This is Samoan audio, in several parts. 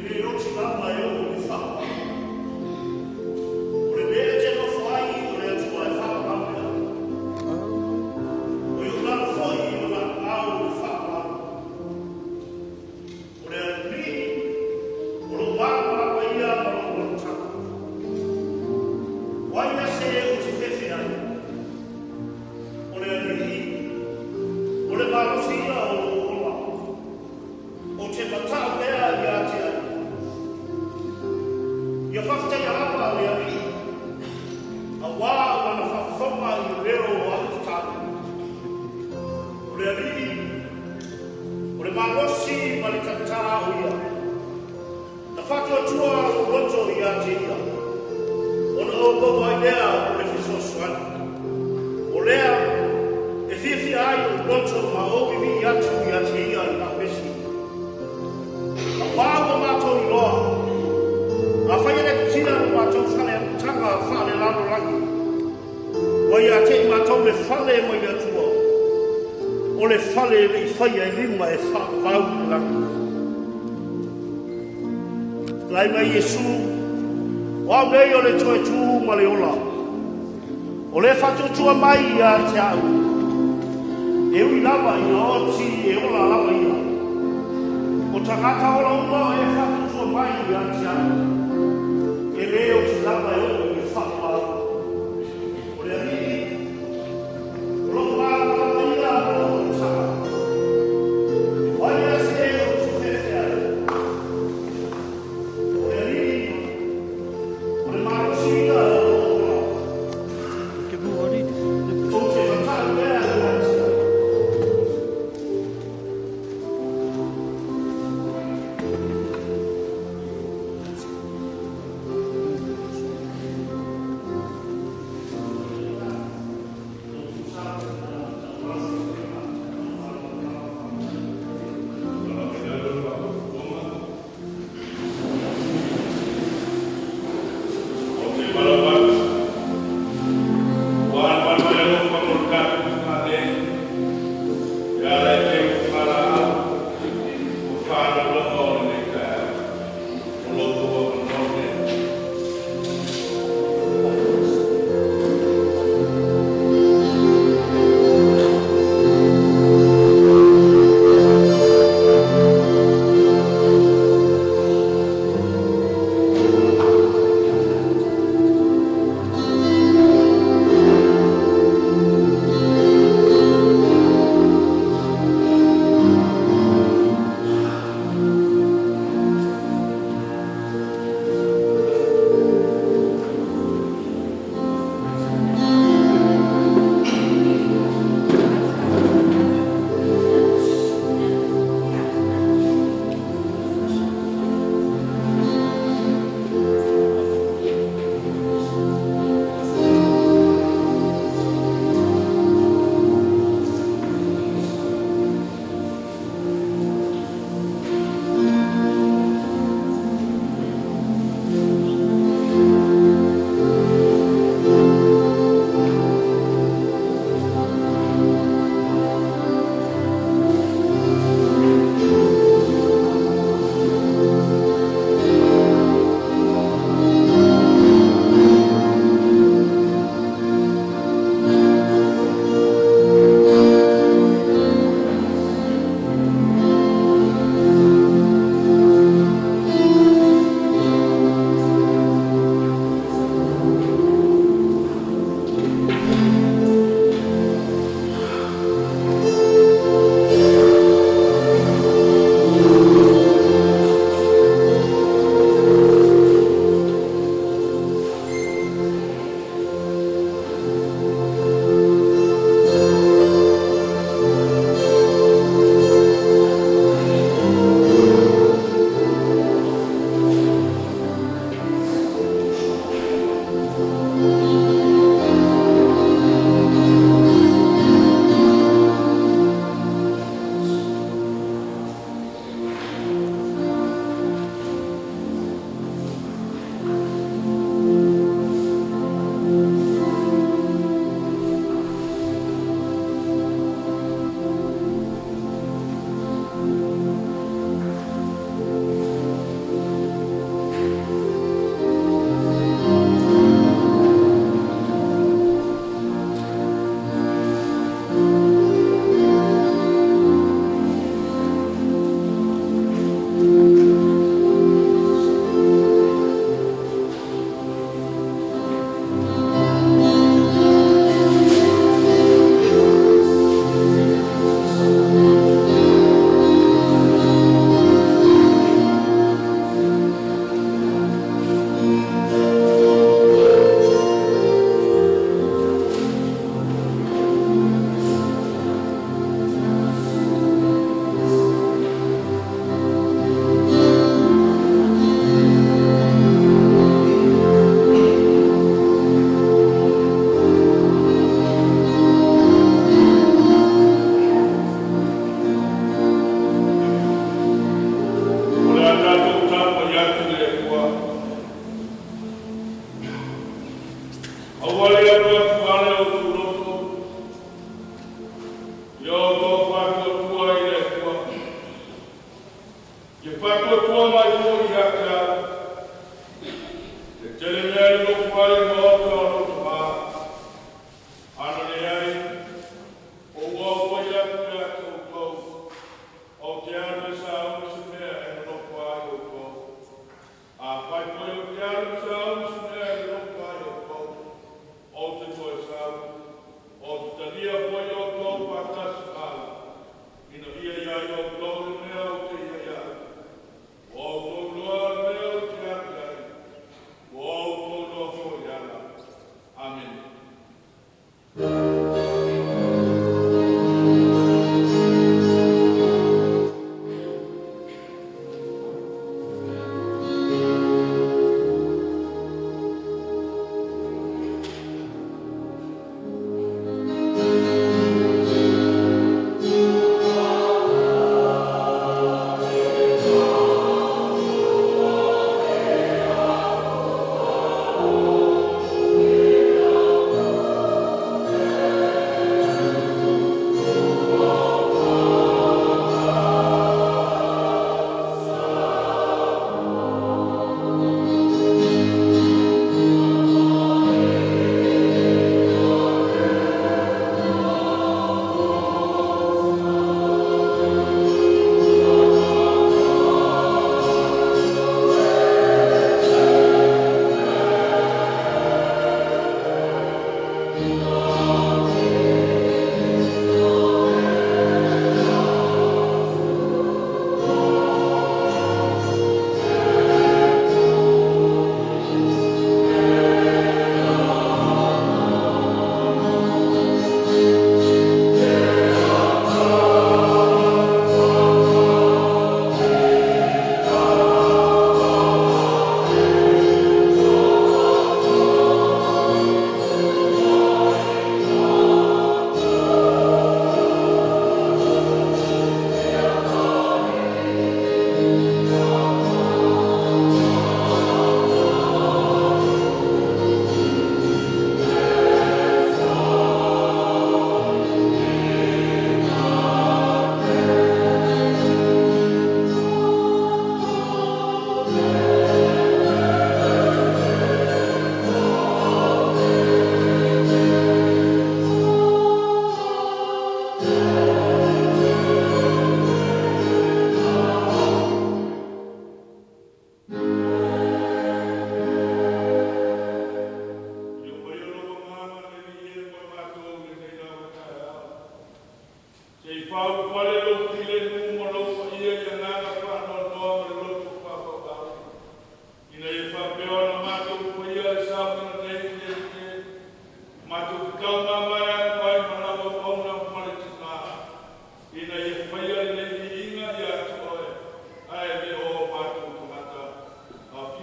Le oti lava e oo i le faavavau. O le mea e te nofo ai o le Atua e faavavau lea. O i ou lalo foi i Lona aao le faavavau. O le Alii, o lou malamalama ia ma lou olataga. O ai lea se ou te fefe ai? O le Alii, o le malosi ia o lou ola. Ou te mata'u ea ia te ai? Ia faafetaia lava le Alii, auā o lana faafofoga i le leo o a'u tatalo. O le Alii, o le malosi ma le tautā o ia. Na faatuatua lou loto ia te ia, ona ou maua ai lea o le fesoasoani. O lea e fiafia ai lou loto ma ou vivii atu ia te ia i lau esi. Auā ua matou iloa, afai e le tutia lo matou fale amataga faalelalolagi, ua ia te i matou le fale mai le Atua, o le fale e le i faia e lima e faavavau i le lagi. Lai mai Iesu, o au nei o le toe tu ma le ola. O le faatuatua mai ia te au, e ui lava ina oti e ola lava ia. O tagata ola uma o e faatuatua mai ia te au, e le oti lava e oo i le faavavau. O le Alii, o lou malamalama ia ma lou olataga. O ai lea se ou te fefe ai? O le Alii, o le malosi ia o lou ola. Ou te mata'u ea ia te ai?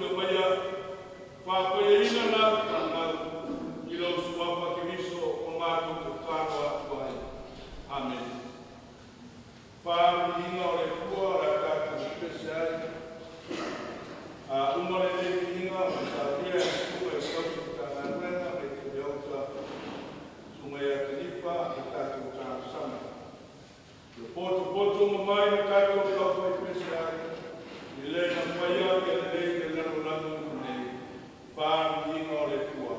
Afio maia, faapaia lau i lou Suafa Keriso o matou tatalo atu ai. Amene. Faamiuga o le Atua o le a tatou pese ai. A uma lenei viiga ona saunia e le susuga i le tausi Matagaluega Mekeme Ota, susuga ia Kalifa ma tatou talosaga. Ia potopoto uma mai ma tatou taufai pese ai, e le faia ia lelei le lalolagi uma nei. Faamiuga o le Atua.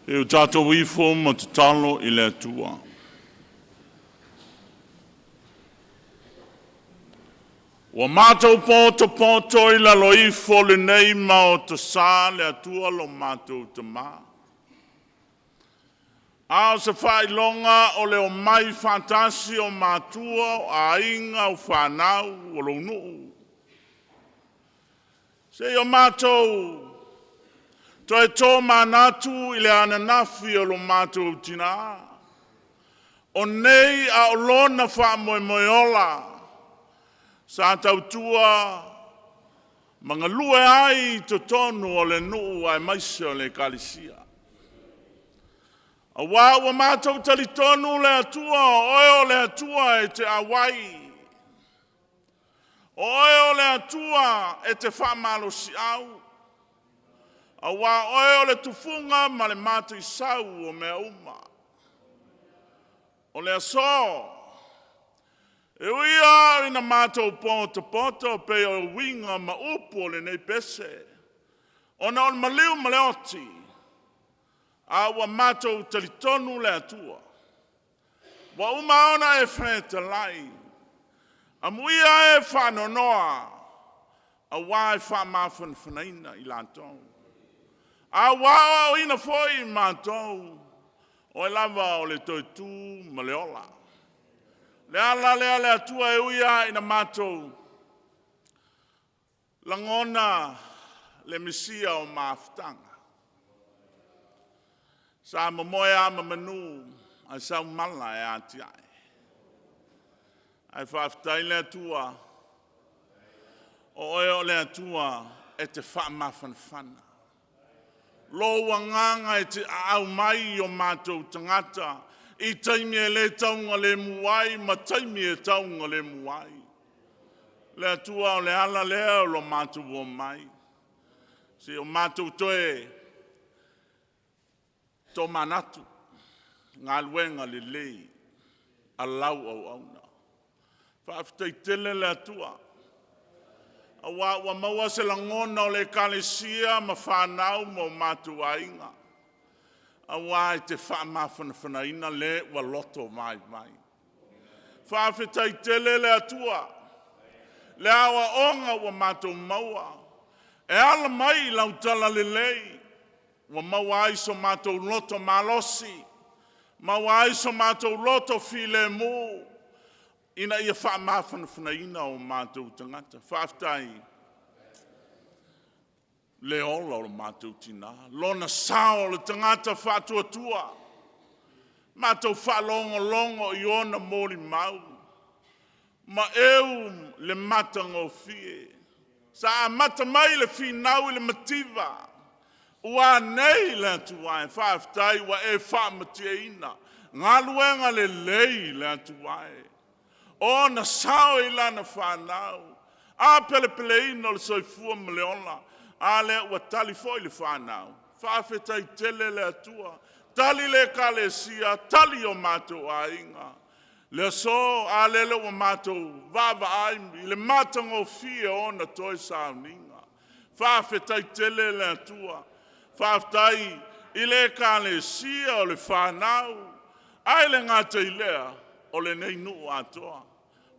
E o tatou ifo ma tatalo i le Atua. Ua matou poto poto i lalo ifo o lenei maota sa le Atua lo matou Tama. A o se faailoga o le omai faatasi o matua, o aiga, o fanau, o lou nuu. Seia matou toe tomanatu i le ananafi o lo matou tina, o nei a o lona faamoemoe ola, sa tautua ma galue ai i totonu o le nuu aemaise o le ekalesia. Aua ua matou talitonu le Atua, o Oe o le Atua e te auai, o Oe o le Atua e te faamalosiau, aua o Oe o le tufuga ma le mataisau o mea uma. O le aso, e ui lava ina matou potopoto pei o uiga ma upu o lenei pese, ona o le maliu ma le oti, a ua matou talitonu le Atua, ua uma ona e fetalai. Amuia e faanoanoa, aua e faamafanafanaina i latou. A ua aoaoina foi matou, o Oe lava o le toe tu ma le ola. O le ala lea le Atua e ui lava ina matou Lagona le misia o mafutaga. Sa momoe lava ma manu ae sau mala e atiae. Ae faafetai le Atua, o oe o le Atua e te faamafanafana. Lou agaga e te aau mai i o matou tagata i taimi e le taugalemu ai ma taimi e taugalemu ai. Le Atua o le ala lea o lo matou omai, se i o matou toe tomanatu i galuega lelei a lau auauna. Faafetai tele le Atua, aua ua maua se lagona o le Ekalesia ma fanau ma o matou aiga, aua e te faamafanafanaina le ua loto vaivai. Faafetai tele le Atua, le aoaoga ua matou maua e ala mai i lau talalelei ua maua ai so matou loto malosi, maua ai so matou loto filemu ina ia faamafanafanaina o matou tagata. Faafetai le ola o lo matou tina, lona sao o le tagata faatuatua. Matou faalogologo i ona molimau, maeu le matagofie. Sa amata mai le finau i le mativa, ua a nei le Atua e, faafetai ua e faamatieina galuega lelei le Atua e. Ona sao i lana fanau, a pelepeleina o le soifua ma le ola, a lea ua tali foi le fanau. Faafetai tele le Atua, tali le Ekalesia, tali o matou aiga. Le aso, a lele ua matou vaavaai i le matagofie o ona toe sauniga. Faafetai tele le Atua, faafetai i le Ekalesia o le fanau, ae le gata i lea, o lenei nuu atoa.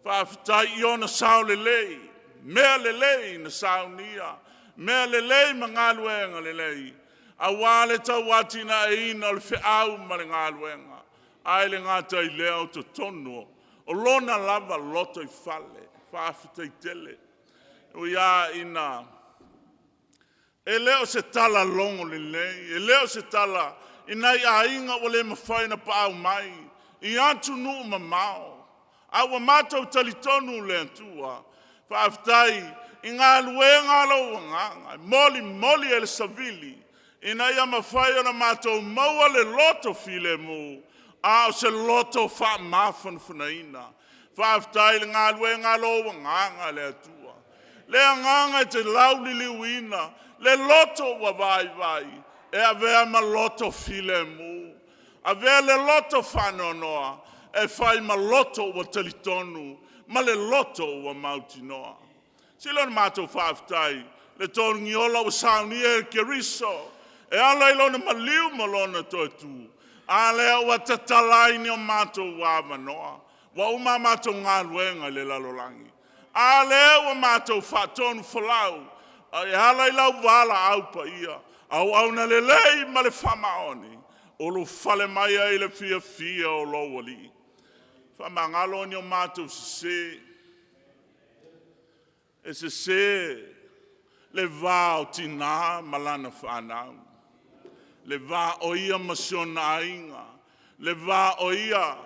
Faafetai i ona sao lelei, mea lelei na saunia, mea lelei ma galuega lelei, aua le tauatiaeina o le feau ma le galuega. Ae le gata i lea o totonu o lona lava lotoifale. Faafetai tele. E ui lava ina e le o se tala logo lelei, e le o se tala i nai aiga ua le mafai ona paau mai i atunuu mamao, a ua matou talitonu i le Atua. Faafetai i galuega a lou Agaga e molimoli e le savili ina ia mafai ona matou maua le loto filemu, a o se loto faamafanafanaina. Faafetai i le galuega a lou Agaga le Atua, le Agaga e te lauliliuina le loto ua vaivai e avea ma loto filemu, avea le loto faanoanoa e fai ma loto ua talitonu ma le loto ua mautinoa. Sili ona matou faafetai le tologiola ua saunia e Keriso e ala i lona maliu ma lona toe tu, a lea ua tatala ai ni o matou avanoa. Ua uma a matou galuega i le lalolagi, a lea ua matou faatonufolau e ala i lau valaau paia, auauna lelei ma le faamaoni, ulufale mai ai i le fiafia o lou Alii. Faamagalo ni o matou sese, e sese le va o tina ma lana fanau, le va o ia ma si ona aiga, le va o ia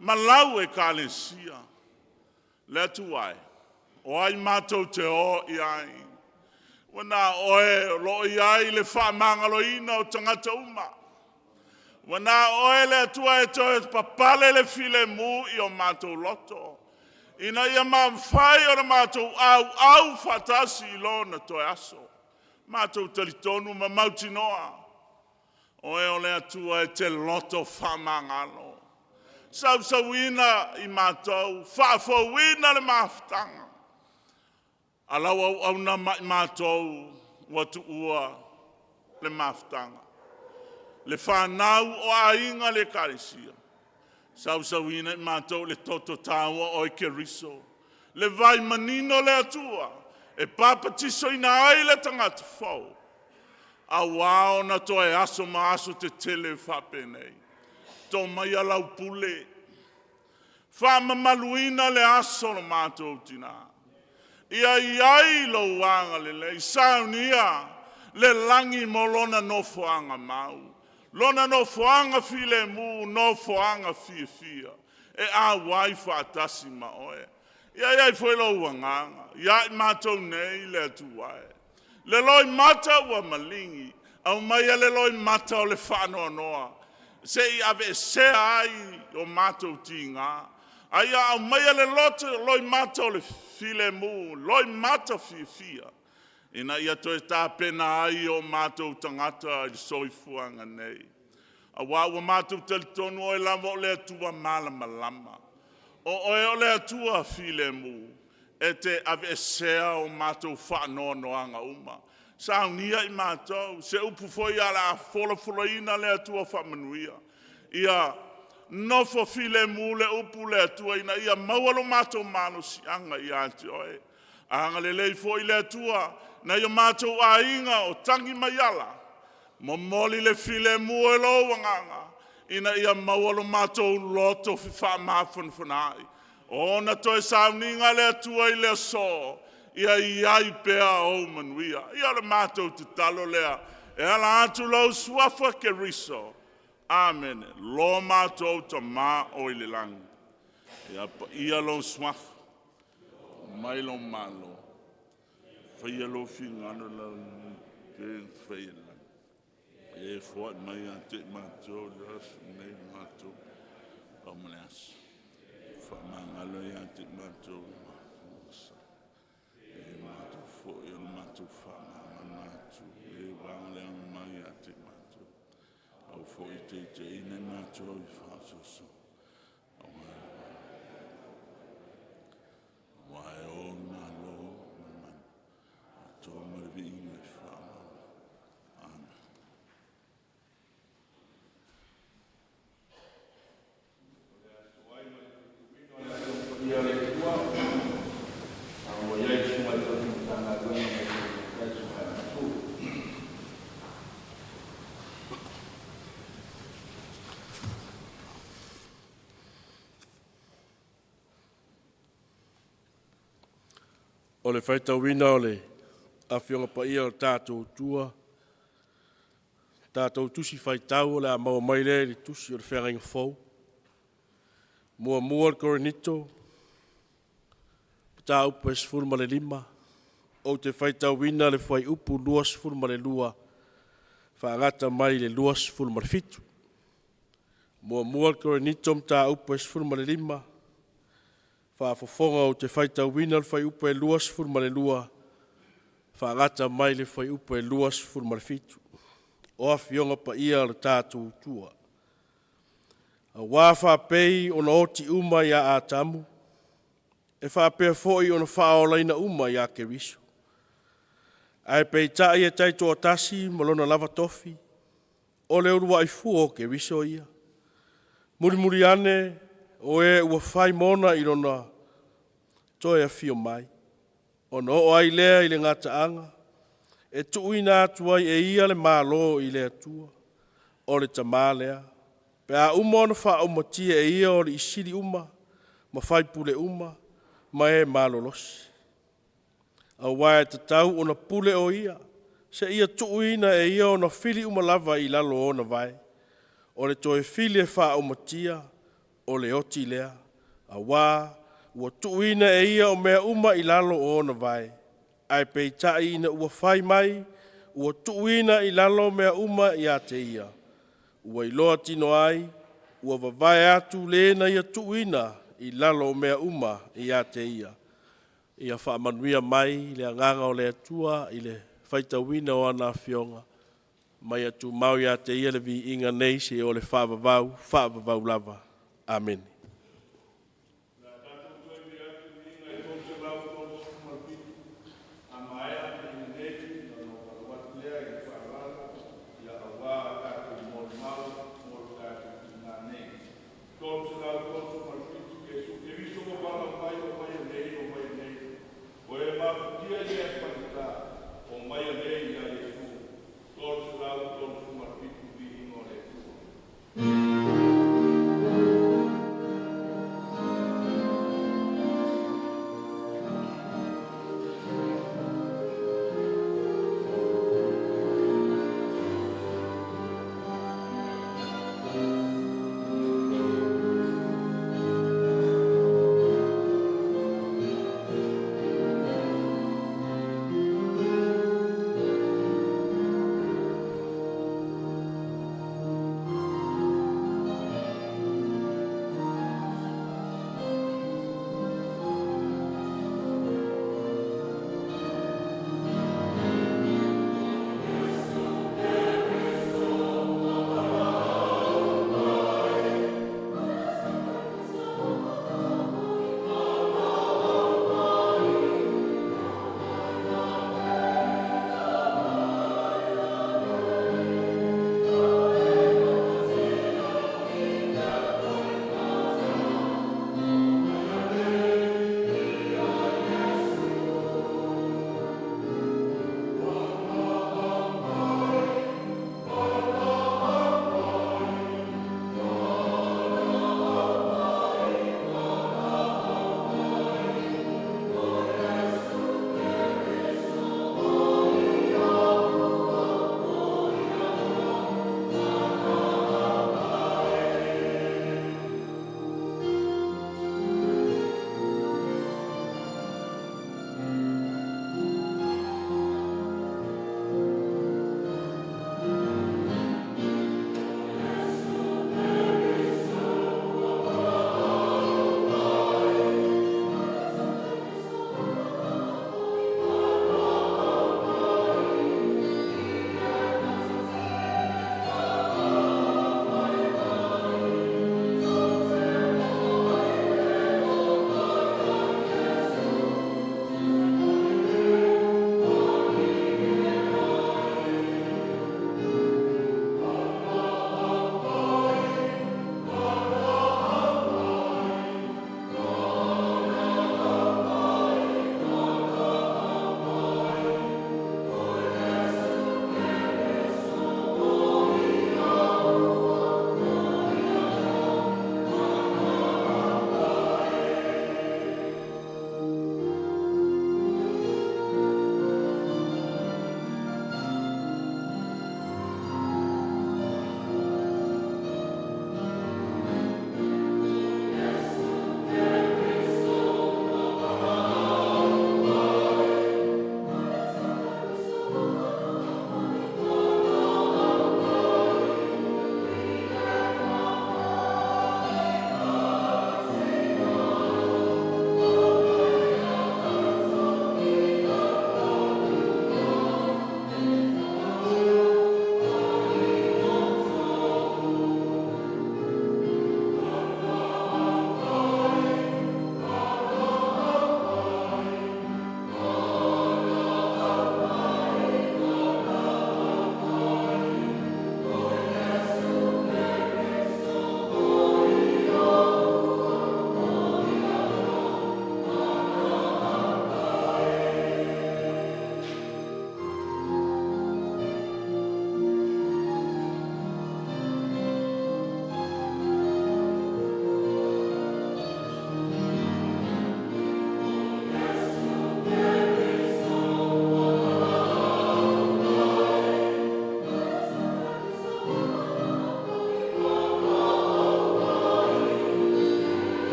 ma lau Ekalesia. Le Atua e, o ai matou te o i ai? Ua na o oe o lo o i ai le faamagaloina o tagata uma. Ua na o oe le Atua e toe papale le filemu i o matou loto, ina ia mafai ona matou auau faatasi i lona toe aso. Matou talitonu ma mautinoa, o oe o le Atua e te loto faamagalo. Sausuina i matou, faafouina le mafutaga a lau auauna ma i matou ua tuua le mafutaga. Le fanau o aiga i le Ekalesia, sausuina i matou i le toto taua o oe Keriso, le vai manino le Atua e papatisoina ai le tagata fou, aua ona toe aso ma aso tetele faapenei. To maia lau pule, faamamaluina le aso o lo matou tina. Ia i ai lou agalelei, saunia le lagi mo lona nofoaga mau, lona nofoaga filemu, nofoaga fiafia e auai faatasi ma oe. Ia i ai foi lou agaga ia i matou nei le Atua e. Le loimata ua maligi, aumaia le loimata o le faanoanoa se i aveesea ai o matou tiga, a ia aumaia le loto loimata o le filemu, loimata fiafia, ina ia toe tapena ai o matou tagata i le soifuaga nei. Aua ua matou talitonu o Oe lava o le Atua malamalama, o Oe o le Atua filemu, e te aveesea o matou faanoanoaga uma. Saunia i matou, se upu foi o le a folafolaina le Atua faamanuia, ia nofo filemu le upu le Atua ina ia maua lo matou malosiaga ia te Oe. Agalelei foi le Atua i nai o matou aiga o Tagimaiala, momoli le filemu o lou agaga ina ia maua lo matou loto fefaamafanafanaai. O ona toe sauniga a le Atua i le aso, ia i ai pea ou manuia. Ia o le matou tatalo lea e ala atu lou suafa Keriso. Amene. Lo matou Tama o i le lagi, ia paia lou suafa, mai lou malo, faia lou finagalo i le lalolagi e pei ona fai i le lagi. E foai mai ia te i matou le aso lenei le matou ao ma le aso. Faamagalo ia te i matou e pei ona matou foi o le faamagalo atu i e ua leaga mai ia te i matou. Aua foi ne i taitaiina i matou i faaosoosoga, aua e ou le Malo ma le mana, ma le viiga i le faavavau. Amene. O le aso ai ma le tumtumiga o le Afioga Paia a le Atua, a ua i ai le Susuga i le Tausi Matagaluega ma le Tamaitai Susuga ia Maopu. O le faitauina o le Afioga Paia o le tatou Atua, tatou Tusi Faitau o le a maua mai lea i le Tusi o le Feagaiga Fou, 1 Korinito, mataupu e 15. Ou te faitauina le fuaiupu 22 faagata mai le 27. 1 Korinito Mataupu e 15, faafofoga ou te faitauina le fuaiupu e 22 faagata mai le fuaiupu e 27. O Afioga Paia a lo tatou Atua, aua a faapei ona oti uma ia Atamu, e faapea foi ona faaolaina uma ia Keriso. Ae peitai e taitoatasi ma lona lava tofi, o le uluai fua o Keriso ia. Mulimuli ane o e ua fai mona i lona toe afio mai, ona oo ai lea i le gataaga e tuuina atu ai e ia le Malo i le Atua, o le Tama lea, pe a uma ona faaumatia e Ia o alii sili uma ma faipule uma ma e malolosi. Aua e tatau ona pule o Ia, seia tuuina e Ia ona fili uma lava i lalo o ona vae. O le toe fili e faaumatia, o le oti lea, aua ua tuuina e Ia o mea uma i lalo o ona vae. Ae peitai ina ua fai mai ua tuuina i lalo mea uma ia te ia, ua iloa tino ai, ua vavae atu le na ia tuuina i lalo o mea uma ia te ia. Ia faamanuia mai le agaga o le Atua i le faitauina o ana Afioga, ma ia tumau ia te Ia le viiga nei seia oo i le faavavau, faavavau lava. Amene. O le a tatou toe vili atu i le viiga e 337, a maea le viiga nei ona ou valaau atu lea i le faaaloalo aua a tatou molimau mo le tatou tiga nei. 337, Iesu Keriso ua valaau mai, Omai anei, omai anei, O e mafatia i mea faigata, omai anei ia Iesu. 337, Viiga o le Atua.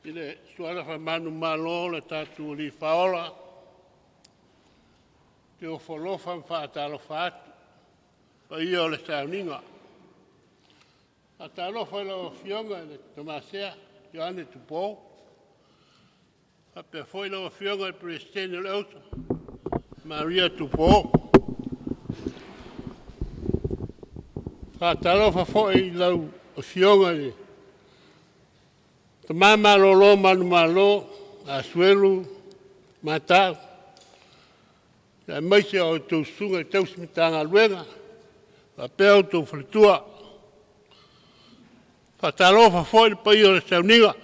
I le suala faamanu-malo le tatou Alii Faaola, te ofo alofa ma faatalofa atu, paia o le sauniga. Faatalofa i lau Afioga i le Tamasea Ioane Tupo, faapea foi lau Afioga i le Peresetene o le Auso, Maria Tupo. Faatalofa foi i lau Afioga i le Tama malolo manumalo Asuelu Matau, aemaise a outou susuga i tausi Matagaluega faapea outou faletua. Faatalofa foi i le paia o le sauniga,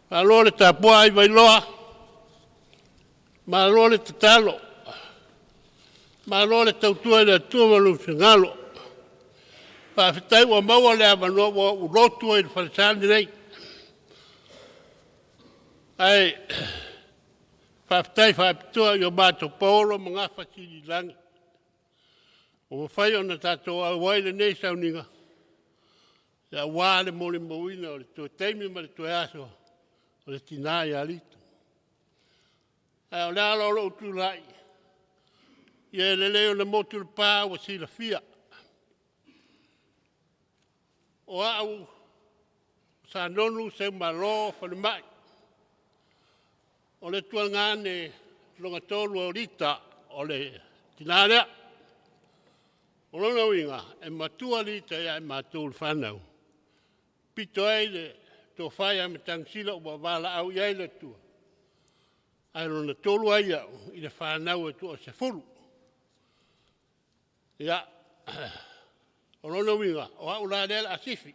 malo le tapuai Vailoa, malo le tatalo, malo le tautua i le Atua ma lou finagalo. Faafetai ua maua le avanoa ua ou lotu ai i le falesa lenei. Ae faafetai faapitoa i o matou paolo ma Gafasililagi ua mafai ona tatou auai i lenei sauniga aua le molimauina o le toe taimi ma le toe aso o le tina ia Lita. Ae o le ala o lou tulai, ia e lelei ona motu i le pa ua silafia, o au o Sanonu Seumalo Falemai, o le tuagane lona tolu o Lita, o le tina lea. O lona uiga, e matua Lita ia i matou le fanau, pito ai le tofa ia Matagisila ua valaau i ai le Atua, ae lona tolu ai au i le fanau e toasefulu. Ia, o lona uiga, o au la lea o le a sifi.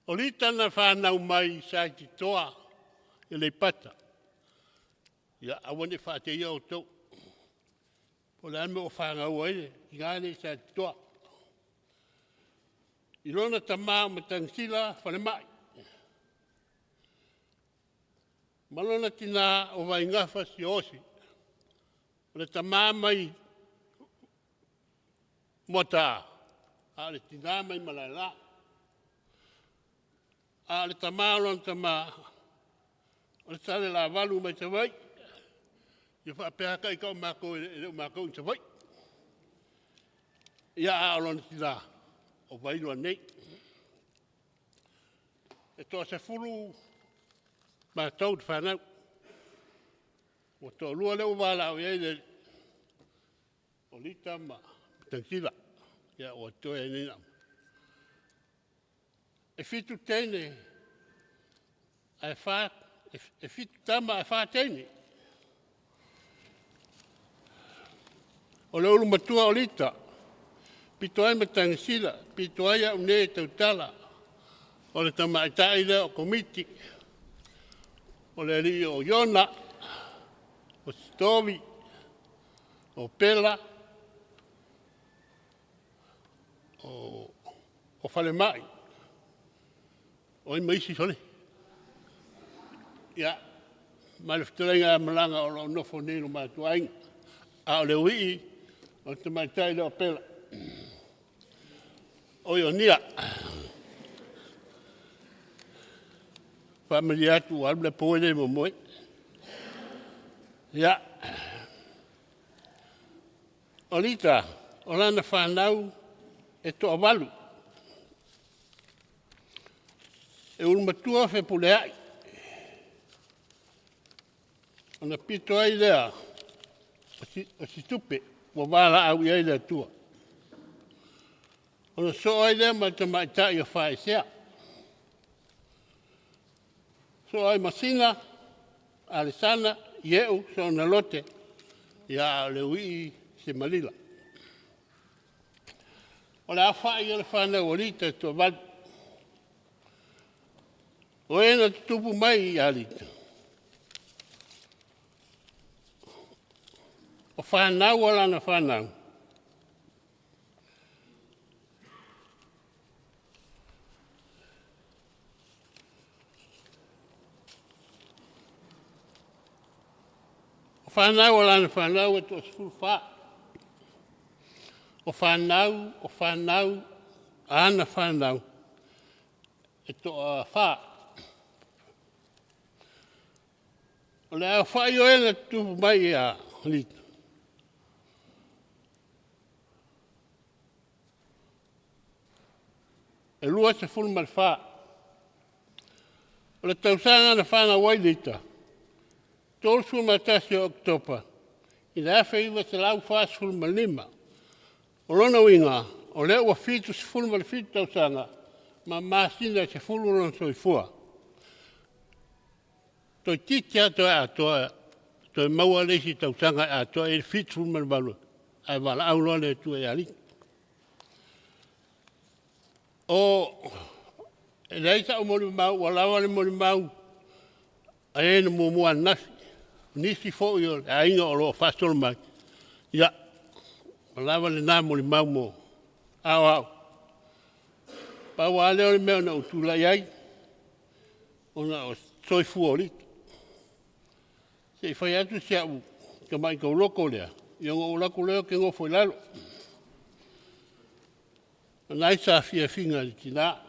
O Lita na fanau mai i Satitoa i Aleipata. Ia aua ne i faateia outou, po o le a le mea ua fanau ai le tina lea i Satitoa. I lona tama o Matagisila Falemai ma lona tina o Vaigafa Siaosi. O le tama mai Moataa, a o le tina mai Malaela. A o le tama o lona tama, o le Salelavalu mai Savaii. Ia faapea lava ita o matou e le o matou ni Savaii. Ia, a o lona tina, o Vailoa nei. E toasefulu matou le fanau, ua toalua lea ua valaau i ai le Alii, o Lita ma Matagisila, ia ua totoe ai nei na. E 7 tama ae 4 teine. O le ulu matua o Lita, pito ai Matagisila, pito ai au nei e tautala, o le tamaitai lea o Komiti, o le alii o Iona, o Sitovi, o Pela, o Falemai, o ai ma isi sole? Ia, ma le fetalaiga ia Malaga o lo o nofo nei i lo matou aiga, a o Leuii, o le tamaitai lea o Pela, oi o Nia. Faamalie atu ua alu le apu e le momoe. Ia, o Lita, o lana fanau e toavalu. E ulu matua Fepuleai, ona pito ai lea o Situpe ua valaau i ai le Atua. Ona sosoo ai lea ma le tamaitai o Faesea, sosoo ai ma Sina, Alesana, Ieu, Soonalote, a o Leuii Simalila. O le aofai o le fanau a Lita e toavalu. O e na tutupu mai ia Lita, o fanau a lana fanau, fanau a lana fanau e toa-14. O fanau, o fanau, a ana fanau, e toa-fa. O le aofai o e na tutupu mai ia Lita, e 24. O le tausaga na fanau ai Lita, 31 o Oketopa i le 1945. O lona uiga, o lea ua 77 tausaga ma masina e 10 lona soifua. Toeitiiti lava toe atoa toe maua le isi tausaga e atoa i ai le 78 ae valaau loa le Atua ia Lita. E leai sa'u molimau ua lava le molimau a e na muamua ananafi, o nisi foi o le aiga o lo o faasolo mai, ia, ua lava lena molimau mo… A o au, pau lava lea o le mea na ou tulai ai, ona o le soifua o Lita. Se i fai atu si au tamai tauloko lea, ia ona ou alu atu lea ou te nofo i lalo. O lena e i ai saafiafiga a le tina.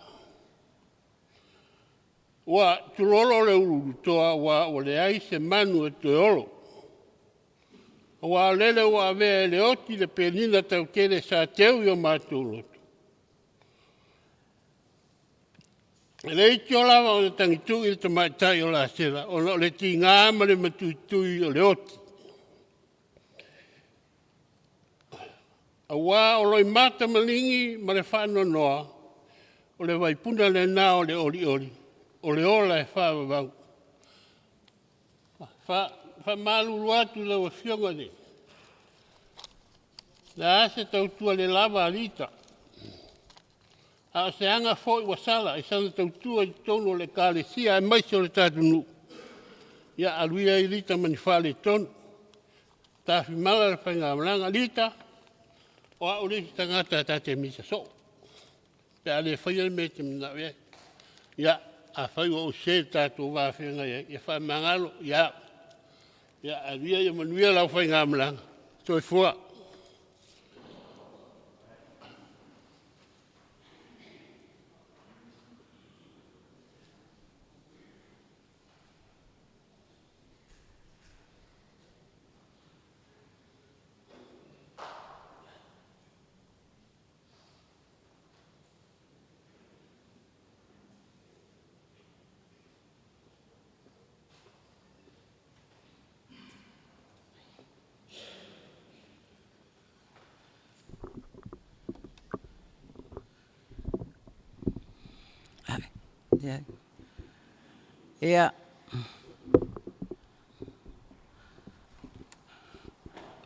Ua tuloolo le uluulutoa aua ua leai se manu e toe olo, aua o lele ua avea e le oti le penina tautele sa teu i o matou loto. E leitioa lava ona tagitui le tamaitai o Lasela ona o le tiga ma le matuitui o le oti, aua o loimata maligi ma le faanoanoa, o le vaipuna lena o le olioli o le ola e faavavau. E faamalulu atu i lau Afioga i le… O le a se tautua le lava a Lita, a o se aga foi ua sala i sana tautua i totonu o le Ekalesia aemaise o le tatou nuu, ia alu ia Lita ma ni faaletonu, tafimala le faigamalaga. Lita, o au le isi tagata ta te misa soo pe a le faia le mea e te manao i ai. Ia, afai ua ou sese i le tatou va feagai ai, ia faamagalo, ia alu ia ia manuia lau faigamalaga. Soifua. Ia,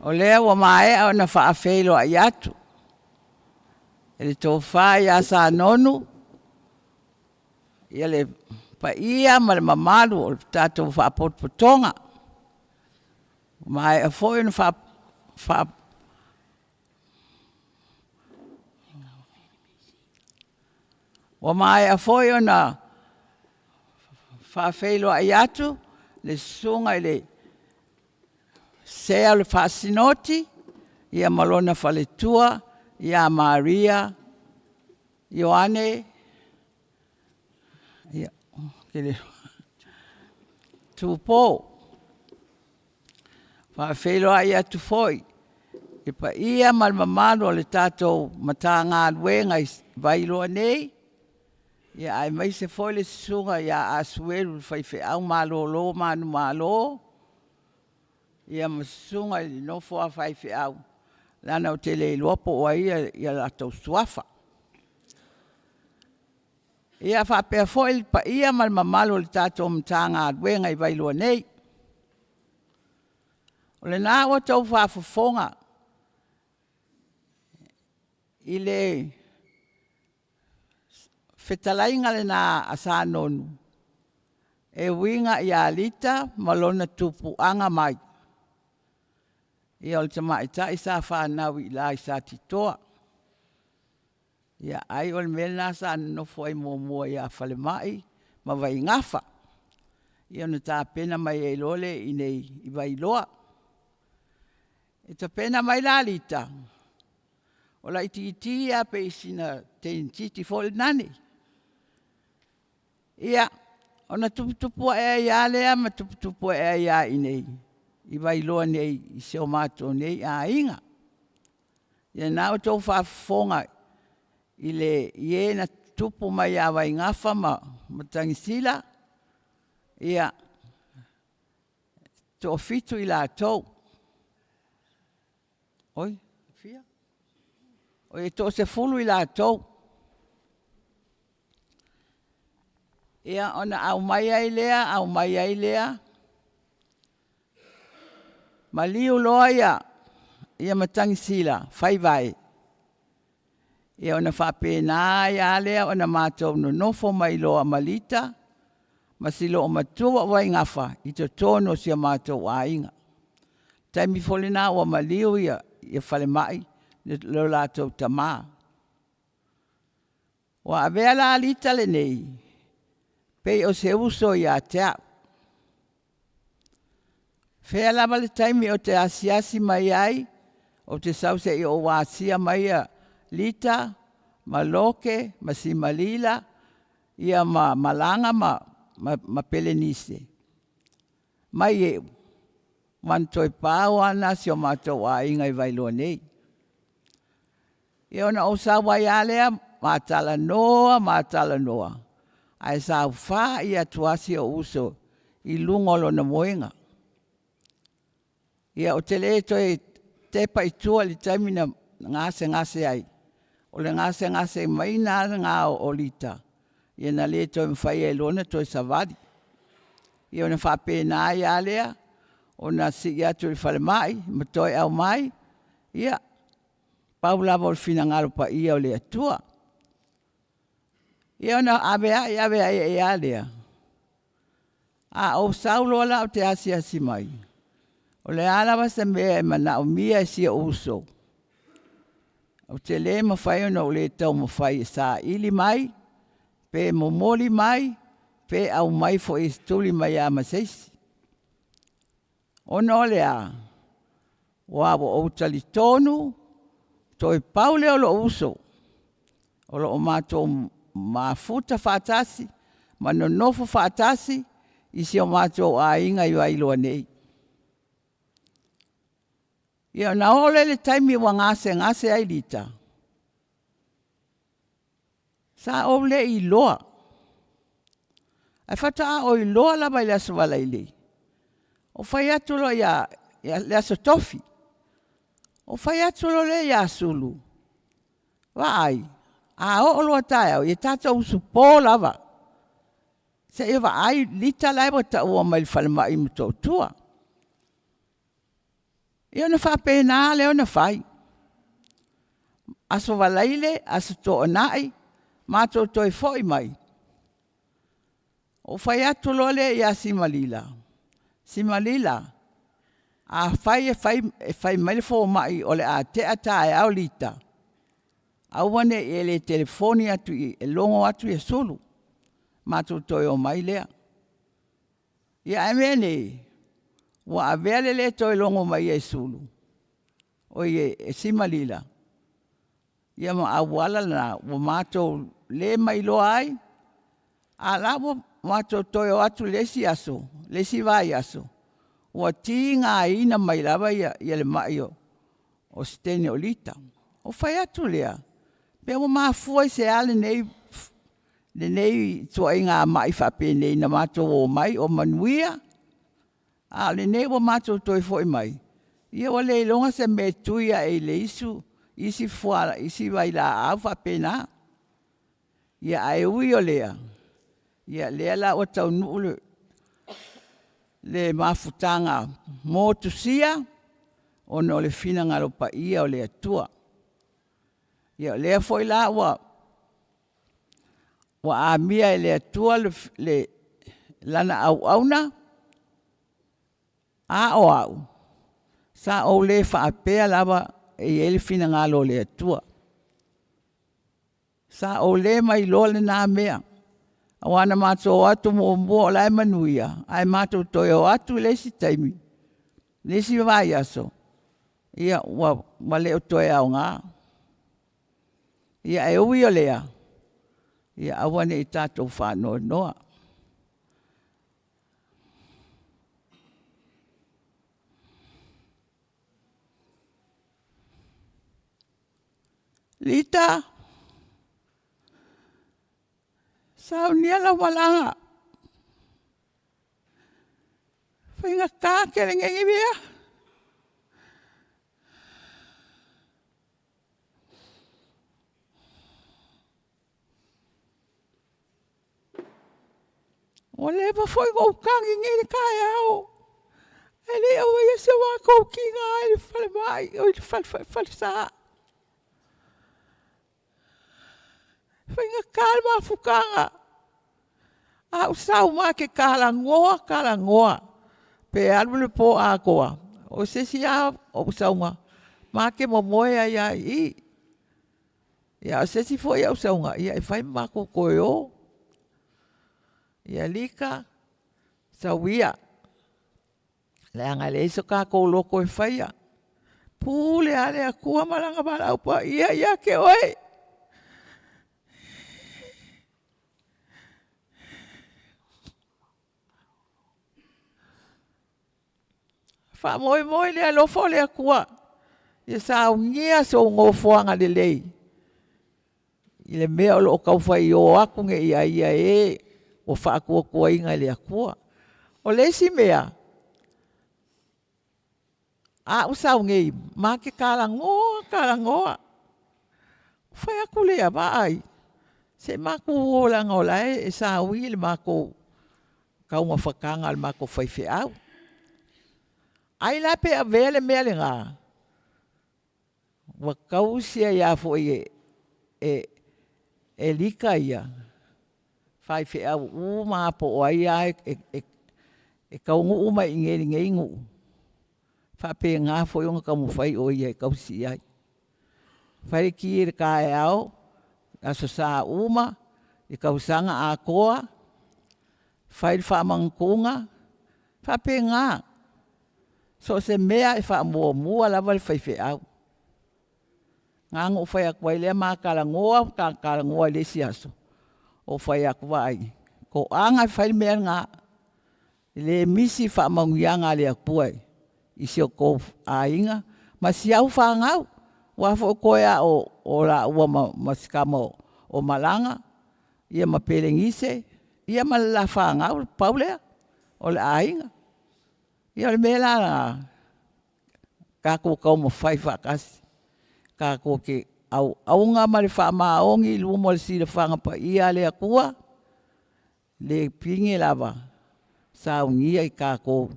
o lea ua maea ona faafeiloai atu e le Tofa ia Sanonu le paia ma le mamalu o le tatou Faalapotopotoga, ua maea foi ona Ua maea foi ona faafeiloai atu le susuga i le Sea o le Faasinoti ma lona faletua ia Maria Ioane Tupo. E faafeiloai atu foi i le paia ma le mamalu o le tatou Matagaluega i Vailoa nei, aemaise foi le susuga ia Asuelu le faifeau malolo manumalo, ia ma susuga i le nofo a faifeau, leaga ou te le iloa po o ai latou suafa. Ia faapea foi le paia ma le mamalu o le tatou Matagaluega i Vailoa nei. O lena ua outou faafofoga i le fetalaiga lena a Sanonu e uiga ia Lita ma lona tupuaga mai. Ia o le tamaitai sa fanau i ila i Satitoa, ai o le mea lena sa nonofo ai muamua ia Falemai ma Vaigafa, ia ona tapena mai ai loa lea i inei i Vailoa. E tapena mai la Lita, o laitiiti lava pei sina teineitiiti foi lena. Ia, ona tuputupu ae ai lava lea ma tuputupu ae ai lava i inei i Vailoa nei i si o matou nei aiga. Ia lena ua outou faafofoga i e na tutupu mai ia Vaigafa ma Matagisila, ia, e toafitu i latou. Oi, e fia? Oi, e toasefulu i latou. Ia, ona aumai ai lea aumai ai lea, maliu loa Matagisila, faivae, ia ona faapena ai lava lea ona matou nonofo mai loa ma Lita ma si loomatua o Vaigafa i totonu o si o matou aiga. O le taimi foi lena ua maliu Falemai lo latou tama. Ua avea la Lita lenei pei o se uso ia te au. O fea lava le taimi ou te asiasi mai ai, ou te sau se i ou asia mai Lita ma Loke ma Simalila, ia ma Malaga ma Pelenise mai e'u, ma na toe pau lava lena o si o matou aiga i Vailoa nei. Ia ona ou sau ai lava lea ma talanoa ma talanoa, ae saofai atu lava si ou uso i luga o lona moega. Ia ou te le toe tepa i tua i le taimi na gasegase ai, o le gasegase maiga lava lena o Lita, ina le toe mafai ai loa ona toe savali. Ia ona faapena ai lava lea ona sii atu i le falemai ma toe aumai, ia, pau lava o le finagalo paia o le Atua. Ia ona aveai aveai ai lava lea, a ou sau loa la ou te asiasi mai, o le a lava se mea e manaomia e si ou uso, ou te le mafai ona ou le taumafai e saili mai pe momoli mai pe aumai foi e tuli mai lava ma se isi. Ona o le a? Aua ua ou talitonu toe pau lea o lou uso o lo o matou mafuta faatasi ma nonofo faatasi i si o matou aiga i Vailoa nei. Ia ona oo lea i le taimi ua gasegase ai Lita, sa ou le iloa, ae faatoa ou iloa lava i le Aso Faraile, ou fai atu loa i le Aso Tofi, ou fai atu loa lea ia Sulu, “Vaai, a oo loa taeao, ia tatou usupo lava seia vaai Lita la ua taua mai i le falemai i Motootua.” Ia ona faapena lea ona fai. Aso Faraile, Aso Toonai, matou toe foi mai, ou fai atu loa lea ia Simalila, “Simalila, afai e fai mai le fomai o le a tea taeao Lita, aua ne i e le telefoni atu i i e logo atu Sulu, matou toe omai lea.” Ia ae meanei ua avea le le toe logo maia e Sulu, oi e Simalila, ia ma auala na ua matou le mailoa ai, a o la e ua matou toe o atu i le isi aso le isi vaiaso, ua tigaina mai lava le mai o si teine o Lita. Ou fai atu lea, pe ua mafua i se a lenei ituaiga mai faapenei na matou omai o manuia, a o lenei ua matou toe foi mai, ia ua le iloga se mea e tui ae i le isi vailaau faapena. Ia ae ui o lea, ia lea la ua taunuu le mafutaga motusia ona o le finagalo paia o le Atua. Ia o lea foi la ua amia e le Atua lana auauna, a o au, sa ou le faapea lava e i ai le finagalo o le Atua. Sa ou le mailoa lena mea, aua na matou o atu muamua o la e manuia, ae matou toe o atu i le isi taimi le isi vaiaso, Ia ua ua le o toe aoga. Ia ae ui o lea, ia aua ne i tatou faanoanoa. Lita, saunia lau malaga, e faigata tele nei mea. Ua leva foi ona ou tagi nei le taeao ae le i aumaia si o matou tina i le falemai oi le falesa. E faigata le mafutaga, a ou sau ma te talanoa, talanoa, pe alu le po atoa, o se isi lava o ou sauga, ma te momoe ai lava i i. Ia a o se isi foi au sauga, ia e fai ma matou toe o. Ia Lika, sau ia, leaga e leai so tatou loto e faia, pule lava le Atua ma Lana valaau paia ia te oe. Faamoemoe i le alofa o le Atua ia saunia sou nofoaga lelei i le mea o lo o tau fai o atu nei i ai ia e ua faatuatuaina e le Atua. O le isi mea, a ou sau nei, ma te talanoa, talanoa, ona fai atu lea, vaai, se i matou o leaga o la e saui le matou taumafataga a le matou faifeau. Ai la pe avea le mea lena ua tausi ai lava foi e Lika ia faifeau uma lava po o ai lava e taunuu mai i inei i lenei nuu, e faapena foi ona taumafai o ia e tausi i ai. Fai le ti i le taeao, Aso Sa uma i le tausaga atoa, fai le faamagatuga, e faapena. So o se mea e faamuamua lava le faifeau. Na ona ou fai atu ai lea ma talanoa ma talanoa i le isi aso, ou fai atu, vaai, toaga e fai le mea lena, e le misi faamanuiaga a le Atua i si o outou aiga ma si au fanau. Aua foi toe lava o laua ma si tama o Malaga ia ma Pelenise ia ma le la fanau, pau lea o le aiga. Ia o le mea la lena, tatou taumafai faatasi, tatou te auauna ma le faamaoni i luma o le silafaga paia a le Atua, le pine lava, saunia i tatou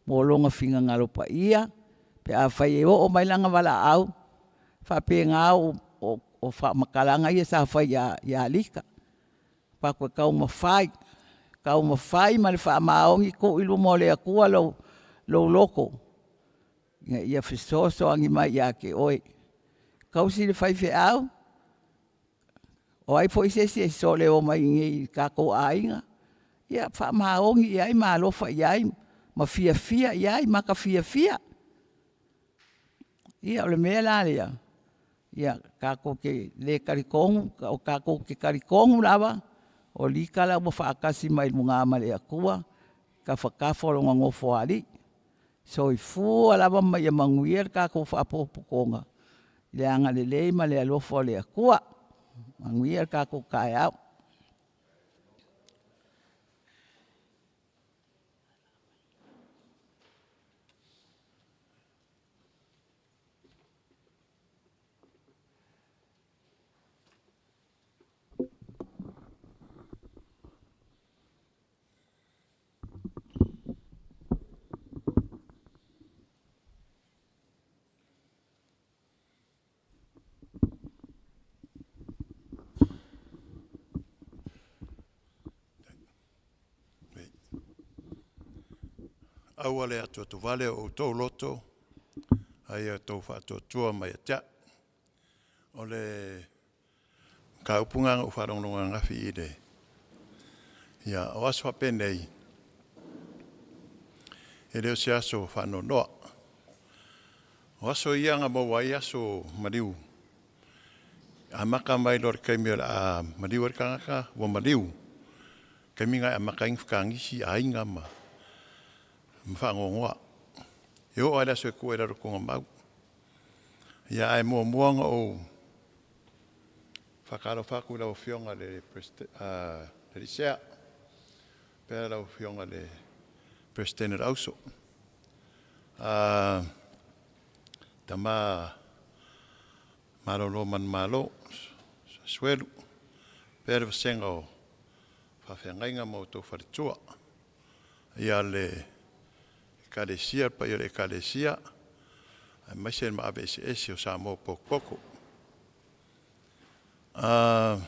mo Lona finagalo paia pe afai e oo mai Lana valaau. E faapena o faamatalaga ia sa fai ia Lika, ou fai atu, taumafai, taumafai ma le faamaoni, tuu i luma o le Atua lou loto ina ia fesoasoani mai ia te oe. Tausi le faifeau, o ai foi se isi e sole mai i inei i le tatou aiga, ia faamaoni i ai ma alofa i ai ma fiafia i ai, mata fiafia. Ia o le mea la lea, ia tatou te le talitonu, tatou te talitonu lava o Lika la ua faatasi mai luga ma le Atua i tafatafa o Lona Nofoalii. Soifua lava ma ia manuia le tatou faapotopotoga i le agalelei ma le alofa o le Atua. Manuia le tatou taeao. Aua le atuatuvale o outou loto, a ia outou faatuatua mai ia te au. O le mataupu lena na ou faalogologo ananafi i le… Ia, o aso faapenei, e le o se aso faanoanoa. O aso ia na maua ai aso maliu. Amata mai loa i le taimi o le a maliu ai le tagata ua maliu, taimi lena e amata ai ona fetagisi aiga ma faanoanoa. E oo lava i le aso e tuu ai i lalo o le tuugamau. Ia ae muamua ona ou faatalofa atu i lau Afioga i le Alii Sea, faapea lau Afioga i le Peresetene o le Auso, Tama malolo manumalo Suelu faapea le vasega o faafeagaiga ma outou faletua. Ia le Ekalesia, le paia o le Ekalesia aemaise le maave eseese o Samoa ua potopoto. O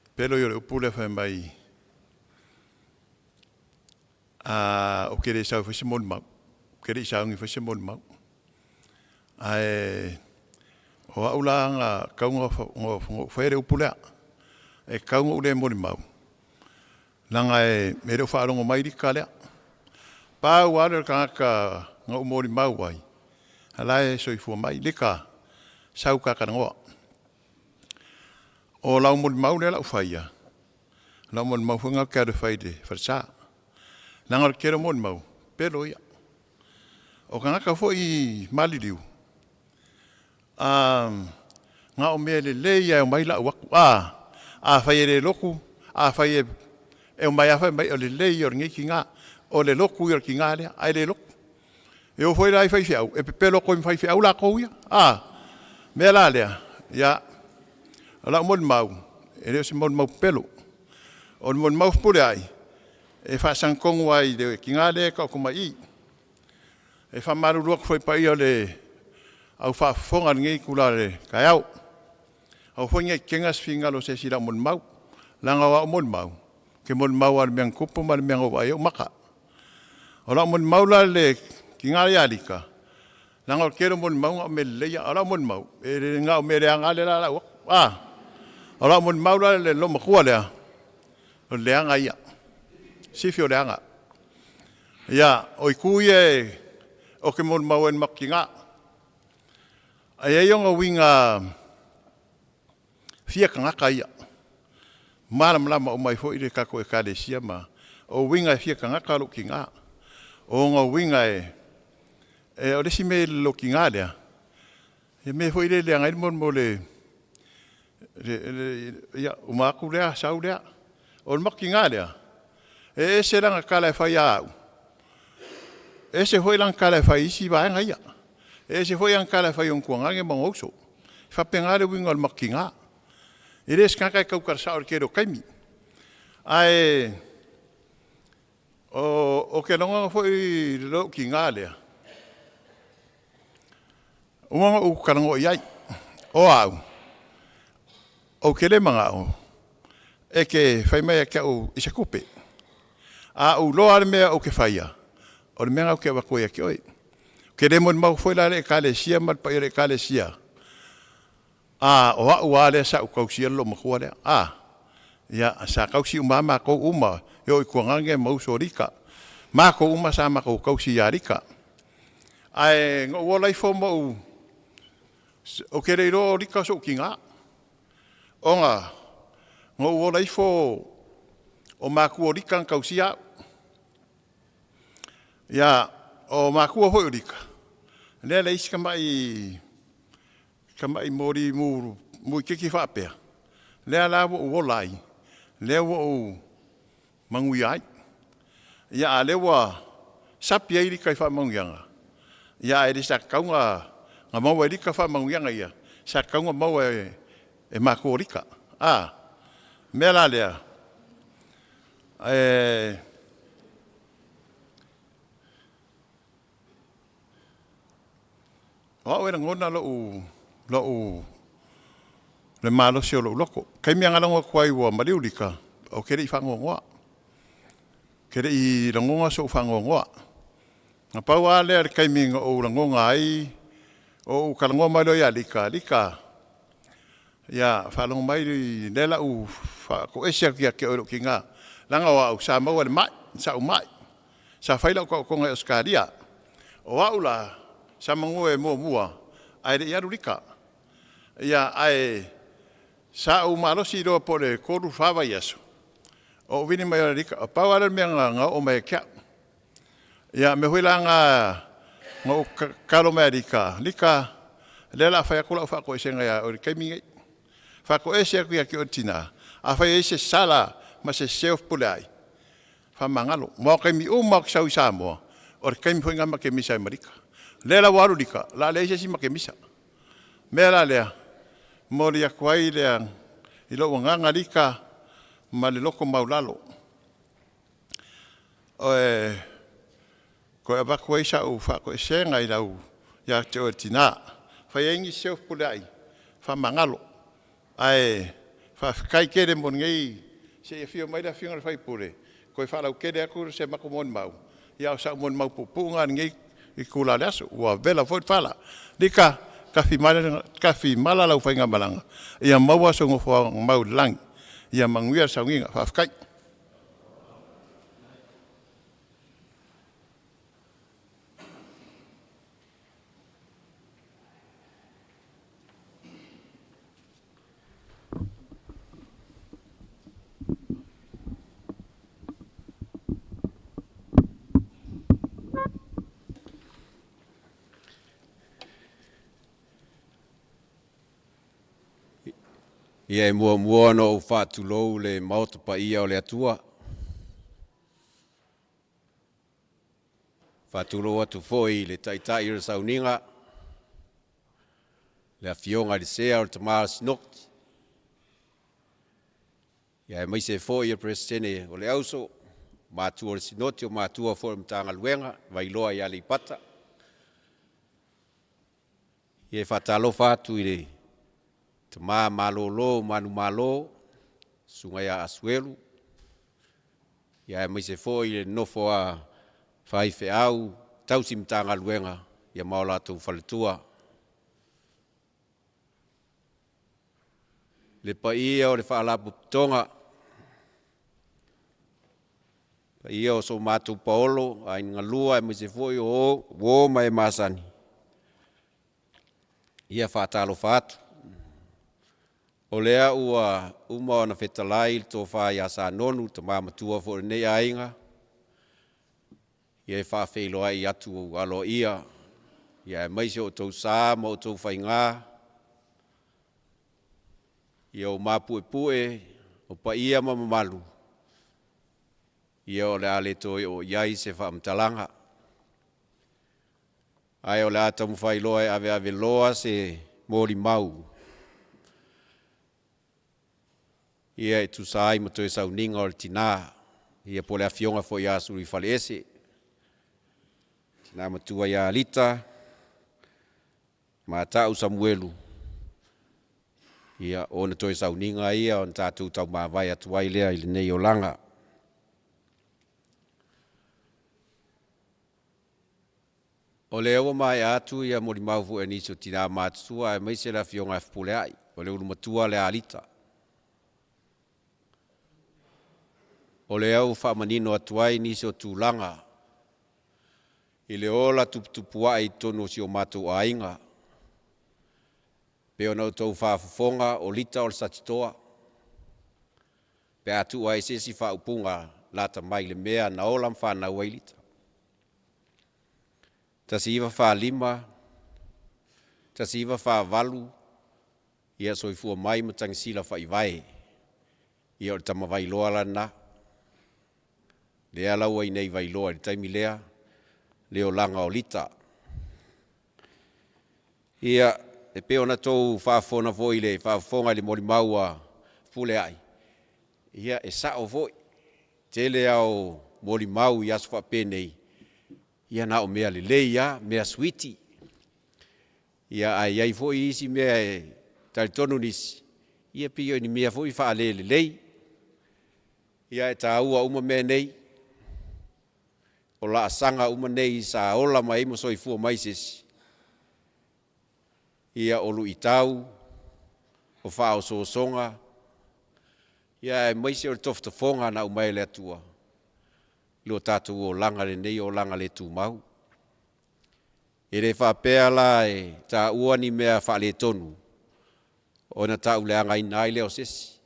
le pele ia o le upu lea fai mai, ou te le sau e fai se molimau, ou te le i sauni e fai se molimau. Ae o au la na tatau ona ou faia le upu lea, e tatau ona ou le molimau leaga e le o faalogo mai Lika lea. Pau lava lea o le tagata na ou molimau ai a o la e soifua mai. Lika, sau ta talanoa. O lau molimau lea o le a ou faia, o lau molimau foi lena ou te alu e fai i le falesa leaga o le tele o molimau, o le pepelo ia. O tagata foi maliliu, na o mea lelei lava e omai lau atu. Afai e le lotu, afai e omai lava fai mai o le lelei ia o lenei tina, o le lotu ia o le tina lea, ae le lotu. E oo foi la i faifeau, e pepelo atu ai ma faifeau latou ia. O le mea la lea, ia, o lau molimau, e le o se molimau pepelo. O le molimau Fepuleai, e faasaga tonu lava i le tina lea e taoto mai i i. E faamalulu atu foi i le paia o le aufaafofoga i lenei itula o le taeao, aua foi ne i tetena se finagalo o se isi i lau molimau, leaga o au molimau, ou te molimau lava i le mea na tupu ma le mea na ou vaai i ai ou maka. O lau molimau la i le tina ia Lika, leaga o le tele o molimau na o mea lelei lava, a o lau molimau, na o mea leaga lava lea o le a lau atu. O lau molimau la i le loomatua lea, o le leaga ia, sisi o le leaga. Ia, o itu ia ou te molimau ai i le matou tina. Ae i ai ona uiga fia tagata ia, e malamalama uma ai foi le tatou Ekalesia ma… o uiga e fia tagata lou tina. O ona uiga e… O le isi mea i lou tina lea, le mea foi lea e leaga ai le mea o le… Ia, uma atu lea sau lea. O le matou tina lea, e ese lana tala e fai ia au, ese foi lana tala e fai i isi vaega ia, ese foi ana tala e fai i ona tuagane ma ona uso. E faapena le uiga o le matou tina. E le o se tagata e tautala sao i le tele o taimi. Ae ou te lagona foi i lou tina lea, ua uma ona ou talanoa i ai. O au, ou te le manao e te fai mai ia te au i se tupe. A ou iloa lava le mea ou te faia, o le mea lena ou te avatu ai ia te oe. Ou te le molimau foi la i le Ekalesia ma le paia o le Ekalesia, o au lava lea sa ou tausia le loomatua lea. Ia, sa tausi uma lava matou uma e oo i tuagane ma uso o Lika. O matou uma sa matou tausi ia Lika. Ae na ou ola ifo ma ou… ou te le iloa o Lika o so'u tina, ona na ou ola ifo o matua o Lika na tausia au. Ia, o matua foi o Lika, lea e leai si tamai moli mu itiiti faapea, lea la ua ou ola ai, lea ua ou manuia ai. Ia, a o lea ua sapi ai Lika i faamanuiaga, ae le sa tatau ona maua e Lika faamanuiaga ia, sa tatau ona maua e matua o Lika. O le mea la lea, o au e lagona le malosi o lou loto. O le taimi lava na logo atu ai ua maliu Lika, ou te le i faanoanoa, ou te le i lagona sou faanoanoa. Na pau lava lea o le taimi na ou lagona ai, ou talanoa mai loa ia Lika, Lika, ia faalogo mai o lea o le a ou faatoese atu ia te oe o lou tina, leaga o au sa maua i le mai, sa ou mai. Sa fai lau taotoga i Ausetalia. O a'u la sa magoe e muamua ae le i alu Lika. Ia ae sa ou malosi loa po o le 3, 4 vaiaso o ou vili mai o Lika. Pau lava lea o le mea na oo mai ia te a'u. Ia o mea foi la na na ou tatalo mai ia Lika, Lika o lea o le a fai atu lau faatoesega ia oe i le taimi lenei. Faatoese atu ia te oe le tina, afai e i ai se sala ma se sese o Fepuleai, faamagalo. Ma o taimi uma lava ou te sau i Samoa, o le taimi foi lena ma te misa ai ma Lika. O lea la ua alu Lika, o le a leai se isi ma te misa. O le mea la lea, e momoli atu ai lou agaga Lika ma le loto maualalo e toe avatu ai sau faatoesega ia te oe le tina. Afai e i ai nisi sese o Fepuleai, faamagalo. Ae faafetai tele mo lenei… Se i afio mai le Afioga i le sui usufono e toe faalautele atu se matou molimau, a o sau molimau puupuu lena i lenei itula o le aso, ua vela foi le fala. Lika, tafimala lau faigamalaga, ia maua sou nofoaga mau i le lagi. Ia manuia le sauniga. Faafetai. Ia e muamua ona ou faatulou le Maota paia o le Atua. E faatulou atu foi i le Taitai o le sauniga, le Afioga i le Sea o le Tama a le Sinoti, aemaise foi o le Peresetene o le Auso, matua o le Sinoti, o matua foi o le Matagaluega i Vailoa i Aleipata. Ia e faatalofa atu i le tama malolo manumalo, le susuga ia Asuelu, aemaise foi le nofo a faifeau tausi Matagaluega ma o latou faletua. Le paia o le Faalapotopotoga, le paia o so matou paolo, aiga galua aemaise foi o uo ma e masani, ia e faatalofa atu. O lea ua uma ona fetalai le Tofa ia Sanonu, le tama matua foi o lenei aiga, e faafeiloai atu aloaia aemaise o outou sa ma outou faiga, o mapuepue o paia ma mamalu, ia o le a le toe oo i ai se faamatalaga. Ae o le a taumafai loa e aveaveloa se molimau e tusa ai ma toe sauniga o le tina, ia po o le afioga foi ia Suluifaleese, le tina matua ia Lita Mata'u Samuelu, o ona toe sauniga ia ona tatou taumavae atu ai lea i lenei olaga. O lea ua maea atu molimau foi a nisi o tina matutua aemaise le afioga ia Fepuleai, o le ulu matua lea a Lita. O lea ua faamanino atu ai nisi o tulaga i le ola tuputupuae i totonu o si o matou aiga. E pei ona outou faafofoga o Lita o le Satitoa, pe a tuu lava i ai se isi faaupuga lata mai i le mea na ola ma fanau ai Lita. 1945, 1948, ia soifua mai Matagisila Faivae, ia o le tama Vailoa la lena, lea la ua i inei i Vailoa i le taimi lea le olaga o Lita. Ia, e pei ona outou faafofoga foi i le molimau a Fepuleai, ia e sao foi. Tele lava o molimau i aso faapenei, ia na o mea lelei lava, mea suiti, ae i ai foi isi mea e talitonu nisi, ia pei o ni mea foi faalelelei. Ae taua uma mea nei, o laasaga uma nei sa ola mai ai ma soifua mai se isi, ia o luitau, o faaosoosoga, aemaise o le tofotofoga na aumai e le Atua i lo tatou olaga i lenei olaga le tumau. E le faapea la e taua ni mea faaletonu ona tauleagaina ai lea o se isi.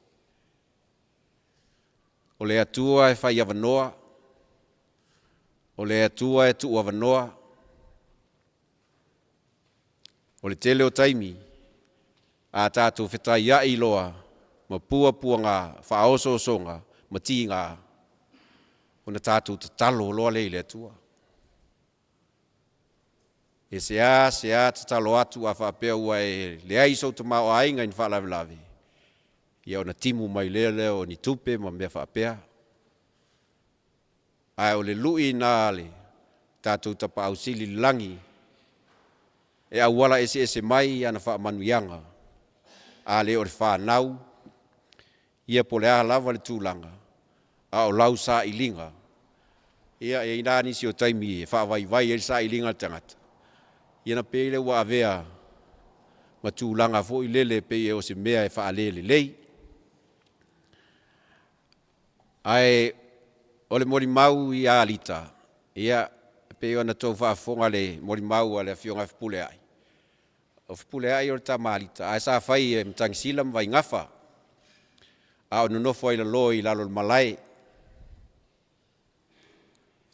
O le Atua e fai avanoa, o le Atua e tuuavanoa. O le tele o taimi, a tatou fetaiai loa ma puapuaga faaosoosoga ma tiga, ona tatou tatalo loa lea i le Atua. E seasea tatalo atu a faapea ua e leai sou tamaoaiga i ni faalavelave, ia ona timu mai lea o ni tupe ma mea faapea. Ae o le lui lena a le tatou Tapaau Sili i le lagi e auala eseese mai ana faamanuiaga, a le o le fanau, ia po o le a lava le tulaga, a o lau sailiga, ia e i ai la nisi o taimi e faavaivai ai le sailiga a le tagata, ia ona pei lea ua avea ma tulaga foi lele e pei o se mea e faale-lelei. Ae o le molimau ia Lita, ia e pei ona outou faafofoga i le molimau a le Afioga ia Fepuleai, o Fepuleai o le tama a Lita, ae sa fai e Matagisila ma Vaigafa a o nonofo ai i lalo i lalo o le malae. E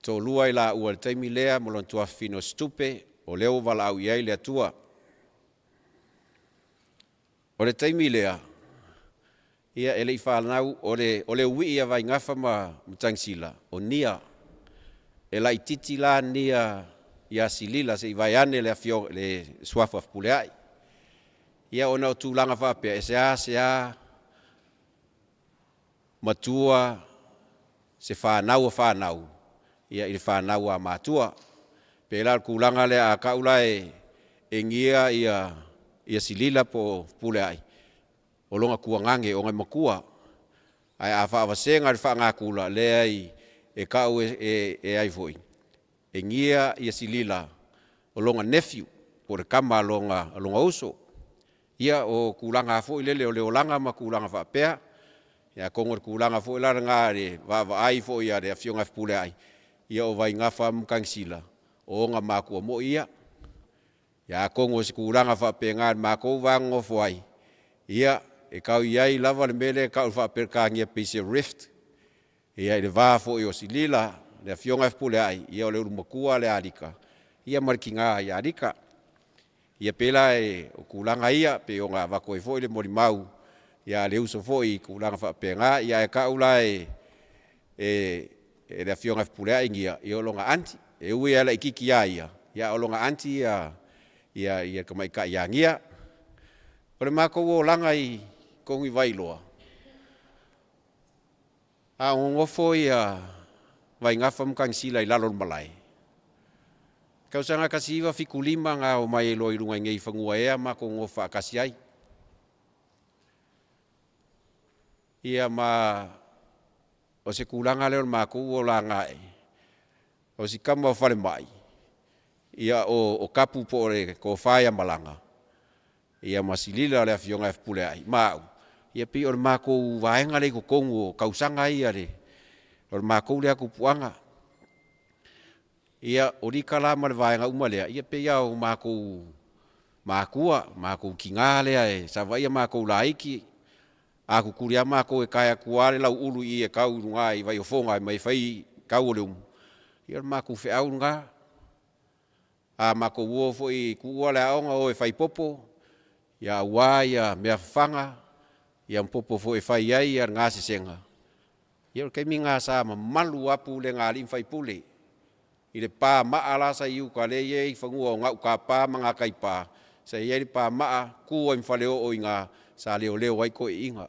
toalua i laua i le taimi lea ma lona tuafafine o Situpe, o lea ua valaau i ai le Atua. O le taimi lea, ia e le i fanau, o le uii a Vaigafa ma Matagisila, o Nia. E laitiiti la Nia ia Silila se i vaeane le suafa o Fepuleai. Ia ona o tulaga faapea, e seasea matua se fanau a fanau i le fanau a matua. E pei la o le tulaga lea a tau la e Nia Silila po o Fepuleai, o lona tuagane ona e matua. Ae a faavasega i le faanatura, leai e tau e ai foi? E Nia Silila o lona nephew po o le tama a lona uso. Ia o tulaga lava foi lele o le olaga ma tulaga faapea. Ia atonu o le tulaga foi la lena i le vaavaai foi a le Afioga ia Fepuleai, ia o Vaigafa ma Matagisila, o ona matua moi ia. Ia atonu o se tulaga faapena i le matou va nonofo ai, ia e tau i ai lava le mea lea e tau i le faa-Peretania pei se rift i le va foi o Silila le Afioga ia Fepuleai, ia o le ulumatua ia Lika ma le tina ia Lika. Ia pei la o tulaga ia pei ona avatu ai foi le molimau a le uso foi i tulaga faapena. Ae tau la e le Afioga ia Fepuleai Nia, ia o lona aunty. E ui lava e laitiiti ia ia, ae o lona aunty le tamaitai ia Nia. O le matou olaga i totonu i Vailoa, a o nonofo Vaigafa ma Matagisila i lalo o le malae, tausaga e 1975 na omai ai loa i luga i fanua ea matou nonofo faatasi ai. Ia ma o se tulaga lea o le matou olaga ae, o si tama o Falemai, ia o Tapu po o le Tofa ia Malaga, ia ma Silila le Afioga ia Fepuleai ma au, ia pei o le matou vaega lea i totonu o tausaga ia o le matou lea tupuaga. Ia, o Lita la ma le vaega uma lea, ia pei lava o matou matua, o matou tina lea sa vaaia matou laiti, a tutuli lava matou e tae atu lava le lauulu i i e tau i luga i Vaiofoga e omai e fai tau o le umu, ia o le matou feau lena. A matou o foi e tuua le aoga o e fai popo, aua mea fafaga ma popo foi e fai ai le gasesega. Ia o le taimi lena sa mamalu lava pulega a alii ma faipule i le pamaa la sa i uta lea e i ai fanua o Gautapa ma Gataipa, sa i ai le pamaa, tu ai ma faleoo i ina sa leoleo ai toeaiina.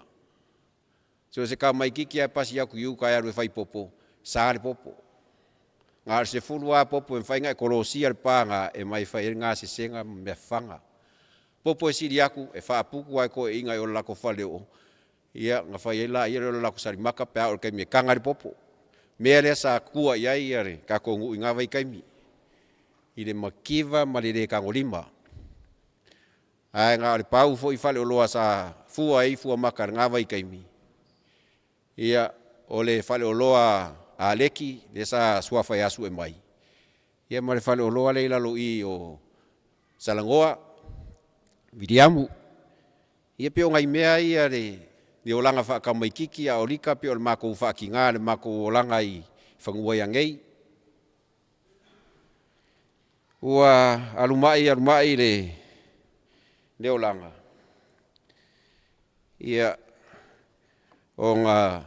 So o se tamaitiiti lava e pasi atu i uta e alu e fai popo, e sa le popo. Na o le 10 lava popo e mafai ona e kolosia le pa lena e aumai e fai ai le gasesega ma mea fafaga. O popo e sili atu, e faaputu lava e toeaiina i le latou faleoo ia ona fai ai lea o le latou salimata pe a oo i le taimi e taga ai le popo. O le mea lea sa tua i ai le tatou nuu i na vaitaimi, i le mativa ma le le tagolima. Ae na o le pau foi faleoloa sa fua i ai fuamata i lena vaitaimi, ia, o le faleoloa a Leki lea sa suafa ia Suemai, ia ma le faleoloa lea i lalo i i o Salagoa Viliamu. Ia pei o nai mea ia le olaga faatamaititi a o Lika pei o le matou faatiga i le matou olaga i fanua ianei. Ua alu mai alu mai le olaga, ia, ona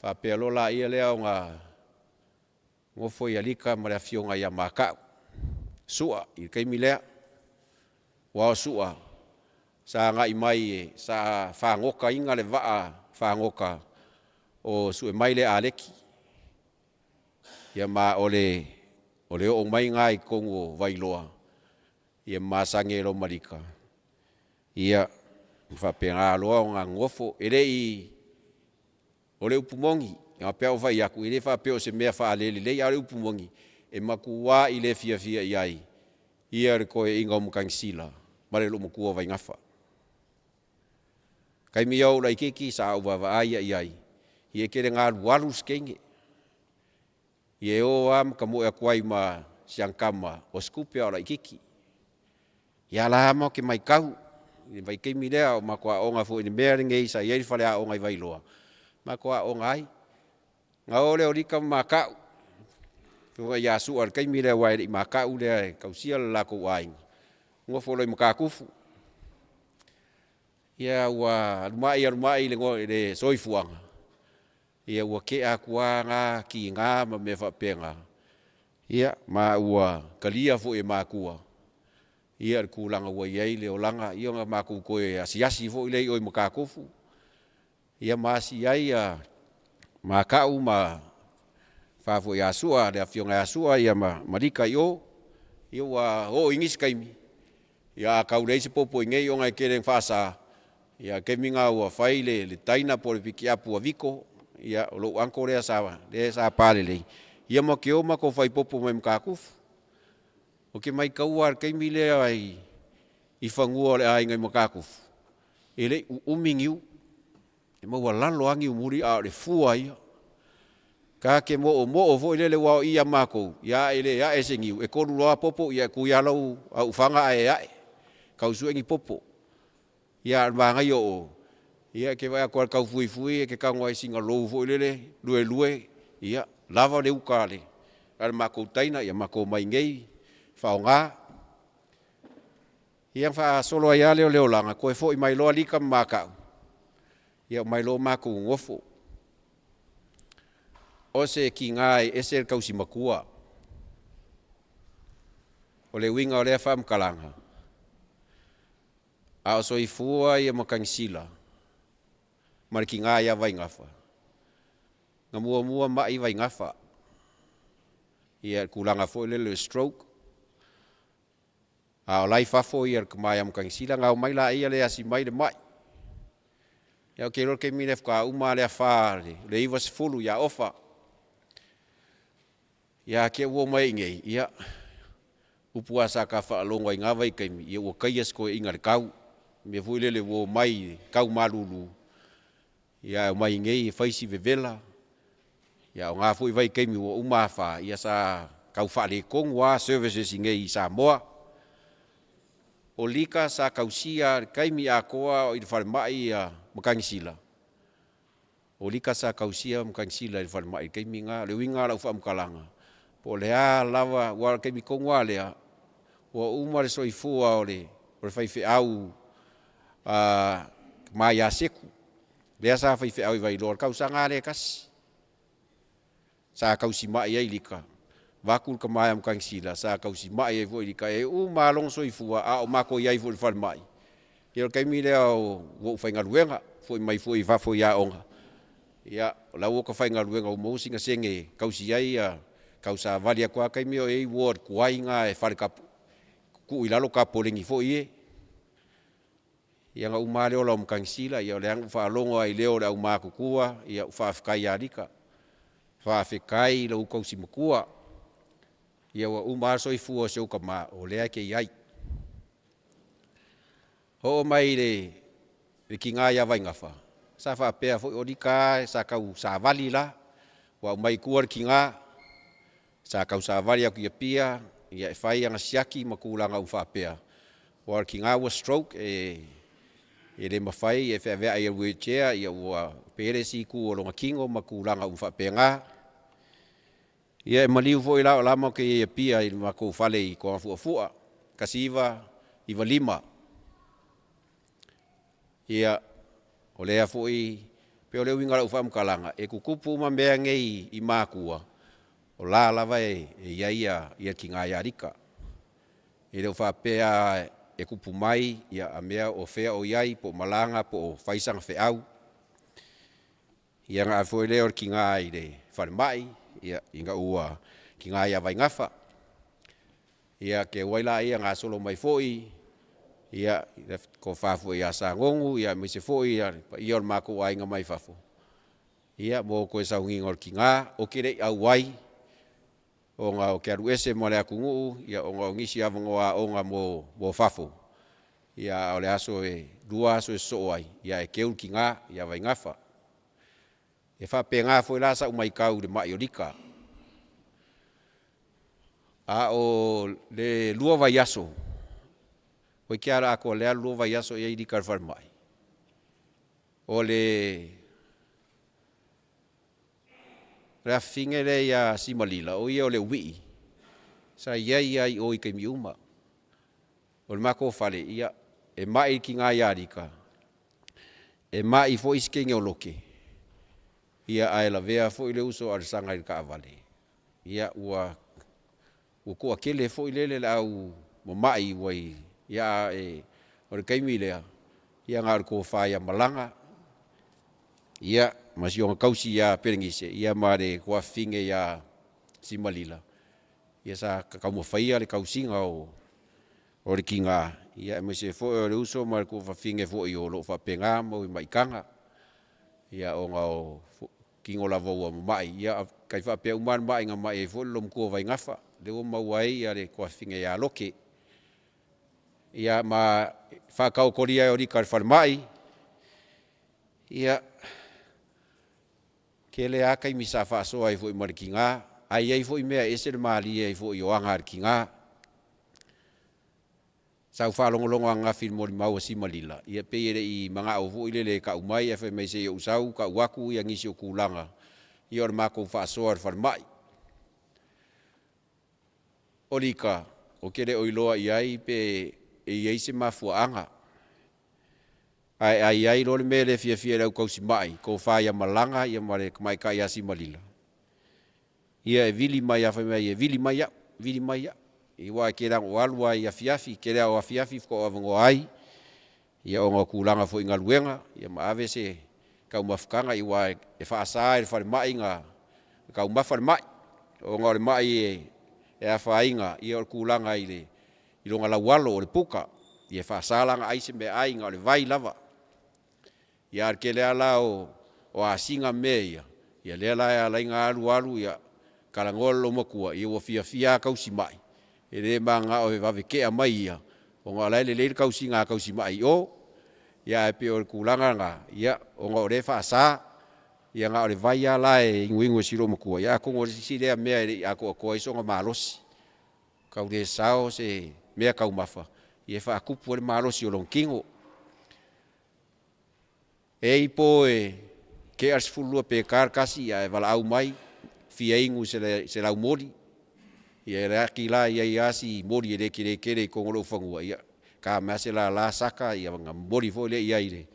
faapea loa lea ona nofo Lika ma le afioga ia Mata'u Su'a i le taimi lea, aua o Su'a sa agai mai sa fagotaina le vaa fagota o sue mai le Aleki. Ia ma o le oo mai lena i totonu o Vailoa, ia ma masani ai loa ma Lika, ia ma faapena loa ona nonofo. E le i… O le upu moni e pei ona ou fai atu, e le faapea o se mea faale-lelei, a o le upu moni, e matuai le fiafia i ai le toeaina o Matagisila ma le loomatua o Vaigafa. O taimi ia o ou laitiiti sa ou vaavaai lava i ai, ia e tele ina alualu si teine, ia e o lava ma tamoe atu ai ma si ana tama o se tupe a o laitiiti. Ia a o la e matou te matau i le vaitaimi lea a o matou aooga foi i le mea lenei sa i ai le faleaoga i Vailoa, matou aooga ai. Ona o lea o Lika ma Mata'u, le afioga ia Su'a i le taimi lea aua e le i Mata'u lea e tausia le latou aiga, nonofo loa i Matatufu. Ia ua alu mai alu mai le soifuaga, ia ua tea atu lava na tiga ma mea faapena, ia ma ua talia foi e matua le tulaga ua i ai le olaga, ia ona matou toe asiasi foi lea i o i Matatufu, ia ma asi ai Mata'u ma le fa foi ia Sua, le afioga ia Sua ma Lika i o. Ia ua oo i nisi taimi, ia a tau leai se popo i inei ona e tele ina faasa, a o le taimi lena ua fai le Dyna po o le pikiapu a Vito, o lou uncle lea sa palelei, ia matou te o matou fai popo mai Matatufu. Ou te matauina lava i le taimi lea i fanua o le aiga i Matatufu, e le i uumi niu, e maualalo lava niumuli a o le fua ia. Ta te moomoo foi lele aua o i ia matou, a le ae se niu, e tolu loa popo e tui lava lau aufaga ae ae, tau sue ni popo. Ia a o le manaia o o, ia e te vaai atu lava i le taufuifui e te tago lava i sina lou foi lele, luelue, ia lava le uta a le matou dyna matou omai i inei faaaoga. Ia ona faasolo ai lava lea o le olaga, toe foi mai loa Lika ma Mata'u, ia omai loa matou nonofo. O se tina e ese le tausi matua. O le uiga o lea faamatalaga, a o soifua Matagisila ma le tina ia Vaigafa, na muamua mai Vaigafa i le tulaga foi lele o le stroke, a o la e i fafo le tama ia Matagisila, ona omai laia lea e asi mai le mai. Ia ou te iloa o le taimi lea faatoa uma lava le afa o le 90 ia Ofa. Ia te i ua omai i inei, ia, o upu lava sa ta faalogo ai i na vaitaimi, ia ua taia si toeaina i le tau, le mea foi lele ua omai i tau malulu, ae omai i inei e fai si vevela. A o na foi vaitaimi ua uma afa, ia sa tau faaletonu lava services i inei i Samoa. O Lika sa tausia lava i le taimi atoa a o i le falemai Matagisila, o Lika sa tausia Matagisila i le falemai i le taimi lena. O le uiga o lau faamatalaga, po o le a lava, aua o le taimi tonu lava lea, ua uma le soifua o le faifeau le tama ia Seku, lea sa faifeau i Vailoa i le tausaga lava lea e tasi sa tausimai ai Lika, vaeatu le tama ia Matagisila sa tausimai ai foi Lika. E uma lava lona soifua a o matou i ai foi i le falemai. Ia o le taimi lea ua ou faigaluega, foi mai foi fafo i aoga, ia o la e ua ota faigaluega ua maua sina sene e tausi ai tausavali atu lava taimi a o i ai ward tuai na e tuu i lalo tapoleni foi ie. Ia na uma lava le ola o Matagisila, ia o lea lava na ou faalogo lava i leo o le aumatutua, ia ou faafetai ia Lika, faafetai i lau tausi matua, ia ua uma lava le soifua o si ou tama o lea e te i ai. Oo mai i le tina ia Vaigafa, sa faapea foi, o Lika lava sa tausavali la, ua aumai i tua le tina, sa tausavali atu i Apia. Ia e fai ana siaki ma tulaga uma faapea, aua o le tiga ua stroke e le mafai, e feaveai i le wheelchair, ua pe le isi itu o lona tino ma tulaga uma faapena. Ia e maliu foi la o la matou te i ai i Apia i le matou fale i Togafuafua 1995. Ia, o lea foi… E pei o le uiga o lau faamatalaga, e tutupu uma mea nei i matua, o la lava e i ai le tina ia Lika. E le o faapea e tupu mai a mea o fea o i ai, po o malaga po o fai sana feau. Ia ona ave foi lea o le tina i le falemai ina ua tiga ia Vaigafa. Ia teu ai lea gasolo mai foi le tofa foi ia Sagonu aemaise foi le paia o le matou aiga mai fafo mo le toe sauniga o le tina. Ou te le i auai ona ou te alu ese ma le atunuu ona o nisi avanoa aoga mo fafo, a o le aso e 2 aso e sosoo ai, ae teu le tina ia Vaigafa. E faapena foi la sau matau i le mai o Lika. A o le 2 vaiaso, toeitiiti lava atoa lea 2 vaiaso o i ai Lika i le falemai, o le afafine lea ia Simalila, o ia o Leuii, sa i ai lava i o i taimi uma. O le matou fale, ia, e mai le tina ia Lika, e mai foi isi teine o Lote, ae lavea foi le uso a o le saga i le taavale, ia ua toatele foi lele le au mamai ua i… a o le taimi lea, ia na o le tofa ia Malaga ma si ona tausi ia Pelenise ma le tuafafine ia Simalila, ia sa taumafaia le tausiga o le tina, aemaise foi o le uso ma le tuafafine foi o lo o faapena mau maitaga, ona o tino lava ua mamai, e tai faapea uma lava le mai na mai ai foi le loomatua o Vaigafa, lea ua maua ai le tuafafine ia Lote. Ia ma le faataotolia ai o Lika i le falemai, ia, e tele lava taimi sa faasoa ai foi ma le tina, ae i ai foi mea e ese le malie ai foi o aga a le tina. Sa ou faalogologo ananafi i le molimau a Simalila, ia pei e le i manao foi lele e tau mai ae fai mai se i ou sau tau atu nisi o tulaga o le matou faasoa i le falemai. O Lika, ou te le o iloa i ai pe i ai se mafuaaga, ae a i ai loa le mea e le fiafia i le au tausimai, le tofa ia Malaga ma le tamaitai ia Simalila, ia e vili mai lava, fai mai e vili mai au, vili mai au. Aua e tele lava ina ou alu lava i afiafi, tele lava o afiafi faatoa ou avanoa ai ona o tulaga foi i galuega, ma ave se taumafataga, aua e faasa e le falemai ona taumafa le mai, ona o le mai e afaina o le tulaga i lona laualo o le puta, ia e faasa la ona ai se meaai na o le vai lava. Ia, a o le tele lava la o asiga ma mea ia, ia lea la e ala ai ona alu alu talanoa le loomatua, ia ua fiafia lava tausimai, e le mananao e vave tea mai ia, ona o la e lelei le tausiga a tausimai i o. Ae pei o le tulaga lena, ona o lea e faasa, ia na o le vai lava la e inuinu e si loomatua, ia atonu o le isi lea mea e le i atoatoa ai sona malosi, tau le sao se meataumafa e faatupu ai le malosi o lona tino. E i ai po e tea le 12 pe ta le 1 ae valaau mai e fia inu i se laumoli. Ia e laki la e i ai lava si moli e le tele tele i totonu o lou fanua, ia ta mai lava se lala saka ona momoli foi lea i ai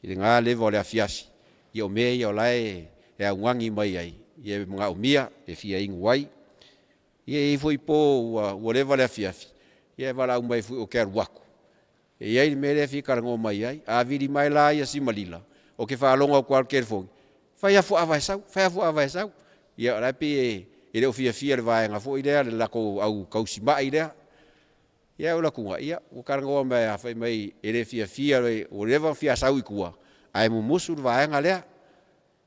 i lena leva o le afiafi. Ia o mea ia o la e augani mai ai, e manaomia e fia inu ai. Ia e i ai foi po ua leva le afiafi, ae valaau mai foi ou te alu atu e i ai le mea lea e fia talanoa mai ai. A vili mai la Simalila, ou te faalogo atu lava i le telefoni, fai afu ava e sau, fai afu ava e sau. Ia o la e pei e le o fiafia i le vaega foi lea le latou au tausimai lea. Ia ae ou alu atu, ia ua talanoa mai lava fai mai e le fiafia, ua leva ona fia sau i tua ae mumusu le vaega lea,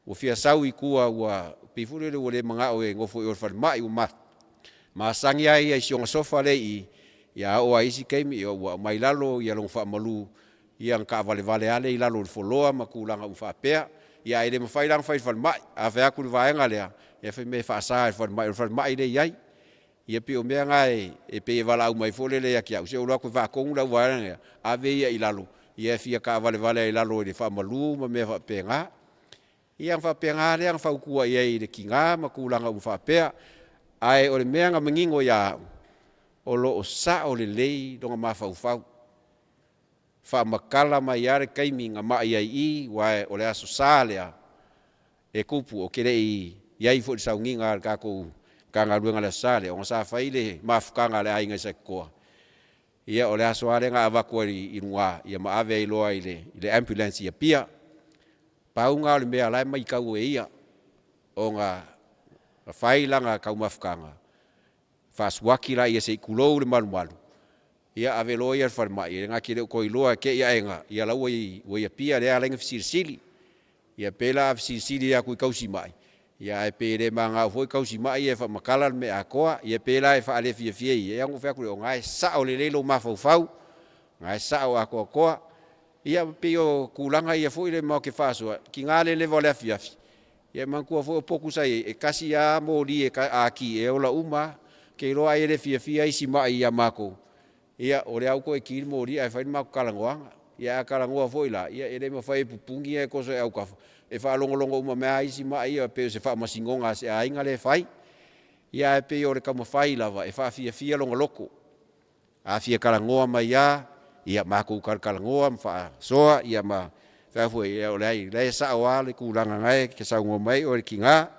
ua fia sau i tua ua pei foi lele ua le manao e nofo i o i le falemai, ua masani lava ia i si ona sofa lea e i i, a oo lava i isi taimi ua aumai i lalo lona faamalu ona taavalevale lava lea i lalo o le floor ma tulaga uma faapea. Ia ae le mafai la ona fai i le falemai, a fai atu i le vaega lea, ia fai mai e faasa e le falemai, o le falemai lea e i ai. Ia pei o mea na e pei e valaau mai foi lele ia te au, se i ou alu atu e faatonu le au vaega ia, ave ia i lalo, ia e fia taavalevale ai i lalo i le faamalu ma mea faapena. Ia ona faapena lava lea ona fautua i ai i le tina ma tulaga uma faapea. Ae o le mea na manino ia au, o lo o sao lelei lona mafaufau, faamatala mai lava le taimi na mai ai i i, aua o le Aso Sa lea e tupu, ou te le i i ai foi i le sauniga a le tatou Matagaluega i le Aso Sa lea, ona sa fai le mafutaga a le aiga i Satitoa. Ia o le aso lava lea na avatu ai i luga ma ave ai loa i le ambulance i Apia. Pau lena o le mea o la e matau e ia, ona na fai lana taumafataga, faasuaki laia se i tulou le malumalu, ia ave loa ia i le falemai na te le o toe iloa, te i aega o la ua i Apia lea e ala ai ona fesilisili. Ia pei la a fesilisili atu i tausimai, ae pei e le mananao foi tausimai ia e faamatala le mea atoa. Ia pei la e faalefiafia ia, ia ona ou fai atu lea, o lena e sao lelei lou mafaufau, o lena e sao atoatoa. Ia pei o tulaga ia foi lea matou te faasoa, tiga le leva o le afiafi, ia manatua foi o potu sa i ai, e tasi lava moli a ki e ola uma lava. Ou te iloa ai e le fiafia isi mai ia matou, ia o lea lava ua toe ki le moli ae fai le matou talanoaga. Ia a talanoa foi la, ia e le mafai e pupuni ae toso i autafa e faalogologo uma mai lava isi mai ia pei o se faamasinoga a se aiga lea e fai. Ia ae pei o le taumafai lava e faafiafia lona loto. A fia talanoa mai lava, ia matou talatalanoa ma faasoa ma fai atu foi, ia leai o la e sao lava le tulaga o lena e te saunoa mai ai oe le tina.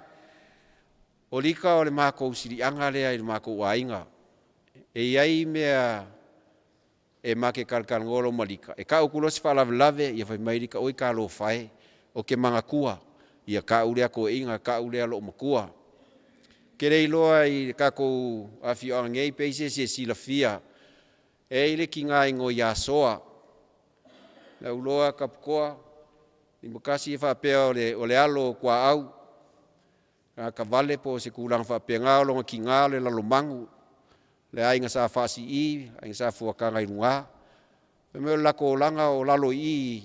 O Lika o le matou siliaga lea i le matou aiga. E i ai mea e ma te talatalanoa loa ma Lika, e tau atu loa se faalavelave fai mai Lika, oi talofa e, ou te manatua tau lea toeaina, tau lea loomatua. Ou te le iloa i le tatou afioaga nei pe i ai se isi e silafia, e i ai le tina e igoa ia Soa. Na ou iloa Taputoa Limatasi e faapea o le alo o Tuaau Lakavale po o se tulaga faapena. O lona tina o le Lalomanu, le aiga Sa Faasii, aiga Sa Fuataga i luga. Fai mai o le latou olaga o lalo i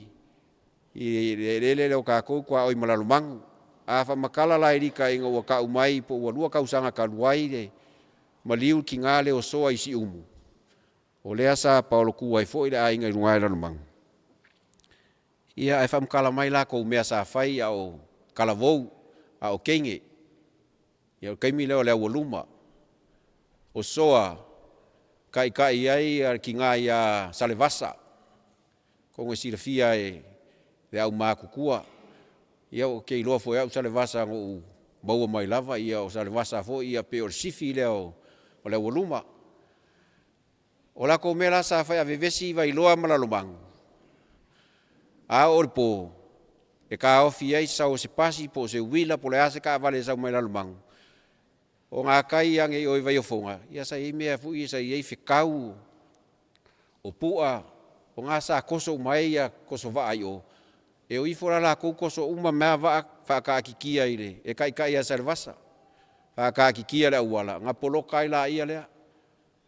i i le eleele lea o tatou, tuaoi ma Lalomanu. A faamatala la e Lika ina ua tau mai po ua 2 tausaga talu ai le maliu le tina lea o Soa i Siumu, o lea sa paolotu ai foi le aiga i luga i Lalomanu. Ia ae faamatala mai latou mea sa fai a o talavou, a o teine. Ia o le taimi lea o le aualuma, o Soa e taitai ai le tina ia Salevasa. Atonu e silafia e le aumatutua. Ia ou te iloa foi e au Salevasa na ou maua mai lava, o Salevasa foi e pei o le sifi lea o le aualuma. O latou mea la sa fai a vevesi Vailoa ma Lalomanu, a oo i le po, e taofi ai le sau o se pasi po o se uila po o le a se taavale e sau mai Lalomanu, o gatai ane i o i Vaiofoga, ia sa i ai mea foi ia sa i ai fetau, o pua, o i sa toso uma ai tosovaa i o, e o ifo la latou toso uma mai lava vaa faataatitia e taitai ia Salevasa, faataatitia i le auala ona poloka ai laia lea.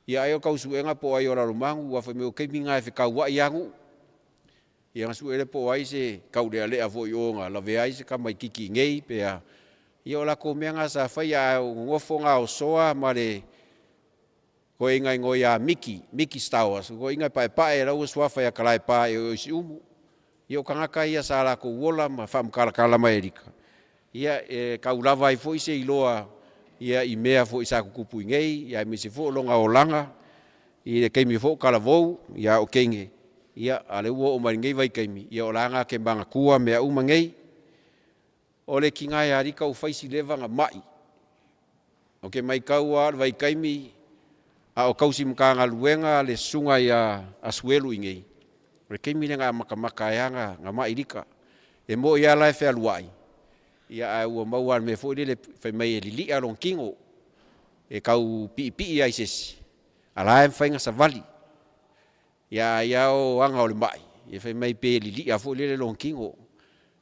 Ia ai o tau suega po o ai o Lalomanu, aua fai mai o taimi na e fetauai lava nuu. Ia ona sue lea po o ai se taulealea foi i o na lavea ai se tamaitiiti i inei pe a. Ia o latou mea na sa faia, ae o le nonofo lena o Soa ma le toeaina e igoa ia Miki, Miki Stowers, o le toeaina e paepae o la ua suafa ia Talaepa i o i Siumu. Ia o tagata ia sa latou ola ma faamatalatala mai e Lika, ia e tau lava ai foi se iloa i mea foi sa tutupu i inei, aemaise foi o lona olaga i le taimi foi o talavou, a o teine, a o lea ua oo mai lenei vaitaimi, o la na te manatua mea uma nei. O le tina ia Lika ua fai si leva ona mai. Ou te matau lava o le vaitaimi a o tausi Matagaluega le susuga ia Asuelu i inei, o le taimi lea na amatamata ai lava ona mai Lika. E moni lava la e fealuai, ae ua maua lava i le mea foi lele fai mai e lilia lona tino, e tau piipii lava i se isi, a o la e mafai ona savali. Ae ai lava o aga o le mai, fai mai pei e lilia foi lele lona tino.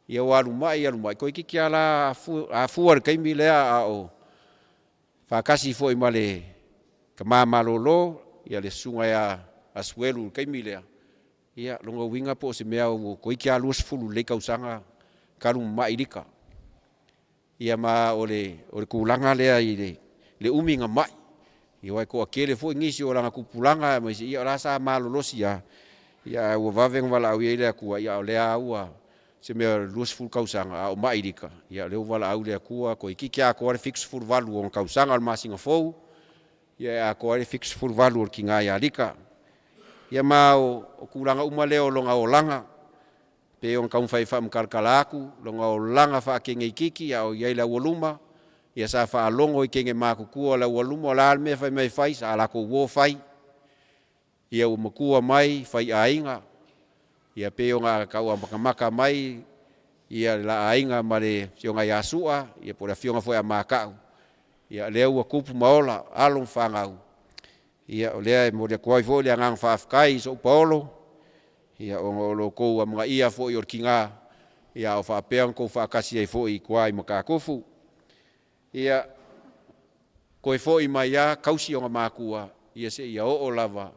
Ia ua alu mai alu mai, toeitiiti lava la afua i le taimi lea a o faatasi foi ma le tama malolo le susuga ia Asuelu i le taimi lea, ia o lona uiga po o se mea toeitiiti lava 20 lelei tausaga talu ona mai Lika. Ia ma o le tulaga lea i le umi ona mai. Ia aua e toatele foi nisi o lana tupulaga aemaise o la sa malolosi lava, ae ua vave ona valaaulia i ai le Atua, a o lea lava ua se mea o le 20 tausaga a o mai Lika, o lea ua valaau le Atua toeitiiti atoa le 78 o ona tausaga. O le masina fou e atoa ai le 78 o le tina ia Lika. Ia ma o tulaga uma lea o lona olaga pei ona taumafai e faamatalatala atu lona olaga faateine itiiti a o i ai i le aualuma, ia sa faalogo i teine matutua o le aualuma o le a le mea e fai mai e fai, sa latou o fai. Ia ua matua mai faiaiga, ia pei ona tau amatamata mai le la aiga ma le afioga ia Su'a po o le afioga foi ia Mata'u, ia lea ua tupu ma ola alo ma fanau. Ia o lea e momoli atu ai foi le agaga faafetai i so'u paolo, ona o lo outou amanaia foi o le tina a o faapea ona outou faatasi ai foi i tua i Matatufu. Ia, toe foi mai lava tausi ona matua seia oo lava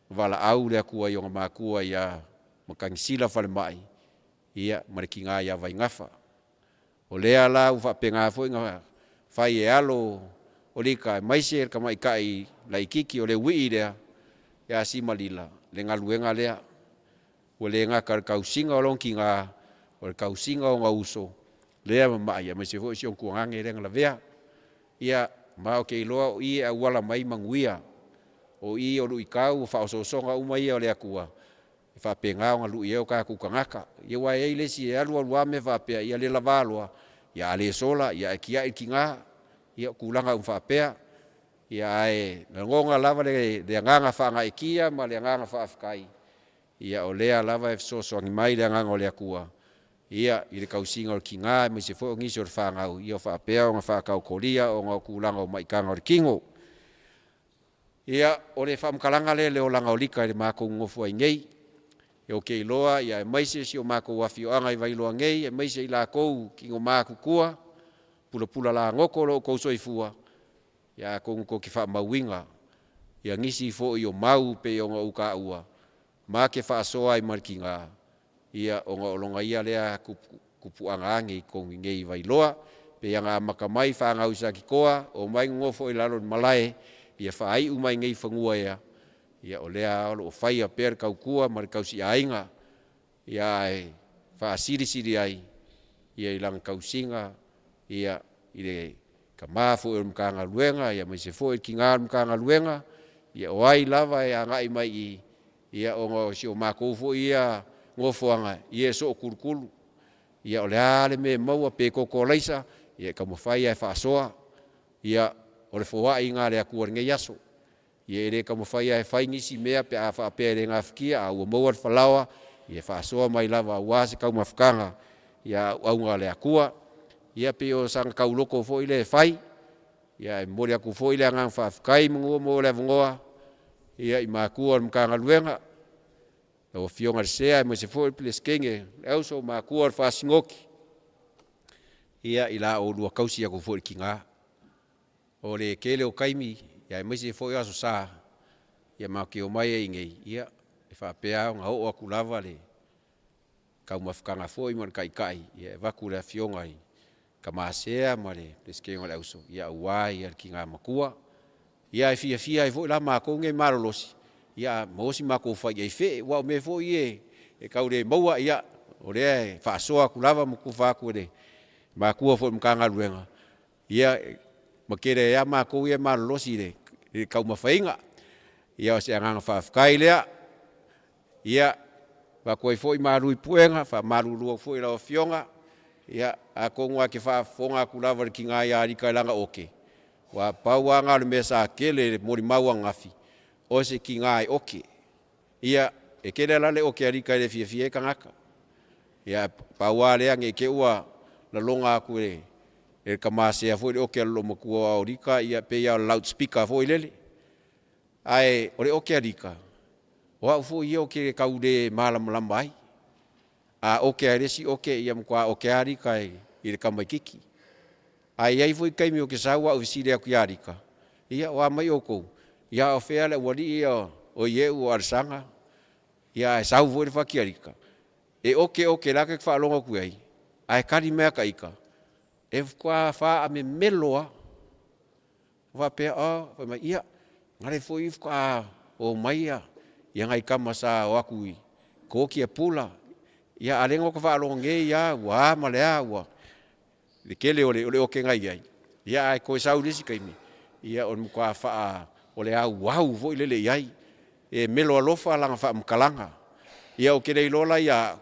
ina valaau le Atua i ona matua ia Matagisila Falemai ma le tina ia Vaigafa. O lea la ua faapena foi ona fai e alo o Lika aemaise le tamaitai laitiiti o le uii lea ia Simalila le galuega lea. Ua le gata i le tausiga o lona tina, o le tausiga o ona uso lea mamai aemaise foi o si ona tuagane lea na lavea. Ia ma ou te iloa o i e auala mai ai manuia, o i o luitau ma faaosoosoga uma ia o le Atua e faapena ona lui ai o tatou tagata. Ia aua e i ai le isi e alu alu lava mea faapea, ia le lava loa, a le sola ae tiai le tina, ia o tulaga uma faapea. Ae lagona lava le agaga faagaeetia ma le agaga faafetai, ia o lea lava e fesoasoani mai le agaga o le Atua i le tausiga o le tina aemaise foi o nisi o le fanau o faapea ona faataotolia ona o tulaga o maitaga o le tino. Ia, o le faamatalaga lea i le olaga o Lika i le matou nonofo ai nei. Ou te iloa aemaise si o matou afioaga i Vailoa nei aemaise i latou tino matutua, pulapula lagoto lo outou soifua, ia atonu tou te faamauina nisi foi o mau pei ona ou taua ma te faasoa ai ma le tina, ona o lona ia lea tupuaga age i totonu i inei i Vailoa. E pei ona amata mai fanau i Satitoa, omai nonofo i lalo i le malae, ia faaiu mai i inei i fanua ea, ia o lea lava o lo o faia pea le tautua ma le tausiaiga, ae faasilisili ai i lana tausiga i le tama foi o le Matagaluega aemaise foi le tina o le Matagaluega. Ia o ai lava e agai mai i i, ona o si o matou foi ia nofoaga, ia e sookulukulu. Ia o le a le mea e maua, pe toto alaisa, ia e taumafai lava e faasoa. Ia o le foai lena a le Atua i lenei aso. Ia e le taumafai lava e fai nisi mea pe a faapea e le gafatia, a ua maua le falaoa, ia e faasoa mai lava aua se taumafataga a auauna a le Atua. Ia pei o sana tauloto foi lea e fai. Ae momoli atu foi le agaga faafetai meaanu ua maua le avanoa i matua o le Matagaluega, lau Afioga i le Sea aemaise foi le Peresetene o le Auso, matua o le fasinoti i la oulua tausi atu foi i le tina. O le tele o taimi aemaise foi o aso sa matou te omai ai i inei, ia e faapea lava ona oo atu lava le taumafataga foi ma le taitai e avatu i le afioga i le tama sea ma le Peresetene o le Auso aua le tina matua. Ia ae fiafia ai foi la matou nei malolosi, a maua se matou faiai fee, aua o mea foi ia e tau le maua, ia o lea e faasoa atu lava ma tufa atu e le matua foi o le Matagaluega, ia ma tele ai lava matou ia e malolosi i le taumafaina. Ia o se agaga faafetai lea. Ia, avatu ai foi malu i puega, e faamalulu atu foi i lau Afioga, ia atonu lava e te faafofoga atu lava i le tina ia Lika i lana ote, aua pau lava lena o le mea sa tele i le molimau ananafi, o se tina e ote. Ia, e tele la le ote a Lika e le fiafia ai tagata, ae pau lava lea ne i te i ua lagona atu e le tama sea foi le ote a le loomatua, aua o Lika e pei lava o le loudspeaker foi lele. Ae o le ote a Lika, o au foi ia ou te tau le malamalama ai. A ote lava i le isi ote, ia matua ote lava Lika i le tamaitiiti. Ae i ai foi taimi ou te sau au fesili atu ia Lika, ia o a mai outou? Ia a o fea le aualii ia o Ie'u, o Alesana? Ae sau foi le fati a Lika, e ote ote o la e ta te faalogo atu i ai, ae tali mai lava ta ita, e faatoa faamemelo lava. Ou faapea, a? Fai mai, ia. Gale foi faatoa o mai ia nai tama sa o atu i koki pula. Ia a o lea na ota faalogo nei lava ua a ma le a ua le tele o le oke na i ai, ia ae toe sau i le isi taimi, ia o le matua o le auau foi lele i ai. E meloalofa lana faamatalaga. Ia ou te le iloa la ia au,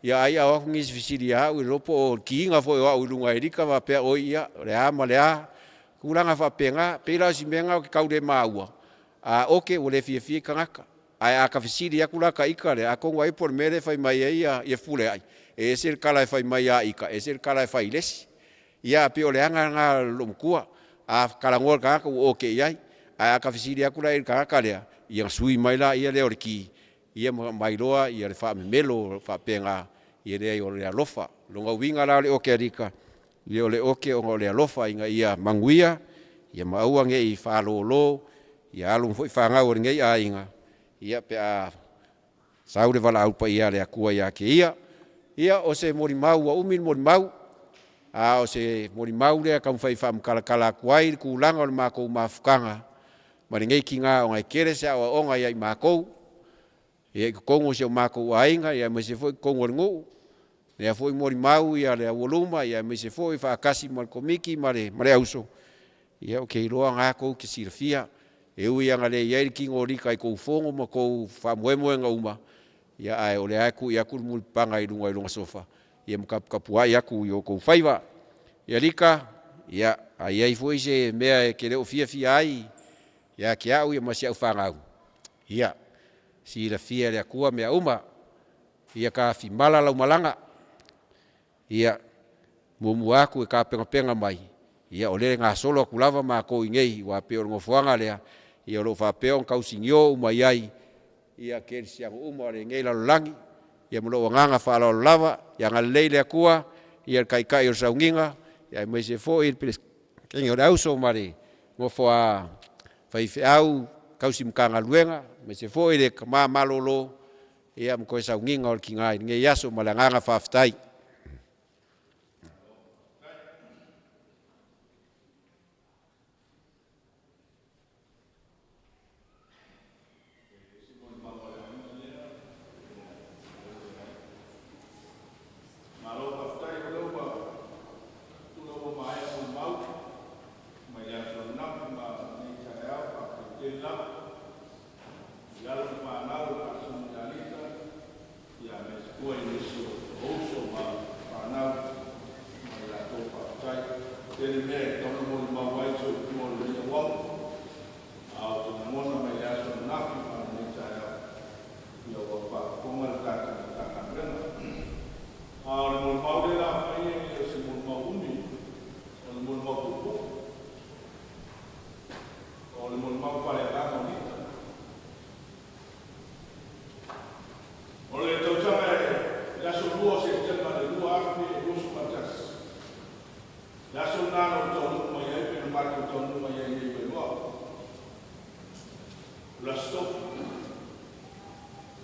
ia ai a o atu nisi e fesili ia au, iloa po o le kiina foi o au i luga e Lita faapea oi ia o le a ma le a, tulaga faapena. E pei la o si mea lena ou te tau le maua, a oke ua le fiafia ai tagata, ae a ta fesili atu la ita lea, atonu ai po o le mea lea e fai mai ai Fepuleai, e ese le tala e fai mai ia ita, ese le tala e fai i le isi. Ia ae pei o le aga lena o le loomatua, a talanoa i le tagata ua oke i ai, ae a ta fesili atu la i le tagata lea, ia ona sui mai lea o le ki ma aumai loa le faamemelo faapena. Ia leai o le alofa. O lona uiga la o le oke a Lita, ia o le oke ona o le alofa ina ia manuia, ma aua ne i faalolo alo foi ma fanau a lenei aiga pe a sau le valaau paia a le Atua ia te ia. Ia, o se molimau ua umi le molimau, a o se molimau lea e taumafai e faamatalatala atu ai le tulaga o le matou mafutaga ma lenei tina ona e tele se aoaoga ia i matou i totonu o si o matou aiga, aemaise foi totonu o le nuu. O lea foi e molimau le aualuma aemaise foi faatasi ma le Komiti ma le auso, ia ou te iloa o lena tou te silafia. E ui lava ina leai le tino o Lita i tou fono ma tou faamoemoega uma, ae o lea lava e tui atu le mulipapaga i luga i lona sofa ma taputapuai atu i outou faiva. Ia Lita, ia a i ai foi se mea e te le o fiafia ai ia te au ma si au fanau, ia silafia e le Atua mea uma. Ia tafimala lau malaga, ia muamua atu e tapenapena mai, ia o lea e gasolo atu lava matou i inei, aua e pei o le nofoaga lea o lo o faapea ona tausinio uma i ai kerisiano uma o lenei lalolagi. Ia ma lou agaga faaaloalo lava. Ia agalelei le Atua i le Taitai o le sauniga, aemaise foi le Peresetene o le Auso ma le nofo a faifeau tausi Matagaluega, aemaise foi le tama malolo ma toe sauniga o le tina i lenei aso. Ma le agaga faafetai. Malo faafetai o lea ua tula ua maea molimau mai le aso ananafi ma lenei taeao. Faafetai tele lava i alo ma fanau e faasino ia Lita, aemaise foi nisi o uso ma fanau ma i latou. Faafetai. Tele mea e tatau ona molimau ai le soifua o lenei auauna, a o se lagona mai le aso ananafi ma lenei taeao, ia ua faafofoga le tatou Matagaluega. A o le molimau lea o le a fai e le o se molimau umi, o le molimau puupuu. O le molimau faaleagaga o Lita. O le tausaga e le aso 2 o Setema i le 2021, le aso lena na ou taunuu mai ai pe na matou taunuu mai ai i Vailoa. O le aso Tofi.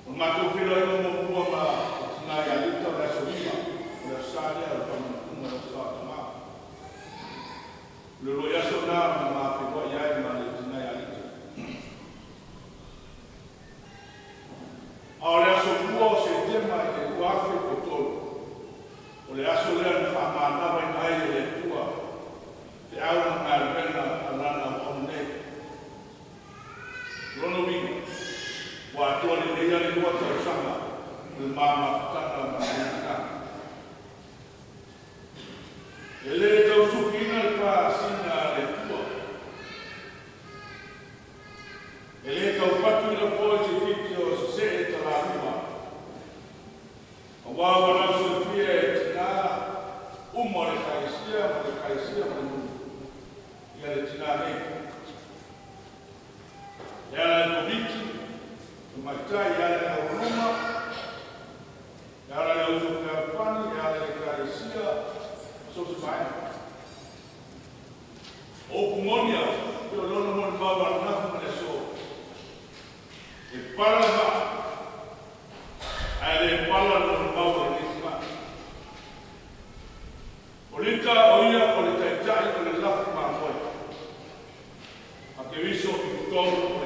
O le matou feiloaiga muamua ma le tina ia Lita o le aso 5, o le aso Sa lea o le faamanuiaga o le Aso Sa o Tama. O le uluai aso lena na ma feiloai ai ma le tina ia Lita. A o le aso 2 o Setema i le 2003, o le aso lea na faamanavaina ai e le Atua feau ma galuega a Lana auauna nei. O lona uiga, ua atoa lelei lava le 2 tausaga o le ma mafutaga ma lenei tina. E le tausukiina le pasina a le Atua, e le taufatuina foi se titi o sese'e talaluma, auā ua lausilafia e tinā uma o le Ekalesia ma le Ekalesia ma le nuu ia le tinā nei. E ala i le Komiti Tamaitai, e ala i le aualuma, e ala i le auso fealofani, e ala i le Ekalesia ma so o se vaega. O upu moni lava, pei o lona molimau ananafi ma le aso, e pala le vaa, ae le pala le molimau a lenei tina. O Lita o ia o le taitai o le lafu mamoe a Keriso i totonu.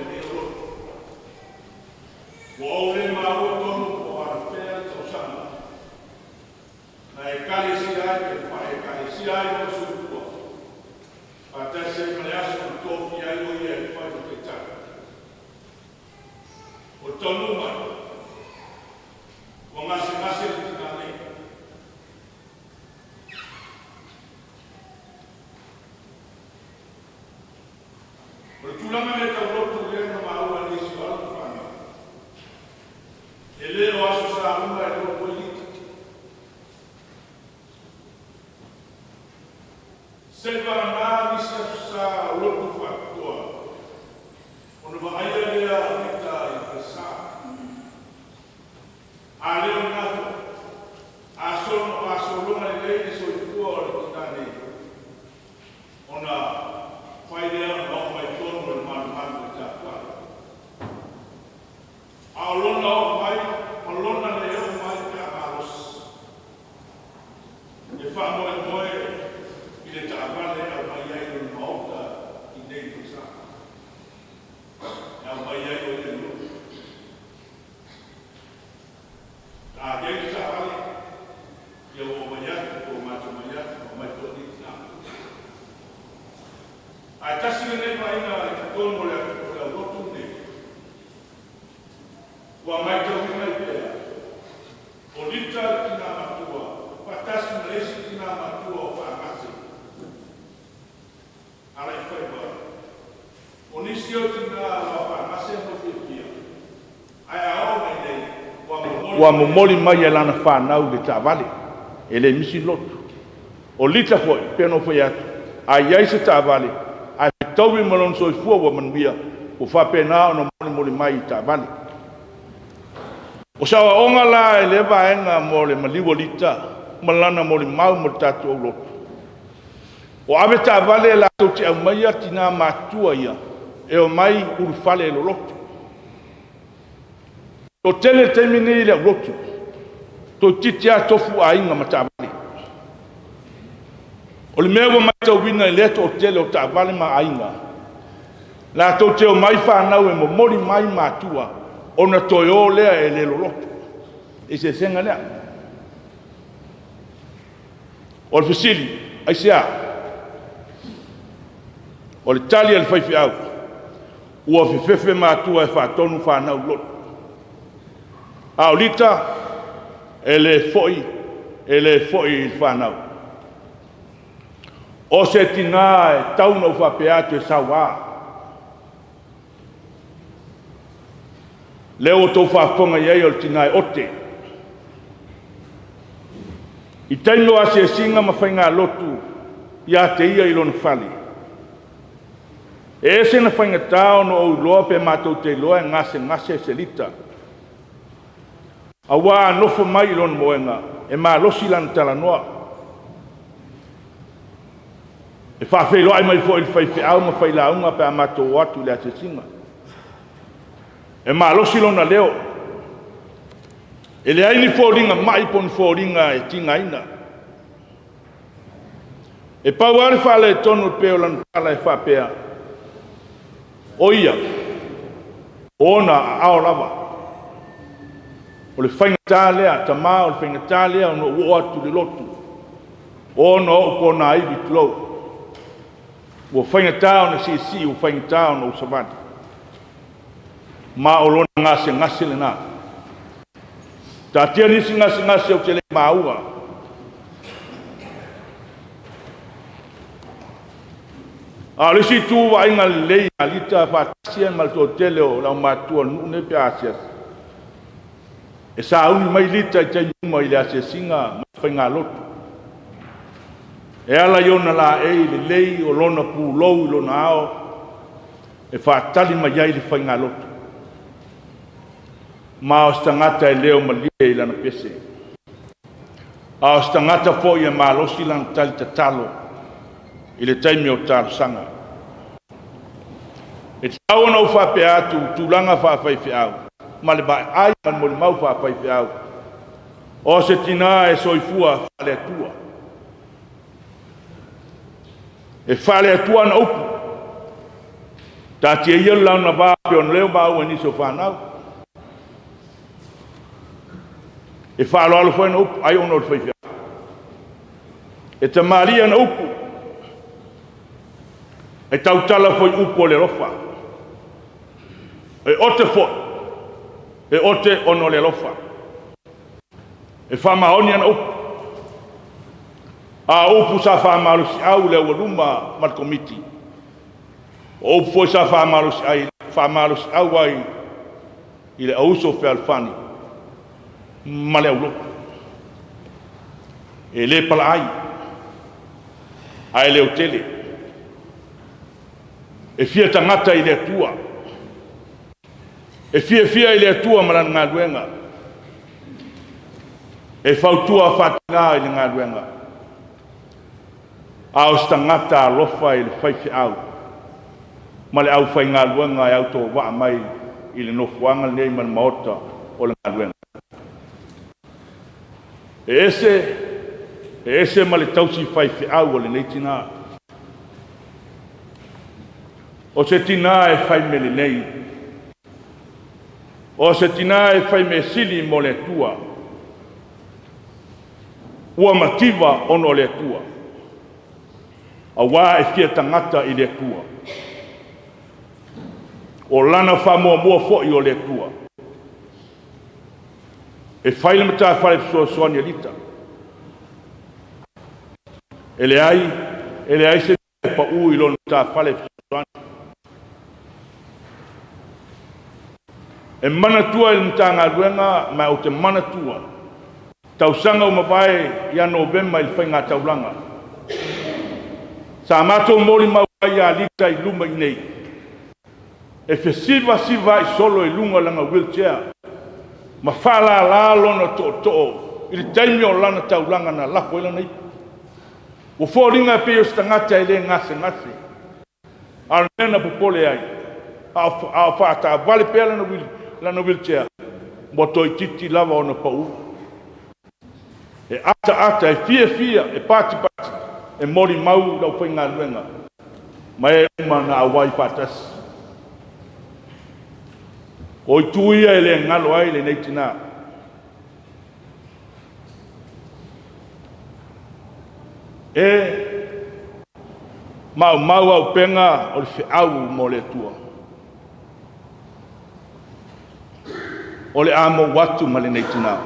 O le tulaga lea tau lotu lea na maua e nisi o alo ma fanau, e le o Aso Sa uma e lotu ai Lita. Seiavagana nisi Aso Sa o lotu faapitoa, ona vaaia lea o Lita i falesa. A le o lena foi, a sologa lelei le soifua o le tina nei, ona fai lea ona oo mai totonu o le malumalu o le tapuai. A o lona oo mai ma lona le oo mai pe a malosi, e faamoemoe i le taavale e aumai ai i lona maota i inei i Falesa, e aumai ai o ia i lotu. A i ai le taavale, ia ua omai atu, ua matou omai atu, aumai foi lenei tina. Ae tasi lenei vaaiga i totonu o le aulotu lenei, ua matauina ai pea, o Lita le tina matua, faatasi ma le isi tina matua o Faagase, Alaifaiva. O nisi o tina ua faagase mo fiafia, ae a oo mai nei, ua momoli mai e lana fanau le taavale, e le misi le lotu. O Lita foi, pei ona ou fai atu, a i ai se taavale, ae fetaui ma lona soifua ua manuia, ua faapena ona molimoli mai i taavale. O se aoaoga la i lea vaega mo le maliu o Lita ma lana molimau mo le tatou aulotu, o ave taavale latou te aumaia tina matutua ia e omai ulufale i le lotu. E toatele le taimi lenei i le aulotu, toeitiiti lava tofu aiga ma taavale. O le mea ua matauina i lea toatele o taavale ma aiga, latou te omai fanau e momoli mai matua, ona toe o lea e le lolotu. O le eseesega lea. O le fesili, aisea? O le tali a le faifeau, ua fefefe matua e faatonu fanau i lotu. A o Lita, e le foi, e le foi i fanau. O se tina e tau ina ou faapea atu e saua. Lea ua outou faafofoga i ai o le tina e ote. I taimi o asiasiga ma faigalotu ia te ia i lona fale, e ese ona faigata ona ou iloa pe matou te iloa e gasegase se Lita. Aua a nofo mai i lona moega, e malosi lana talanoa. E faafeiloai mai foi i le faifeau ma failauga pe a matou o atu i le asiasiga. E malosi lona leo. E leai ni foliga mai po o ni foliga e tigaina. E pau lava le faaletonu e pei o lana tala e faapea, o ia, o ona aao lava. O le faigata lea, tama o le faigata lea ona ou oo atu i le lotu, ona o ou ponaivi, tulou. Ua faigata ona siisii, ua faigata ona ou savali. Ma o lona gasegase lena. Taatia nisi gasegase ou te le i maua. A o le isi itu vaaiga lelei a Lita faatasi ai ma le toatele o le aumatutua o le nuu lenei pe a asiasi, e sauni mai Lita i taimi uma i le asiasiga ma le faigalotu. E ala i ona laei lelei o lona pulou i lona ao e faatali mai ai le faigalotu. Ma o se tagata e leo malie i lana pese. A o se tagata foi e malosi lana tali tatalo i le taimi o talosaga. E tatau ona ou faapea atu tulaga faafaifeau ma le vaai ma le molimau faafaifeau, o se tina e soifua faale-Atua. E faale-Atua ana upu. Taatia ia le launa va pei ona leo maua i nisi o fanau. E faaaloalo foi ana upu, ai ona o le faifeau. E tamalii ana upu, e tautala foi upu o le alofa. E ote foi, e ote ona o le alofa. E faamaoni ana upu. A o upu sa faamalosiau i le aualuma ma le komiti. O upu foi sa faamalosiau ai i le auuso fealofani ma le aulotu. E le palaai, ae leotele. E fia tagata i le Atua, e fiafia i le Atua ma lana galuega, e fautua faatina i le galuega, a o se tagata alofa i le faifeau ma le aufaigaluega e autovaa mai i le nofoaga lenei ma le maota o le galuega. E ese, e ese ma le tausi faifeau a lenei tina. O se tina e fai mea lelei, o se tina e fai mea sili mo le Atua, ua mativa ona o le Atua, aua e fia tagata i le Atua. O lana faamuamua foi o le Atua. E fai le matafale fesoasoani a Lita. E leai, e leai se mea e pau i lona matafale fesoasoani. E manatua e le Matagaluega, ma ou te manatua, tausaga ua mavae ia Novema i le faigataulaga. Sa matou molimau ai ia Lita i luma i inei, e fesivasiva ai solo i luga o lana wheelchair ma faalala lona tootoo i le taimi o lana taulaga na lafo ai lana ipu. Ua foliga e pei o se tagata e le gasegase, a o le mea na popole ai, a o faataavale pea lana wheelchair, ua toeitiiti lava ona pau. E ataata, e fiafia, e patipati, e molimau le aufaigaluega ma e uma na auai faatasi. O itu ia e le galo ai lenei tina. E maumau auupega o le feau mo le Atua. O le a mou atu ma lenei tina.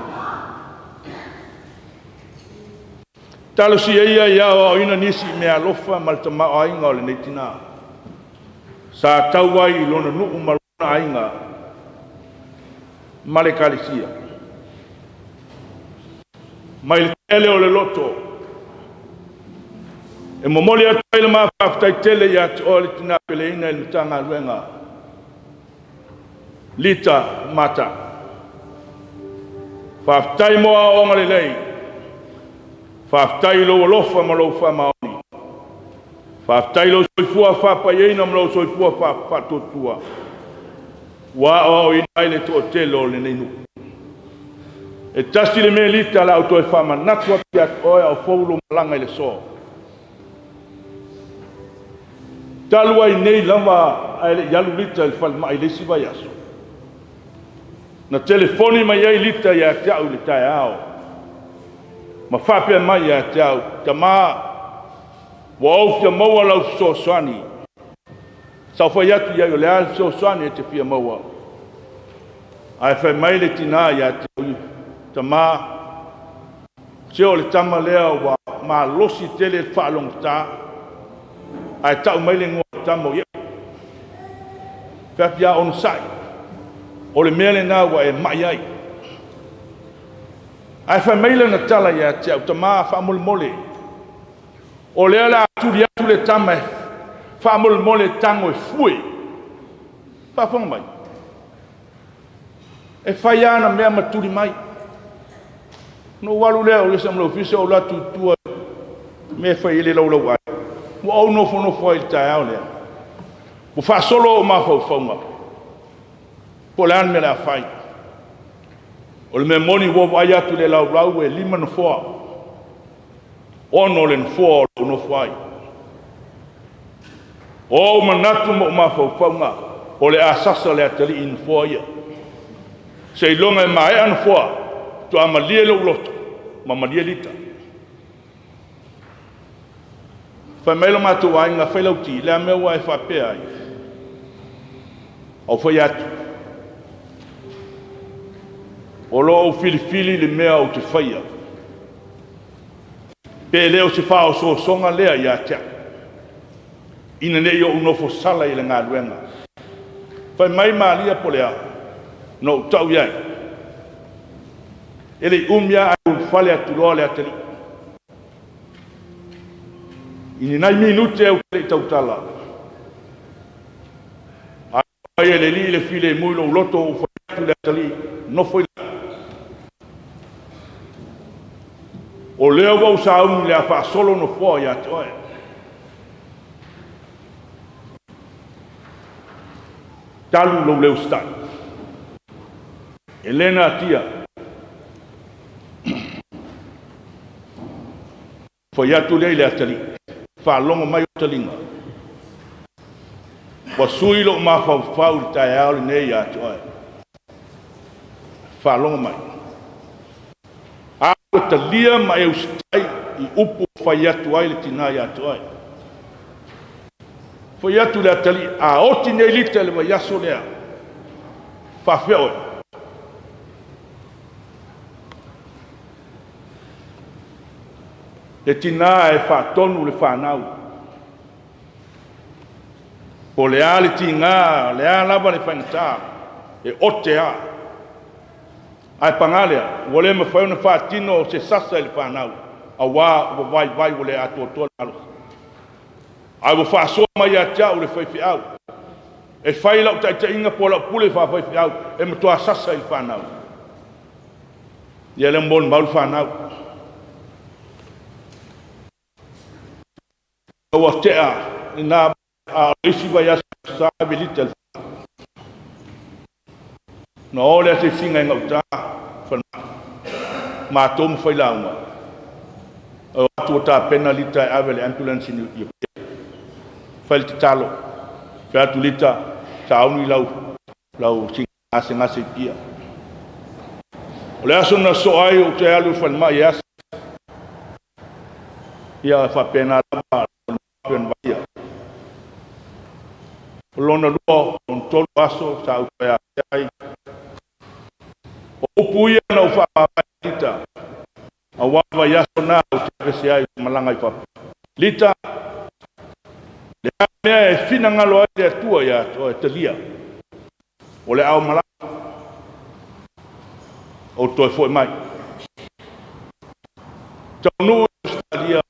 Talosia ia ia aoaoina nisi i meaalofa ma le tamaoaiga o lenei tina. Sa tau ai i lona nuu ma lona aiga ma le ekalesia. Mai le tele o le loto e momoli atu ai le ma faafetai tele ia te oe le tina peleina i le Matagaluega Lita Mata. Faafetai mo aoaoga lelei. Faafetai i lou alofa ma lou faamaoni. Faafetai i lou soifua faapaiaina ma lou soifua faatuatua ua aoaoina ai le toatele o lenei nuu. E tasi le mea Lita o le a ou toe faamanatu atu ia te oe a o fou lou malaga i le aso. Talu ai nei lava ae le i alu Lita i le falemai i le isi vaiaso, na telefoni mai ai Lita ia te au i le taeao ma faapea mai ia te au, Tama, ua ou fia maua lau fesoasoani. Sa ou fai atu i ai, o le a le fesoasoani e te fia maua? Ae fai mai le tina ia te au, Tama, se o le tama lea ua malosi tele le faalogogata, ae tau mai le igoa o le tama o Ie'u. Fai atu ia onosai, o le mea lena ua e mai ai. Ae fai mai lana tala ia te au, Tama, faamolemole, o lea o le a tuli atu le tama e faamolemole e tago e fue. Faafofoga mai. E fai lava ana mea ma tuli mai. Ona ou alu lea ou ese ma le ofisa ou alu atu i tua i mea e fai ai le laulauai. Ua ou nofonofo ai i le taeao lea. Ua faasolo ou mafaufauga po o le a le mea o le a fai. O le mea moni ua ou vaai atu i le laulau e 5 nofoa, 6 le nofoa o lo o nofo ai. O ou manatu ma ou mafaufauga, o le a sasa le atalii i nofoa ia. Seiloga e maea nofoa, faatoa malie lou loto ma malie Lita. Fai mai lo matou aiga, Failauti, le a mea ua e faapea ai? Ou fai atu, o lo o ou filifili le mea ou te faia. Pe le o se faaosoosoga lea ia te au. Ina ne i ou nofo sala i le galuega. Fai mai Malia po o le a? Na ou tau i ai, e le i umi lava ae ulufale atu loa le atalii. I ni nai minute ou te le i tautala, ae aumai e le Alii le filemu i lou loto ua ou fai atu i le atalii, nofo i lalo. O lea ua ou sauni o le a faasolo nofoa ia te oe. Talu lou le usitai. E le natia. Fai atu lea i le atalii, faalogo mai o taliga. Ua sui lou mafaufau i le taeao lenei ia te oe. Faalogo mai. A ua talia ma e usitai i upu ua fai atu ai le tina ia te oe. Fai atu le atalii, a oti nei Lita i le vaiaso lea, faafefea oe? Le tina e faatonu le fanau. Po o le a le tiga, o le a lava le faigata, e ote lava. Ae paga lea, ua le mafai ona faatino se sasa i le fanau, aua ua vaivai ua le atoatoa le malosi. Ae ua faasoa mai ia te au le faifeau, e fai lau taitaiga po o lau pule faafaifeau, e matua sasa i le fanau. Ia lea molimau le fanau. Ua tea lena a o le isi vaiaso sa ave lita i le Na o le asiasiga i gauta falemai, matou ma failauga, o atu ua tapena Lita e ave le ambulance i Apia. Fai le tatalo, fai atu Lita, sauni lau lau gasegase i Apia. O le aso na sosoo ai ou te alu i le falemai e asi. Ia faapena lava vaaia. O lona lua, lona tolu aso sa ou toe afea ai. O upu ia na ou faamavae Lita, aua le vaiaso na ou te aveese ai ou malaga i fafo. Lita, le a mea e finagalo ai le Atua ia te oe, talia. O le ao malaga, ou toe foi mai. Taunuu i Ausetalia,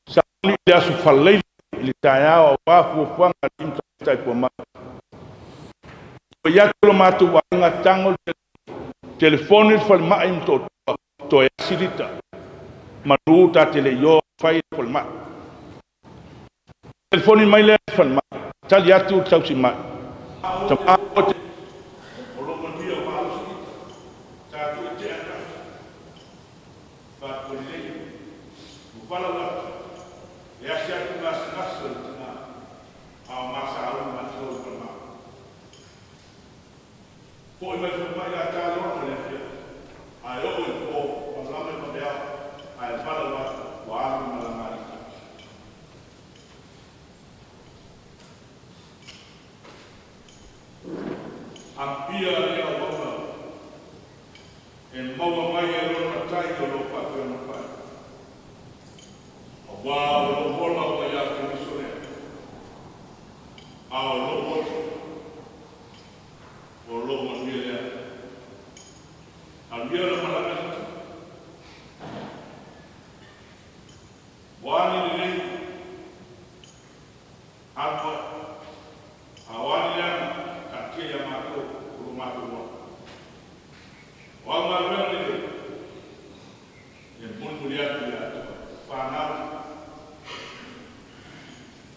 sauni i le aso Faraile i le taeao aua fuafuaga a le tamaitai fomai. Fai atu lo matou aiga tago le telefoni le falemai i Motootua, toe asi Lita. Manu ta te le i o fai le falemai. Telefoni mai lea i le falemai, tali atu le tausimai. Tama o te o lo manuia o malosi Lita. Tatou i tea ananafi. Faatoa lelei. Ua valaau atu, e asi atu gasegase o le tina, a o masauni matou i falemai. Foi mai falemai ia 6 i le afiafi, ae oo i le po, malama i vaveao, ae valaau atu, ua alu le malaga a Lita. Ampia lea auauna e maua mai e lona matai o lo o faapea ona fai. Aua o lou ola ua ia Keriso lea, a o lou oti, o lou manuia lea. Alu ia lau malaga Lita. Ua ani lelei, alu oe. A o ani leaga, taatia ia matou, o lo matou ola. O au galuega lelei, e mulimuli atu ia te oe. Fanau,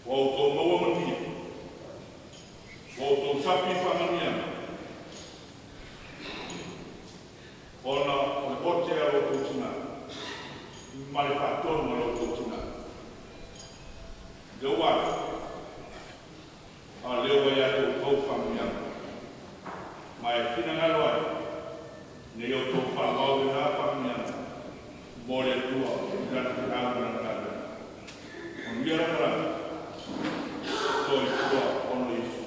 ua outou maua manuia, ua outou sapi i faamanuiaga, ona o le ote a lo outou tina, ma le faatonu a lo outou tina. Lea ua alu, a lea ua ia te outou faamanuiaga. Ma e finagalo ai, ina ia outou faaauau lena faamanuiaga mo le Atua i lana feau ma lana galuega. Manuia lau malaga, soifua ona o Iesu.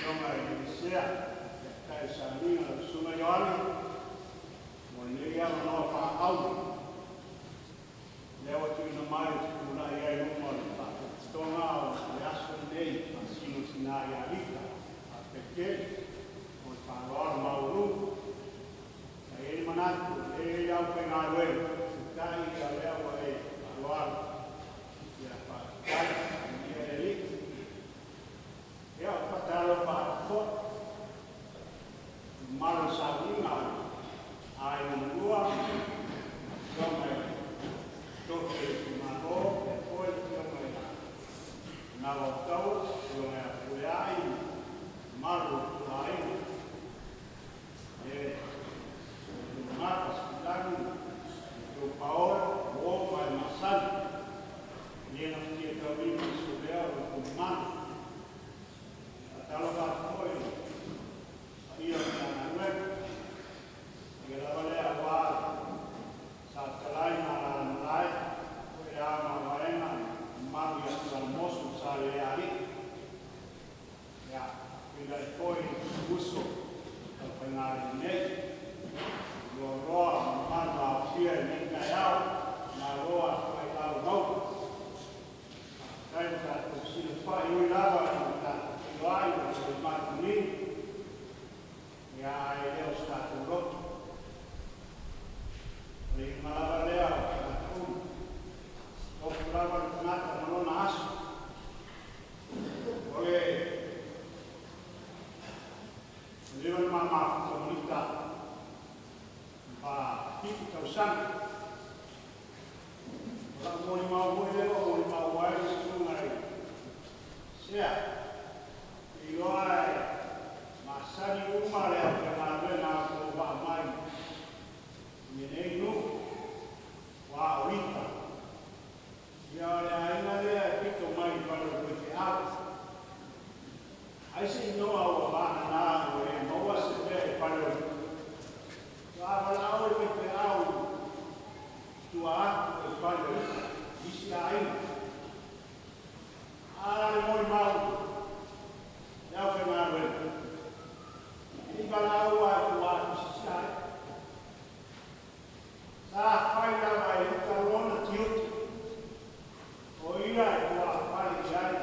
Afioga i le Sea, Taitai o Sauniga lau Susuga Ioane, mo lenei avanoa faaauro lea ua tuuina mai ou te tulai ai i luma o le Faalapotopotoga o le aso lenei e faasino i le tina ia Lita. Faafetai tele mo le faaaloalo maualuga. Sa i ai le manatu o lea e i ai le aufaigaluega, peitai o lea ua e faaaloalo. Ia faafetai, viia le Alii. Ia, ou te faatalofa atu foi i le mamalu o le sauniga a aiga na lua, afioga i le tofi o le itumalo, faapea foi le afioga ia Navao Tau, afioga ia Fepuleai, mamalu o le aiga, le Toomata Sikulani, Matua Paolo, uo ma e masani, e le gafatia taulima e solea o lo outou mamalu. Faatalofa atu foi i le paia o le Matagaluega, paia lava lea aua Sa Fetalai ma Alalamalae, foi le Ao ma Vaega, mamalu ia Tualemoso ma Salealii. Ia, feiloai foi i uso taufaigaluega nei, loaloa ma mamalu aofia i lenei taeao, malo afai lau maua. Faafetai ua tatou fesilafai, e ui lava ina tatou feiloai ua toe matuni, ia ae le o se tatou loto. O le iuga lava lea o tagata uma. Tofu lava le tagata ma lona aso. O le leva na ma mafuta ma Lita ma 7 tausaga. O lau molimau foi lea ua molimau ai le susuga i Sea. E iloa e masani uma le aufaigaluega a outou vaa mai i lenei nuu, ua o Lita. Ia o le aiga lea e pito mai i fale o faifeau. Ai se inoa ua vagana ua le maua se mea i fale o Lita. Ua valaau le faifeau tua atu o i fale o Lita, isi aiga. A le molimau le aufaigaluega. E le i valaau a i tua atu i se isi aiga. Sa fai lava e Lita lona tiute. O ia e tuafale i ai,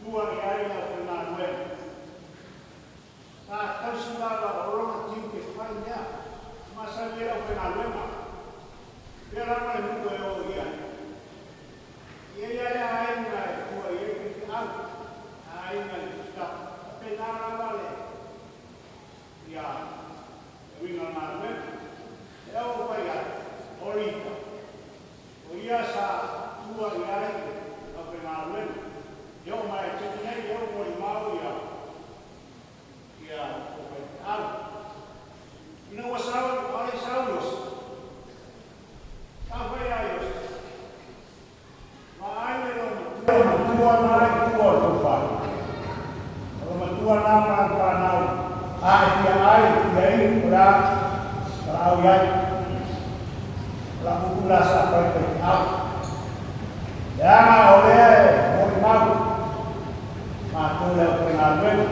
tua i ai le aufaigaluega. Sa tausi lava o lona tiute fai lea. Masani ai le aufaigaluega. Pea lava le nuu e o i ai. E i ai le aiga e tua i ai faifeau, aiga i Tufutapu. Faapena lava le ia le uiga o le galuega. Lea ua ou fai atu, o Lita, o ia sa tua i ai le aufaigaluega. E oo mai le taimi nei, lea ua molimau ia ia outou faifeau. Ina ua sau, a o le i sau Iosi, sa fai ia Iosi, vaai le loomatua matua na i tua o le tou fale. O le matua na ma le fanau. A e fia ai, fia inu, o le a, valaau i ai. O la upu la sa fai faifeau. Leaga o lea e molimau matou le aufaigaluega.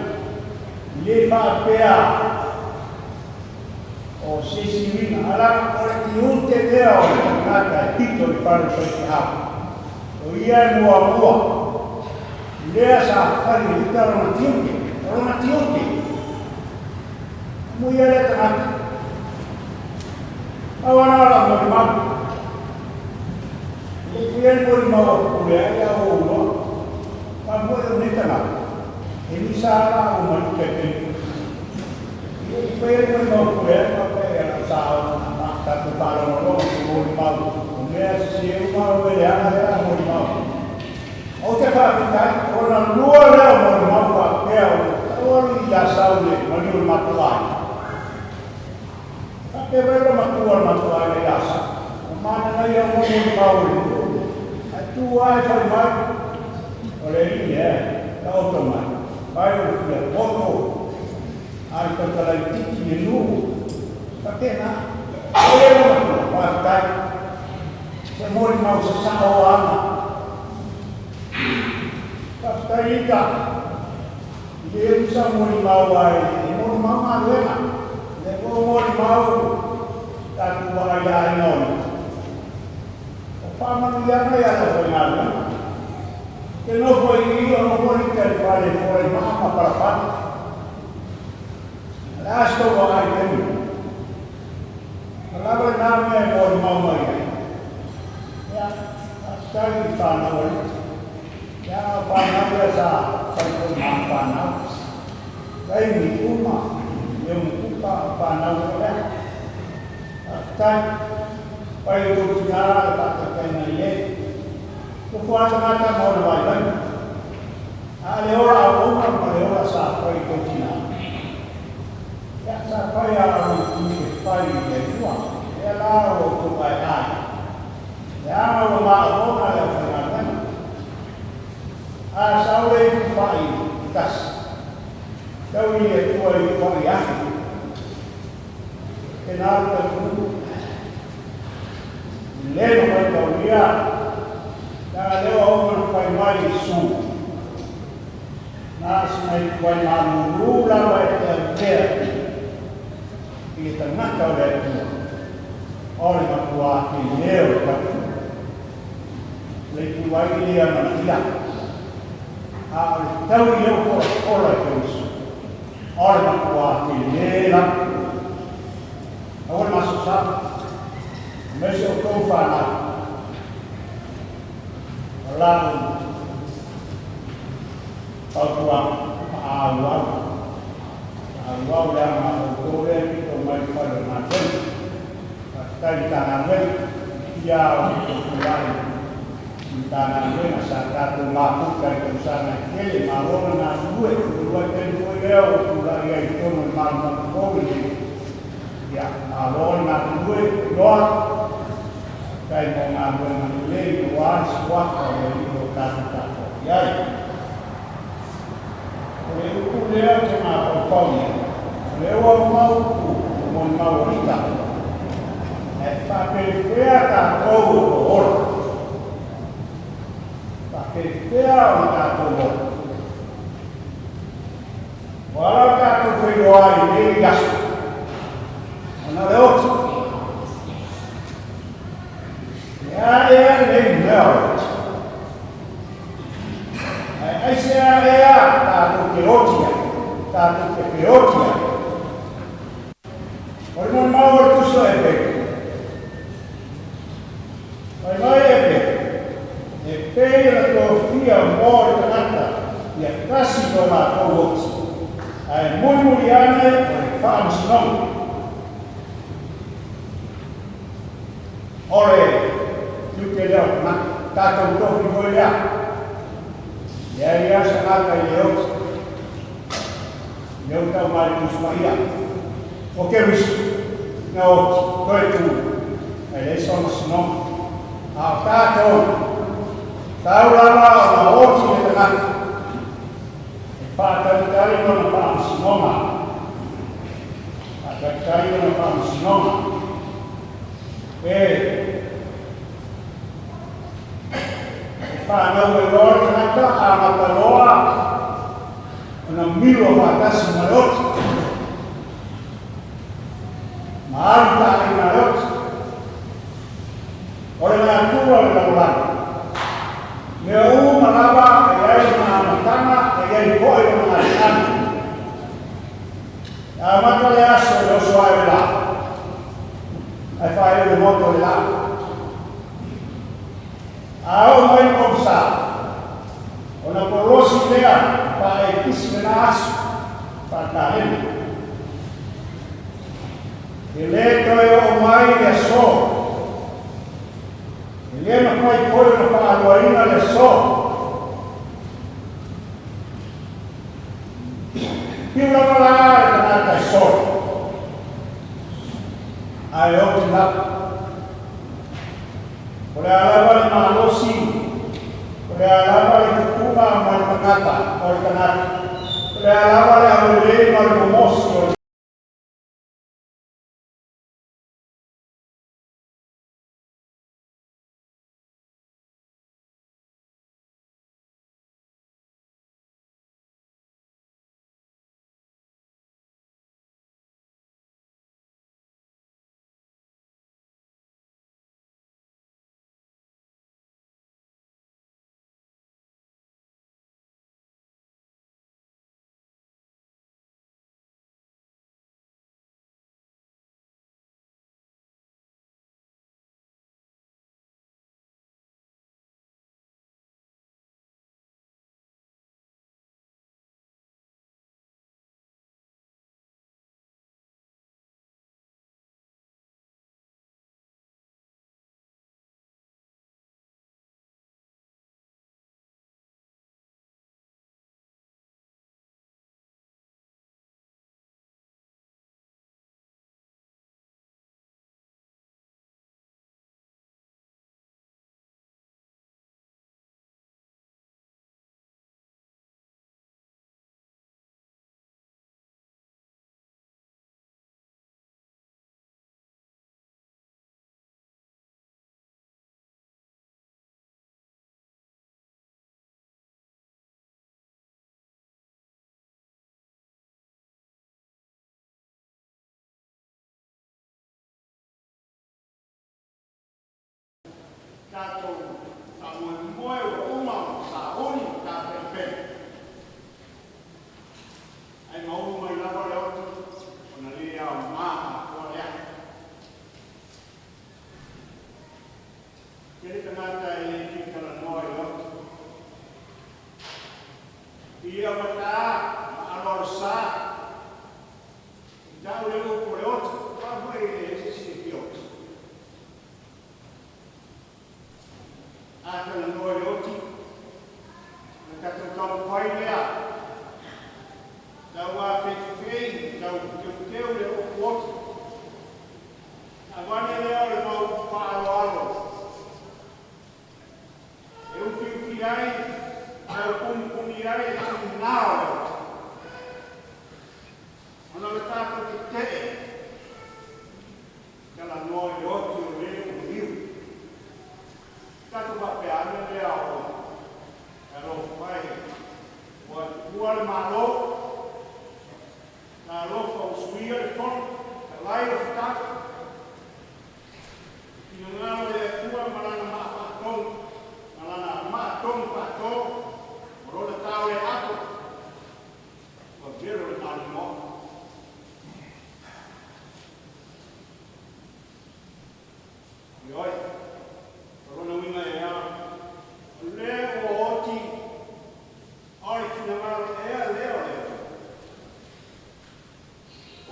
I le faapea o se isi uiga, ae leaga o le tiute lea o le tagata e pito i le fale o le faifeau. O ia e muamua, lea sa fai e Lita lona tiute, o lona tiute. Amuia lea tagata. Pau lava na o lau molimau. E le i faia le molimau a Fepuleai ae ua ou iloa. Aua foi o lenei tagata, e le i sa la ua ma Lita i taimi. E le i faia le molimau a Fepuleai faapea ia lau sa ona tatou faalogologo i se molimau o mea sese uma o le leaga lea molimau. Ou te faafetai, o lona lua lea o molimau faapea ua tau alu i Asau i le maliu o le matou aiga. Faapea mai le matua o le matou aiga i Asau, ua mananaia uma molimau o le nuu, ae tu lava e fai mai, o le alii ea, taoto mai, fai o le fia poto, a i tautala itiiti i le nuu, faapena. O le matua, faafetai, se molimau sasao ana. Faafetai Lita, i le Foi sa molimau ai, e molimau galuega. Lea foi ua molimau tatou vaai i le aiga o Lita. O faamanuiaga ia le aufaigaluega. Ke nofo i i o nofo Lita i le fale e fola i maa ma palapala. O le a se tou vaai i taimi? O lava lenā mea e molimau mai ai. Ia, faafetai i fanau a Lita. Ia, o fanau ia sa fai foi ma au fanau. Taimi uma, e umukuka o fanau o lea. Faafetai. Fai o tou tinā le faataitaiga i lē. Nofo lava tagata ma ona vaivaiga. A o le ola auauna ma le ola sa fai i tou tinā. Ia, sa fai a o tiute fai i le Atua. Lea la o lo outou aeae. Leaga ua maomona le aufaigaluega. A sau le ipu fa'i e tasi, tau i le Atua ipu fa'i 1,000. Pena le talitonuga. E le mafai ona taulia, leaga lea ua uma ona fai mai Iesu, na o sina ipuvai malulu lava e te avea i le tagata o le Atua, o le matuā telē o le tautua. O le ipuvai e le amanaia, a o le taui lea ua folafola e Keriso, o le matuā telē lava. Aua le masoasala, aemaise outou fanau, o lau fautuaga, faaauau, faaauau leaga o outou lea e pito mai i le fale o le galuega. Faafetai i le Matagaluega, fiafia lava ou te tulai i Matagaluega sa tatou mafuta i tausaga e tele, malo le galulue. O le uluai taimi foi lea ua tulai ai i totonu o le malumalu fou lenei. Ia, malo le galulue, Noa. Faafetai mo galuega lelei aua le suafa o le Alii o lo o tatou tapuai ai. O le upu lea ou te mafaufau i ai, o lea ua uma upu o molimau a Lita, ae faapefea tatou o lo o ola? Faapefea ona tatou ola? Ua ala ona tatou feiloai i lenei aso, ona o le oti. E a ea lenei mea o le oti? Ae aisea ea tatou te oti ai, tatou te feoti ai? O le molimau o le tusi o Epeko. Fai mai Epeko, e pei ona tofia mo le tagata ia tasi lo latou oti, ae mulimuli ane o le faamasinoga. O le tiute lea o le tagata, tatou tofi foi lea. Leai lava se tagata e le oti. Lea ua tau mai le Tusi Paia, o Keriso na oti, toe tu, ae leai sona sinoga. A o tatou, tau lava ona oti le tagata e faatalitali lona faamasinoga. Faatalitali lona faamasinoga. E fanau ai loa le tagata, amata loa ona milo faatasi ma le oti, ma alu taaiga a le oti. O le natura o le lalolagi, mea uma lava e i ai lona amataga, e i ai foi lona gataaga. E amata le aso i le oso ae o le la, ae faaiu i le goto o le la. A oo mai le pogisa, ona kolosi lea faaekisi lena aso faatalena. E lē toe oo mai le asō. E lē mafai foi ona faaluaina le asō. Fiu lava la le tagata e solo, ae oti lava. O le a lava le malosi, o le a lava le tupuga ma le tagata o le tagata, o le a lava le aulelei ma le momosi o le Tatou faamoemoe ua uma ona sauni ma tapenapena. Ae maulu mai lava le oti ona le aoga atoa lea. Tele tagata e le fia talanoa i le oti. I augata ma aloalosa i tau le upu o le oti, aua foi e leai se isi e fia oti. A talanoa i le oti, ona tatou taumafai lea tau afeifei, tau teuteu le upu oti. Avane lea o le mau faaaloalo e ufiufi ai, tau punipuni ai le tiga o le oti. Ona o le tatou tetee, talanoa i le oti o le ua maliu. Tatou faapea ane lea o alofa e, ua tuua le Malo, talofa ua suia le fono, talai o fitau. Finagalo o le Atua ma lana maa faatonu, ma lana maa tonu faato, o lona tao le ato, ua velo le malimoa. Ioe, o lona uiga e a, o lea ua oti, o le finagalo ea lea o le Atua.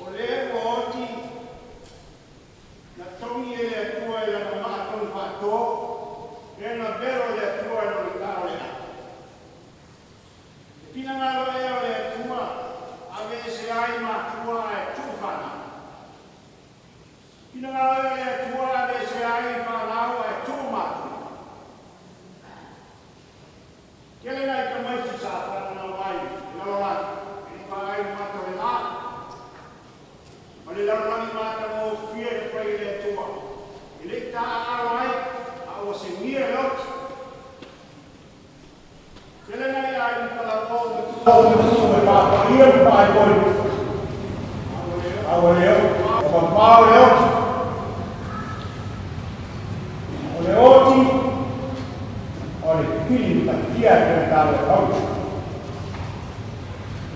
O lea ua oti, na togi e le Atua i lana maa tonu faato, pe na velo e le Atua i lona tao le ato. Le finagalo ea o le Atua, aveese ai matua ae tuu fanau. Finagalo ea o le Atua, aveese ai fanau ae tuu matua. Tele nai tamaiti sa whanau ai i lalolagi, e ni paai mata o le la. Ma le lalolagi mata mo fia e fai i le Atua. E le ta alo ai, a ua se ngia le oti. Tele nai ai ni pala o ma tu o ma tu e pāpā ia le paai koi. A ua le o, o papao le oti. O le oti, o le pili takia e te talo hau.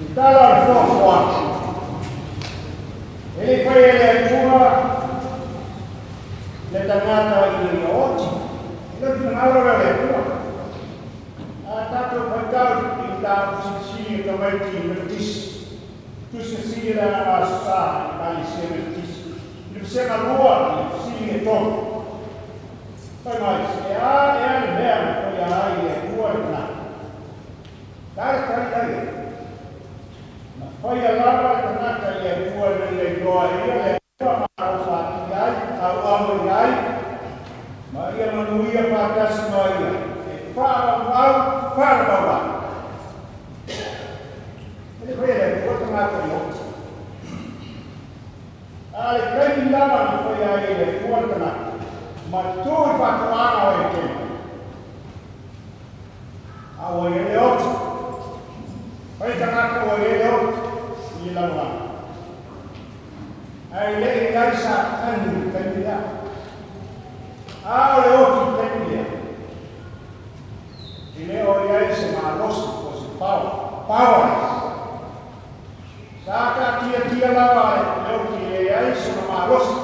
I tala o le fuafuaga. E le fai e le Atua le tagata ina ia oti. E le finagalo lea o le Atua. A tatou faitau i mataupu silisili a tamaiti Metotisi. Tusi fesili le Agaga Aso Sa i Ekalesia Metotisi. I le vasega lua i le fesili e tolu. Fai mai, e a ea le mea na faia ai e le Atua le tagata? Le a le tali la i ai? Na faia lava le tagata i le Atua ina ia iloa e ia le Atua ma alofa atili ai, auau i ai, ma ia manuia faatasi ma ia, e faaauau, faalavau ai. E le faia e le Atua tagata i oti. A le taimi lava na faia ai e le Atua le tagata, ma tu i faatoaga o Etene. A ua i ai le oti. Fai tagata ua i ai le oti i le lalolagi. Ae le i ai sa tanu i le taimi lea. A o le oti i le taimi lea, e le o i ai se malosi po o se power, powerless. Sa taatiatia lava le oti e leai sona malosi.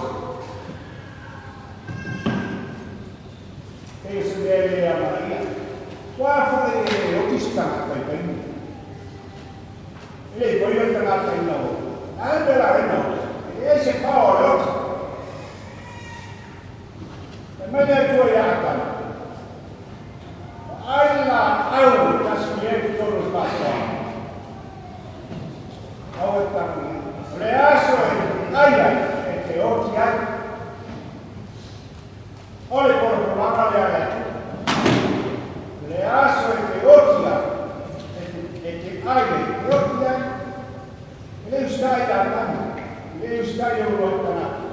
Pei o se mea e le amanaia. Ua foi e oti se tagata i taimi. E le i faia le tagata ina oti. A le mea la ina oti. E leai se power o le oti. Fai mai le Atua ia Atama, Vaai le laau e tasi i ai totonu o le faatoaga. Aua e tago i ai. O le aso e ai ai, e te oti ai. O le folafolaga lea a le Atua. O le aso e te oti ai, e te ai ai, e te oti ai. E le usitai ia Atama, e le usitai i le uluai tagata.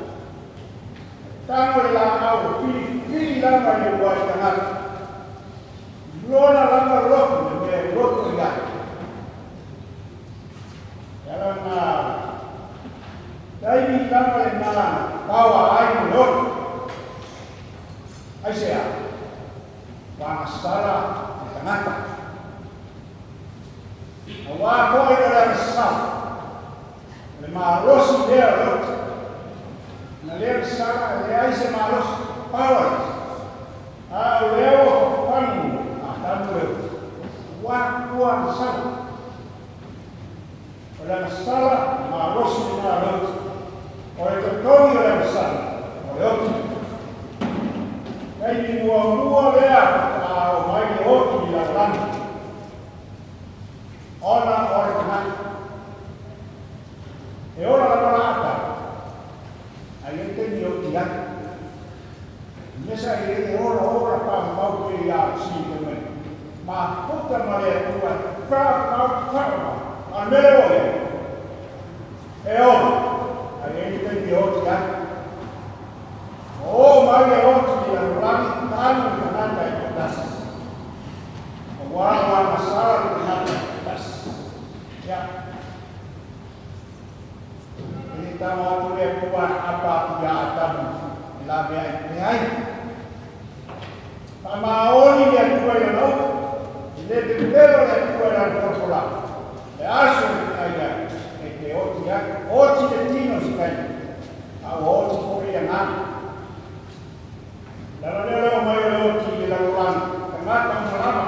Tago le laau e filifili lava i le uluai tagata. I lona lava loto le mea e loto i ai. E ala lena taimi lava lena na paoa ai ma le oti. Aisea? agasala le tagata. Auā foi o le agasala, o le malosi lea o le oti. Na le agasala, e leai se malosi, powerless. A o lea ua fafagu Atamu le oti, auā ua agasala. O le agasala, le malosi lena o le oti. O le totogi o le agasala, o le oti. Taimi muamua lea faatoa oo mai le oti i le lalolagi, ona o le tagata. E ola lava la Atamu, ae i ai taimi e oti ai. I mea sa i ai e ola ola faamamau pei a o si fai mai, mafuta ma le Atua e faamamau faamamau. A o le mea lea ua i ai, e ola, ae i ai le taimi e oti ai. Ua oo mai le oti i le lalolagi talu le tagata e toatasi. Auā ua agasala le tagata e toatasi. Ia. E le tago atu le Atua e aapa atu iā Atamu e laveai pea ai. Faamaoni le Atua i lana upu, e le pepelo le Atua i lana folafolaga. Le aso e te ai ai, e te oti ai. Oti le tino i se taimi, a ua oti foi le agaga. Le ala lea o le oo mai o le oti i le lalolagi, tagata uma lava,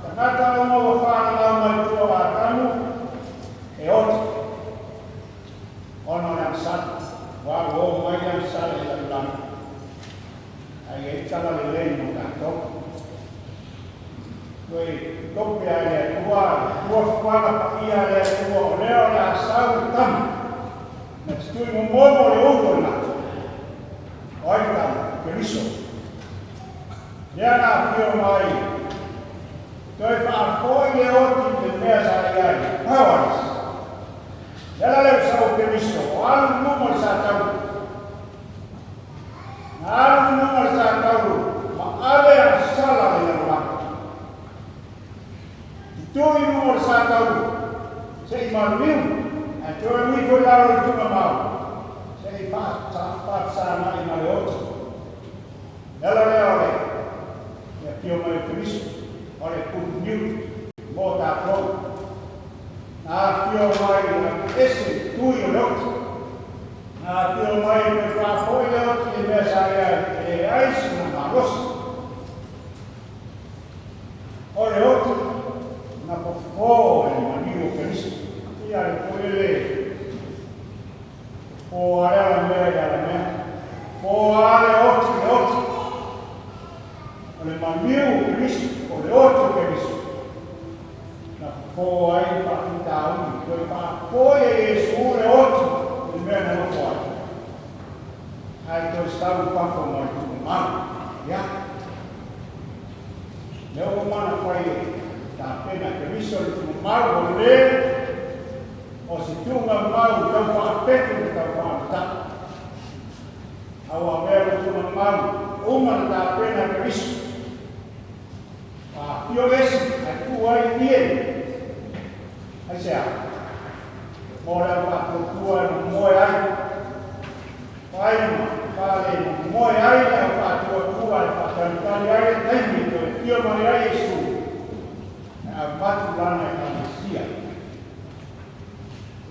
tagata uma ua fananau mai tua o Atamu, e oti, ona o le agasala, aua ua oo mai le agasala i le lalolagi. Ae i ai tala lelei mo tatou. Toe tope a e le Atua le fuafuaga paia a le Atua, o lea o le a sau le tama, na te tui momomo le ulu o le gata. O ai le tama? O Keriso. Lea na afio mai, toe faafoi le oti i le mea sa i ai, powerless. Le ala lea ua sau o Keriso, o alu i luma o le sa taulu. Na alu i luma o le sa taulu ma ave ana sala le lalolagi. Tutu i luma o le sa taulu, se i maluliu, ae toe alu ifo i lalo i le tuugamau, se i faafesagai ma le oti. Le ala lea o le afio mai o Keriso, o le good news mo tatou. Na afio mai e ese i tui o le oti. Na afio mai e toe faafoi le oti i le mea sa i ai, e leai sina malosi. O le oti na fofo e le maliu o Keriso. Ia le foi le fofo a le alamea i le alamea. Fofo a le oti i le oti. O le maliu o Keriso, o le oti o Keriso. Na fofo ai le faafitauli, toe faafoi e Iesu le oti i le mea na nofo ai. Ae toe sau i fafo ma le tuugamau. Ia. Lea ua mana fai e tapena e Keriso le tuugamau o le o se tuugamau tau faapefu ma tau faamatau. A ua avea le tuugamau uma na tapena e Keriso. Afio esi ae tuu ai i ie. Aisea? Mo le au faatuatua e momoe ai. Fai ma fale momoe ai le au faatuatua e faatalitali ai le taimi e toe afio mai ai Iesu e avatu lana Ekalesia.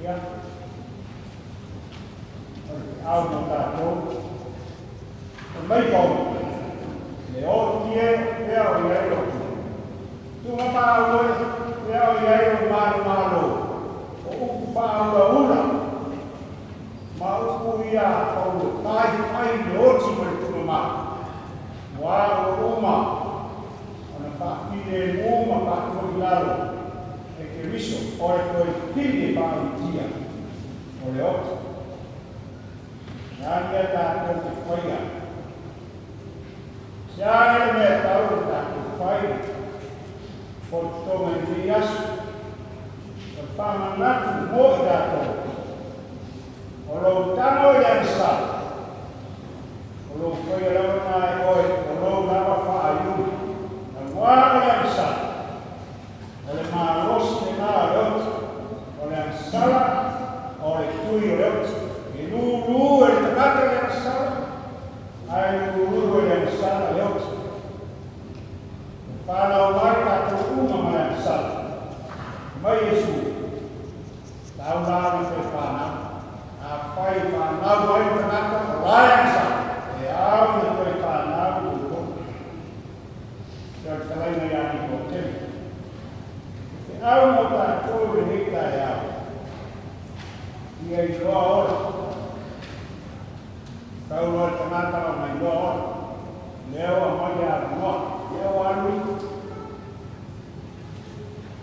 Ia, o le feau mo tatou. Fai mai Paulo, Le oti e, fea o i ai lou tino? Tuga māua e, fea o i ai lou malomalo? O upu faaulaula ma upu ia a Paulo e taifai i le oti ma le tugamā. Ua ua uma ona faafilemu ma faatua i lalo e Keriso o le toe pili faauitia o le oti. Le a le mea tatou te faia? Se a le mea e tau ona tatou fai o le totoga i lenei aso? O le faamanatu mo i tatou, o lou tago i le agasala, o lou faia lava lena e oe, o lou lava faaiuga. Auā o le agasala, o le malosi lena o le oti, o le agasala o le tui o le oti. E lūlū e le tagata le agasala, ae lūlū e le agasala le oti. E Tau la ona toe fanau. Afai e fanau ai le tagata, o la e agasala, e ao ina toe fanau outou. E o le fetalaiga ia Nikotemo. O feau mo tatou i lenei taeao, ia iloa oe. Tau loa le tagata ona iloa oe. Lea ua aumai le avanoa, lea ua alu i.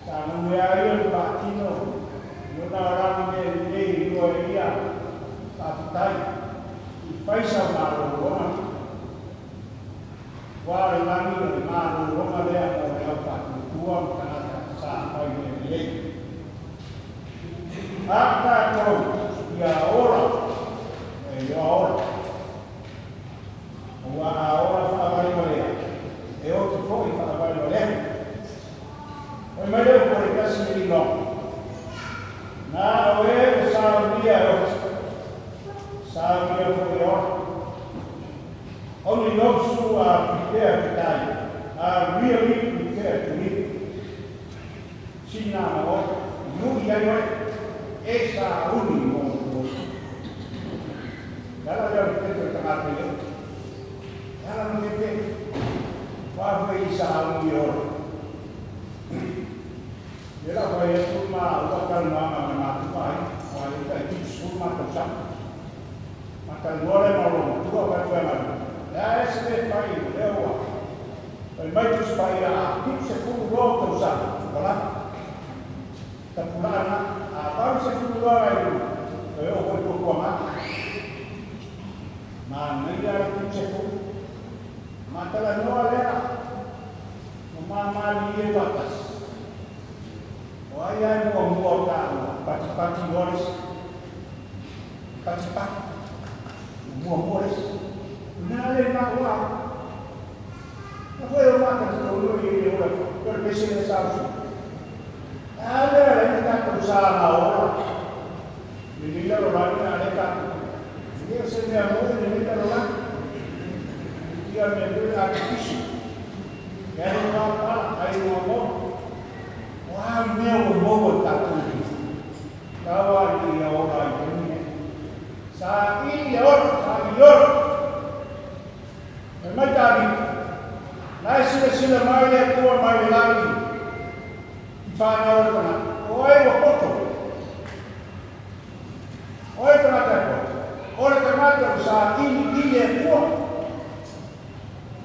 Sa manuia ai o le faatino i ona olaga mea lelei e iloa e ia. Faafetai i fai sau malologa. Aua o le lagi o le malologa lea mo le au faatuatua ma tagata sa fai mea lelei. A tatou ia ola, e iloa ola. Aua a ola faavalevalea, e oti foi faavalevalea. Fai mai le upu a le tasi le iloga, Na o e ua saunia e oti, saunia foi e ola. Only those who are prepared to die are really prepared to live. Sina ma oe, nui ai oe, e sauni mo oe. Le ala lea o le fefe o le tagata i oti. Le ala na fefe, ua foi i sauni e ola. Lea la fai atu ma ua talanoaga ma matou aiga, aua e tai 70 ma tausaga. Ma talanoa lea ma lou matua fai atu ia matou, le a ese le fai o lea ua fai mai Tusi Paia a 70 loa ou tausaga, ua lava. Tapulaa na, a 80 loa ai luga, toe oo foi tuatuaga. Manaia le 70. Ma talanoa lea ma mamalie faatasi. O ai lava e muamua o taua, patipati loa le isi. Patipati, ua muamua le isi. O le mea lea i maua au. Na foi o mata te tolu i le ola, o le pese le sa usu. A lea le na tatou sa na ola. Le lila lo lani a le tatou. Le se mea mo le lila lo lani. Ia me le artificial. Ia le ngā pala, ai ngā mo. O a mea ua maua i tatou i Tau a i ia ola i te nei. Sa i ia ola, sa i ola. Fai mai Tāvita, La e silasila mai le Atua mai le lagi i whanau o le tagata. O ai ua poto. O ai tagata e poto. O le tagata ua saili i le Atua.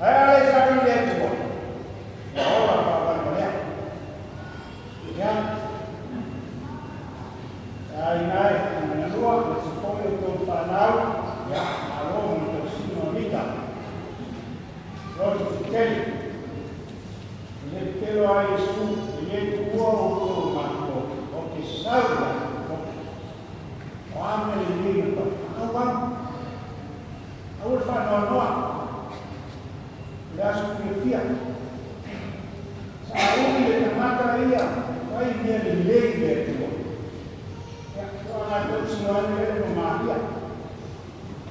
Ae a le saili i le Atua, ua ola faavalevalea. Ia, e aiga e, aiga lua, le se foi o tou whanau, ia, malo mo le tausiga o Nita. Loto tetele, e le petelo ai Iesu, e le tuua outou matua, o te sau i latou poto. O a mea lelei na fai, faaauau. Aua le faanoanoa i le aso fiafia. Sa umi le tagata ia fai mea lelei i le Atua. Ia, ua latou tino ai le ma Maria.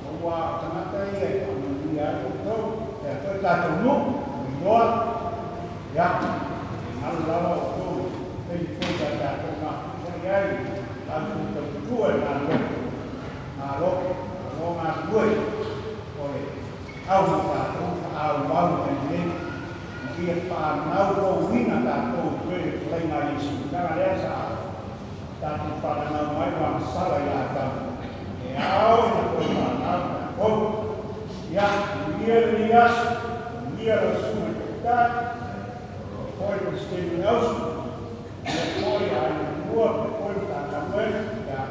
Aua o tagata ia e faamanuia ai outou, e atoa i tatou nuu, o iloa, ia, e galo lava outou i taimi foi sa tatou mafuta i ai, tatou tautua i galuega. Malo, malo galulue o le au ma tatou faaauau mai nei, ma ia fanau fouina tatou i toe le fetalaiga a Iesu. Leaga lea sa tatou fananau mai ma sala ia Atamu, e ao ina toe fanau tatou. Ia, manuia lenei aso, manuia lau susuga i le Taitai, o foi le Peresetene o le Auso, manuia foi aiga lua, manuia foi Matagaluega, ia,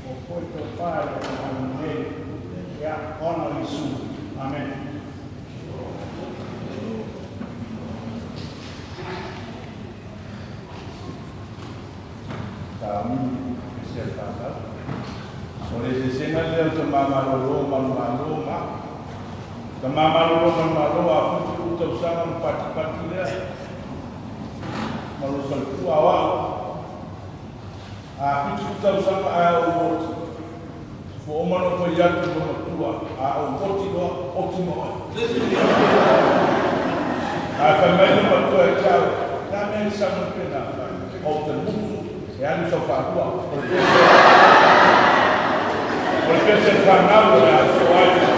o foi tofa i le alu nei, ia, ona o Iesu. Amen. Sauni e se whanau. O le eseesega lea o tama malolo ma le Malo ma au. Tama malolo ma le Malo a 70 tausaga ma patipati lea ma lou faletua o au. A 70 tausaga ae ou oti. Ua uma ona ou fai atu i lou matua, a ou oti loa, oti ma oe. Ae fai mai le matua ia te au, le a mea e sau mai pena? Ou te musu. E alu sau faalua. O le pese a le fanau o le a sosoo ai.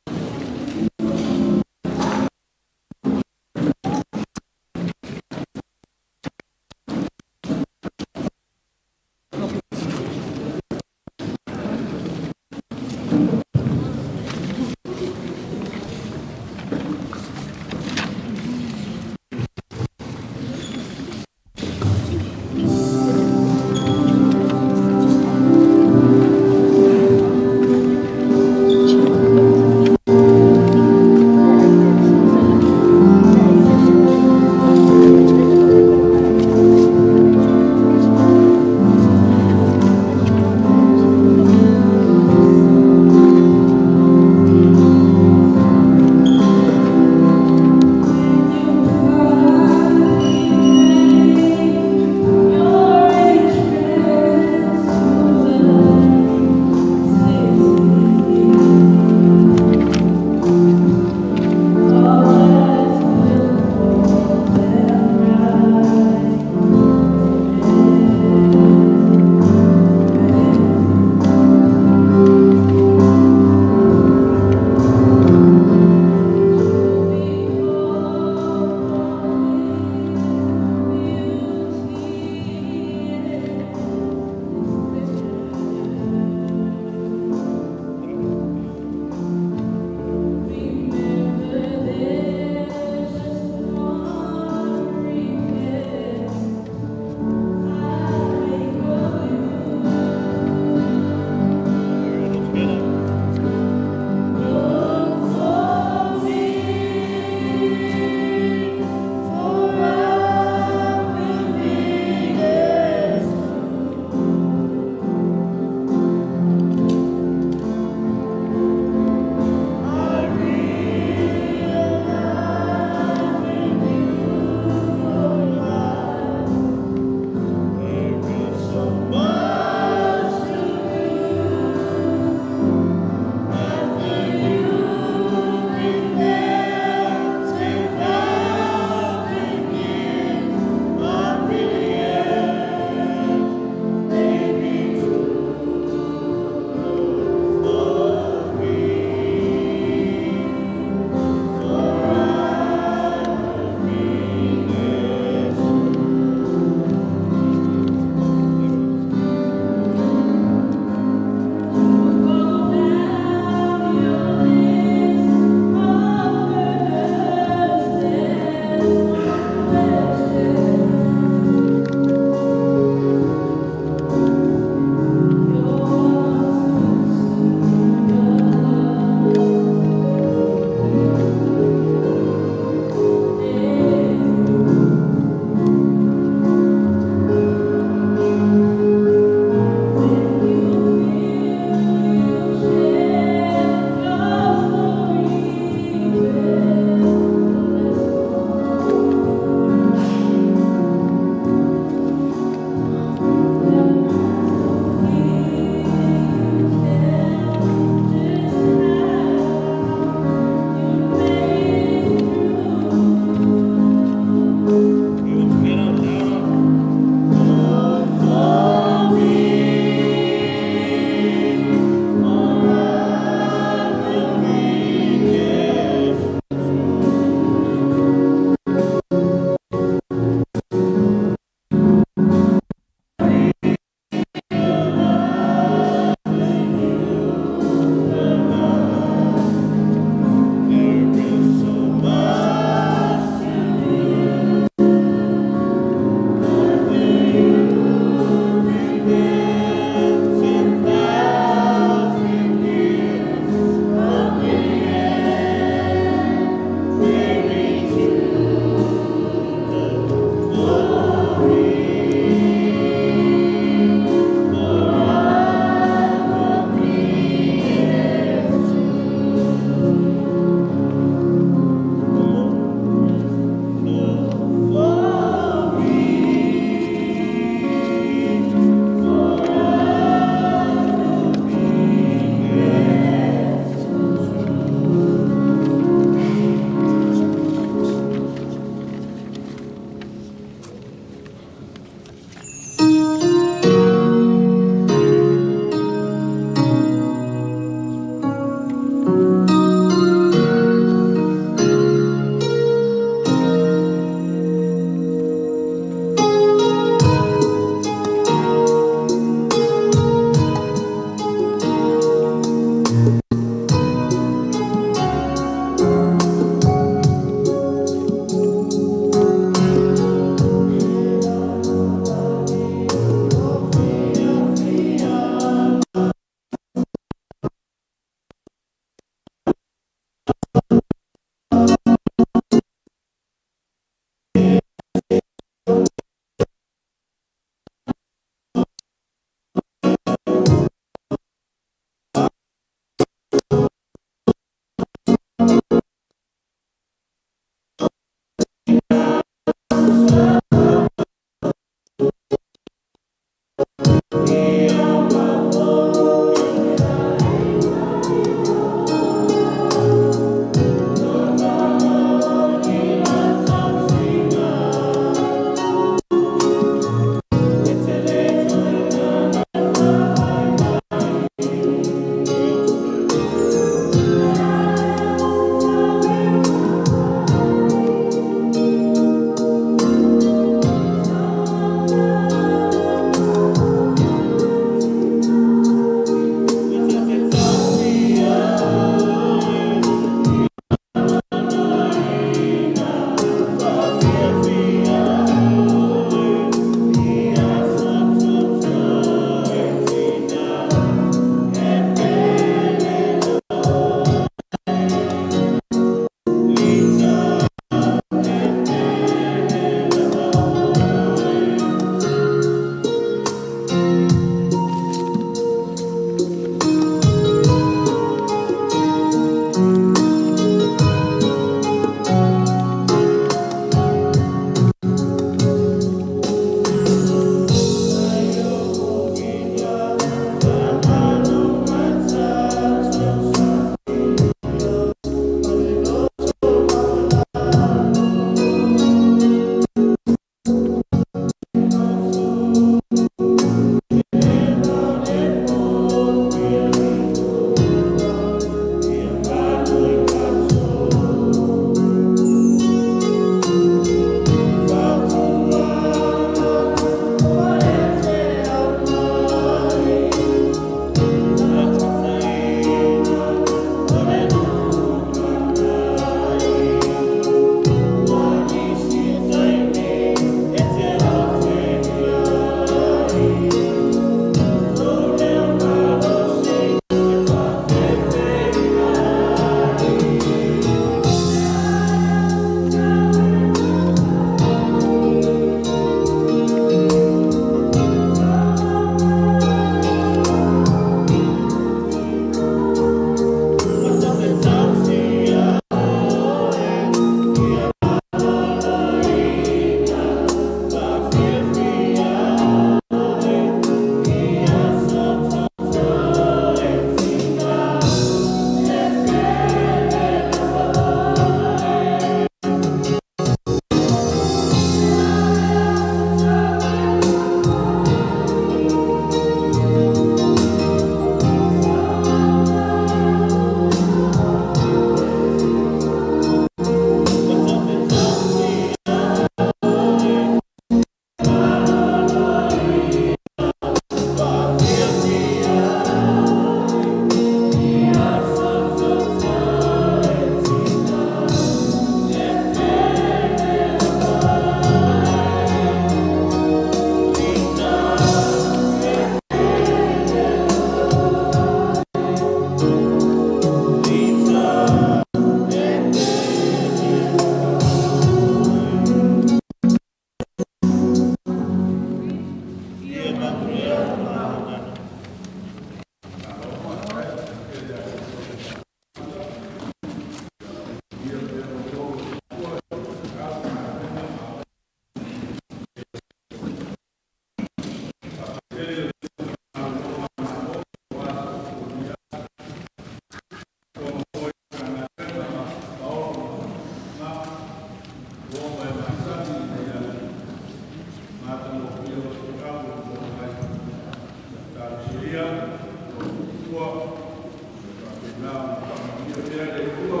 mea le Atua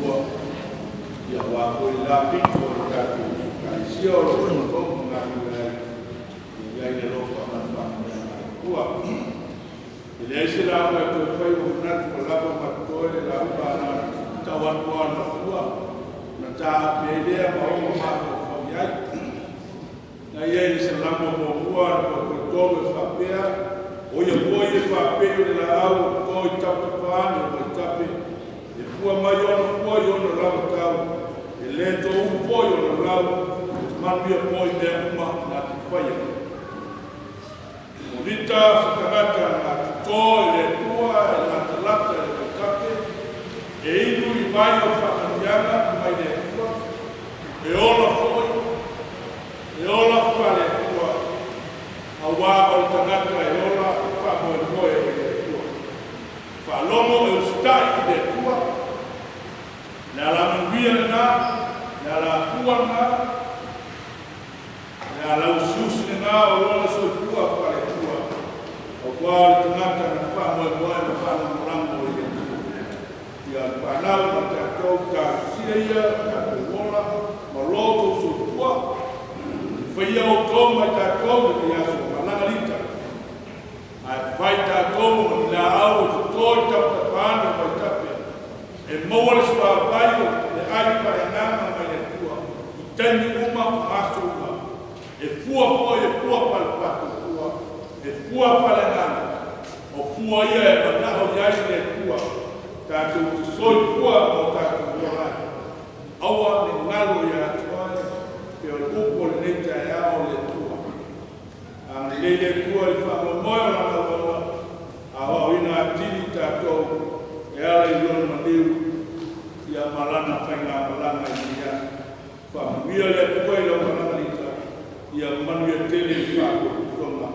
ua ia aua foi le la pito o le tatou Ekalesia o lo o outou ma galulue ai, ia i ai le alofa ma le faamanuiaga a le Atua. E leai se lauga e toe fai, ua manatu ua lava ma totoe le lauga na tau atu lava o le matua ona taape ai lea ma ogo mafaufau i ai. Na i ai le Salamo muamua le 3 e faapea, o ia foi e faapei o le laau o toto i taputapuaga o vaitape, e fua mai ona fua i ona lava tau, e le toulu foi ona lau, e manuia foi mea uma na te faia. O Lita se tagata na toto e le Atua e latalata i le vaitape, e inu i vai o faamanuiaga mai le Atua, e ola foi, e ola faale-Atua, auā o le tagata e ola e faamoemoe i le Atua. Faalogo e usitai i le Atua, le alamanuia lena, le alafua lena, le alausiusi lena o lona soifua faale-Atua, auā o le tagata na faamoemoe ma faalagolago i le Atua. Ia le fanau ma tatou, talosia ia tatou ola ma lo outou soifua, e faia outou ma i tatou i lenei aso. Malaga Lita, ae fai tatou ma ni laau e toto i taputapuaga o vaitape, e maua le suavai o le ai faaleagaga mai le Atua i taimi uma ma aso uma. E fua foi, e fua faale-faatuatua, e fua faaleagaga, o fua ia e manao i ai le Atua tatou te soifua ma o tatou ola ai. Aua ne i galo ia te oe pei o le upu o lenei taeao o le Atua. Agalelei le Atua i le faamoemoe o Lana auauna, aoaoina atili i tatou e ala i Lona maliu ia ma Lana faigamalaga i lenei aso. Faamanuia le Atua i lau malaga Lita, ia manuia tele le faapotopotoga.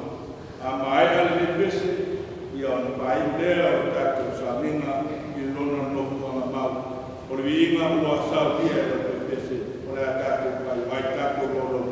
A maea lenei pese, ia ona faaiu lea o le tatou sauniga i Lona nofoaga mau. O le viiga ua saunia e lau pese, o le a tatou faaiu ai tatou laulau.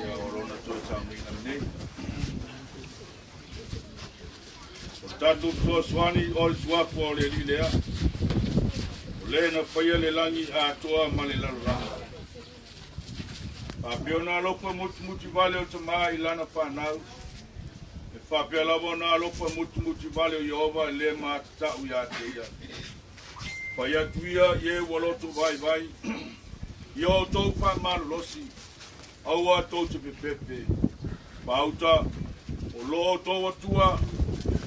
Ia o lona toe saunoaina lenei. O le tatou fesoasoani o le suafa o le Alii lea, o le na faia le lagi atoa ma le lalolagi. Faapea ona alofa mutimuti vale o Tamā i lana fanau, e faapea lava ona alofa mutimuti vale o Ieova e le matatau ia te ia. Fai atu ia i e ua loto vaivai, ia outou faamalolosi, aua tou te pepepe. Pauta, o lo outou Atua,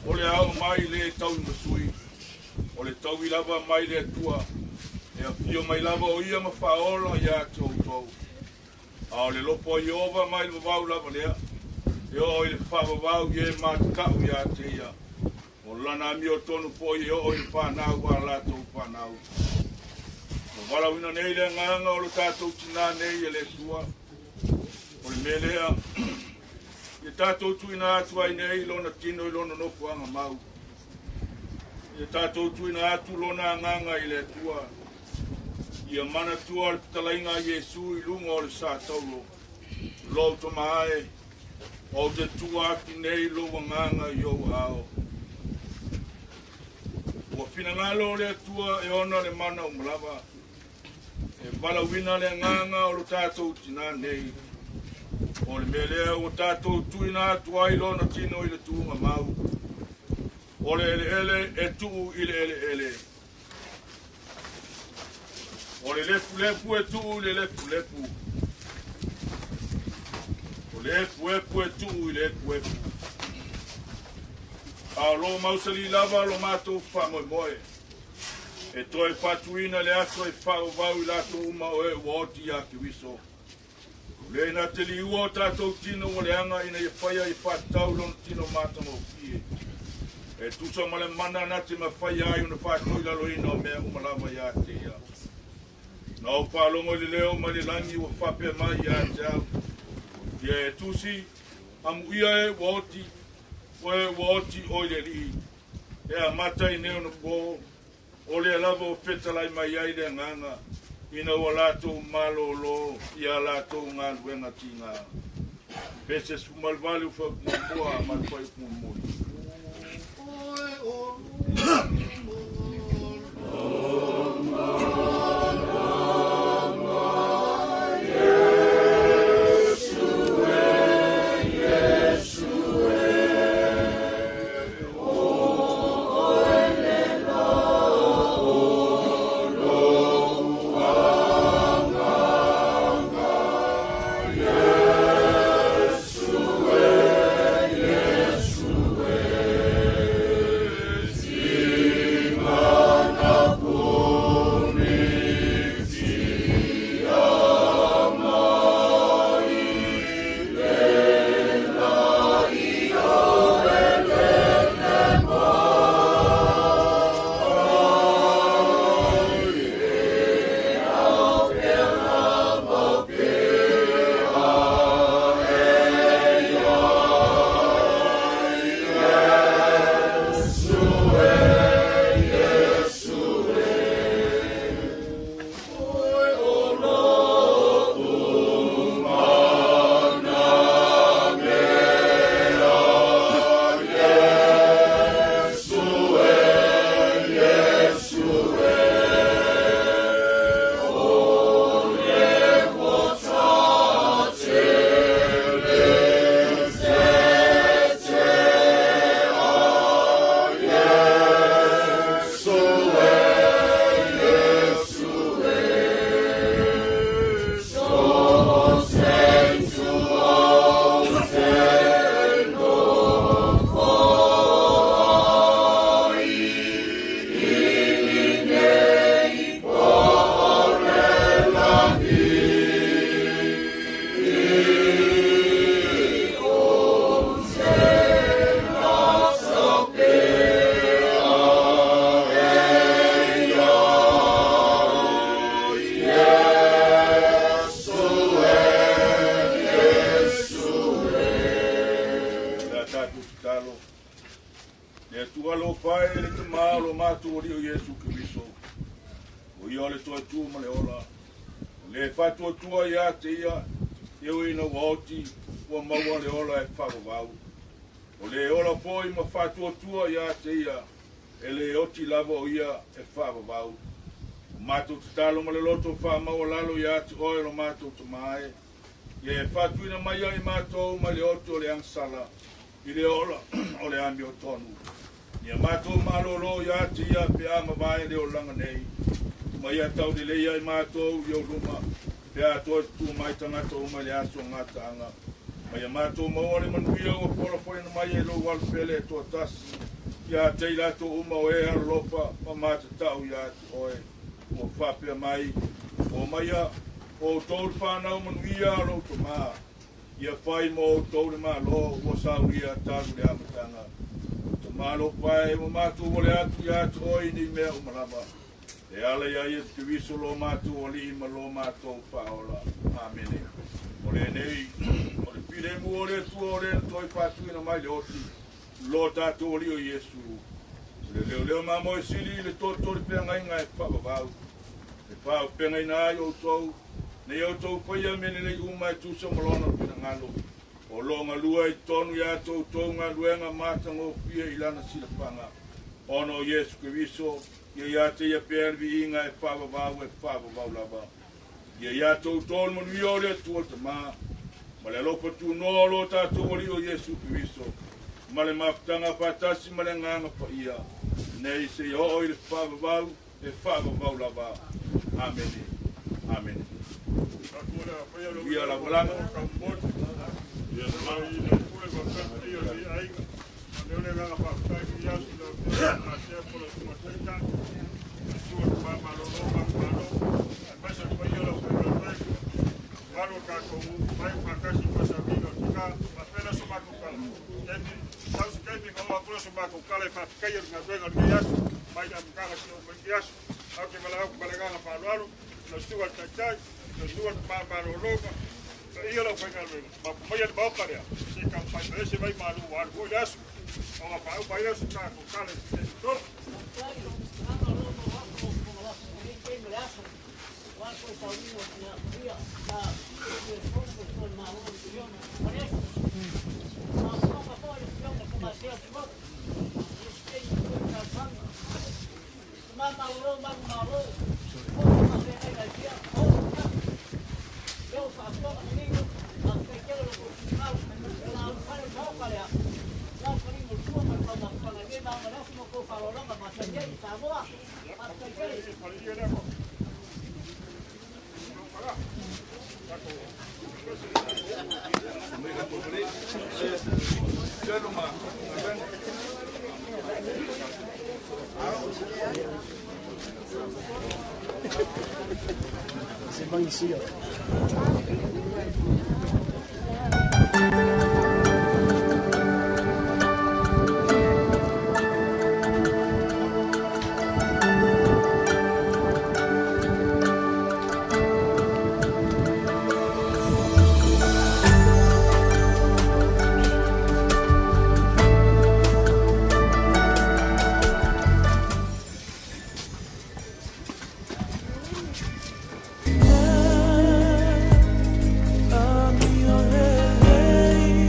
o le ao mai le tauimasui, o le taui lava mai le Atua, e afio mai lava o ia ma faaola ia te outou. A o le lopo a Ieova mai le vavau lava lea, e oo i le faavavau i e matatau ia te ia. O lana amiotonu foi e oo i le fanau a latou fanau. Ua valaauina nei le agaga o lo tatou tinā nei e le Atua. O le mea lea, ia tatou tuuina atu ai nei lona tino i lona nofoaga mau. Ia tatou tuuina atu lona agaga i le Atua. Ia manatua le fetalaiga a Iesu i luga o le sa taulo. Lou Tama e, ou te tua atu nei lou agaga i ou aao. Ua finagalo o le Atua e ona le mana uma lava. E valaauina le agaga o lo tatou tinā nei. O le mea lea ua tatou tuuina atu ai lona tino i le tuuga mau. O le eleele e tuu i le eleele. O le lepulepu e tuu i le lepulepu. O le epuepu e tuu i le epuepu. A o lo mausali lava lo matou faamoemoe. E toe faatuina le aso e faavavau i latou uma o e ua oti ia Keriso. O le na te liua o tatou tino ua leaga ina ia faia i faatatau lona tino matagofie. E tusa ma le mana na te mafaia ai ona faatoilaloina o mea uma lava ia te ia. Na ou faalogo i le leo mai le lagi ua faapea mai ia te au. Ia e tusi, amuia e ua oti, o e ua oti o i le Alii. E amata i nei ona po, o lea lava o fetalai mai ai le agaga, ina ua latou malōlō ia latou galuega tigā. Pese 18 fuaiupu 1 ma le fuaiupu mulimuli. tatou tatalo. Le Atua alofa e, le Tamā o lo matou Alii o Iesu Keriso, o Ia o le Toatua ma le Ola, o le faatuatua ia te Ia, e ui ina ua oti, ua maua le ola e faavavau. O le ola foi ma faatuatua ia te Ia, e le oti lava o Ia e faavavau. O matou tatalo ma le loto faamaualalo ia te Oe lo matou Tamā e, ia e faatuina mai ai matou mai le oti o le agasala i le ola o le amiotonu. Ia matou malōlō ia te Ia pe a mavae le olaga nei, ma ia taulelei ai matou i ou luma pe a toe tutū mai tagata uma i le aso gataaga. Ma ia matou maua le manuia ua folafoina mai e lou Alu pele e toatasi ia te i latou uma o e alolofa ma matatau ia te Oe. Ua faapea mai, o maia, o outou le fanau manuia a lou Tamā, ia fai mo outou le Malo ua saunia talu le amataga. Tamā alofa e, ua matou ole atu ia te Oe i nei mea uma lava, e ala iā Iesu Keriso lo matou Alii ma lo matou Faaola. Amene. O lenei, o le filemu o le Atua o le na toe faatuina mai le oti, lo tatou Alii o Iesu. O le leoleo mamoe sili i le toto le feagaiga e faavavau. E faaopegaina ai outou, nei outou faia mea lelei uma e tusa ma lona finagalo. O lo o galue i totonu ia te outou galuega matagofie i lana silafaga. Ona o Iesu Keriso, ia ia te ia pea le viiga e faavavau e faavavau lava. Ia ia te outou le manuia o le Atua le Tamā, ma le alofa tunoa o lo tatou Alii o Iesu Keriso, ma le mafutaga faatasi ma le Agaga Paia, nei seia oo i le faavavau e faavavau lava. Amene. Amene. Ia lagolago. C'est bon ici. Amio lelei.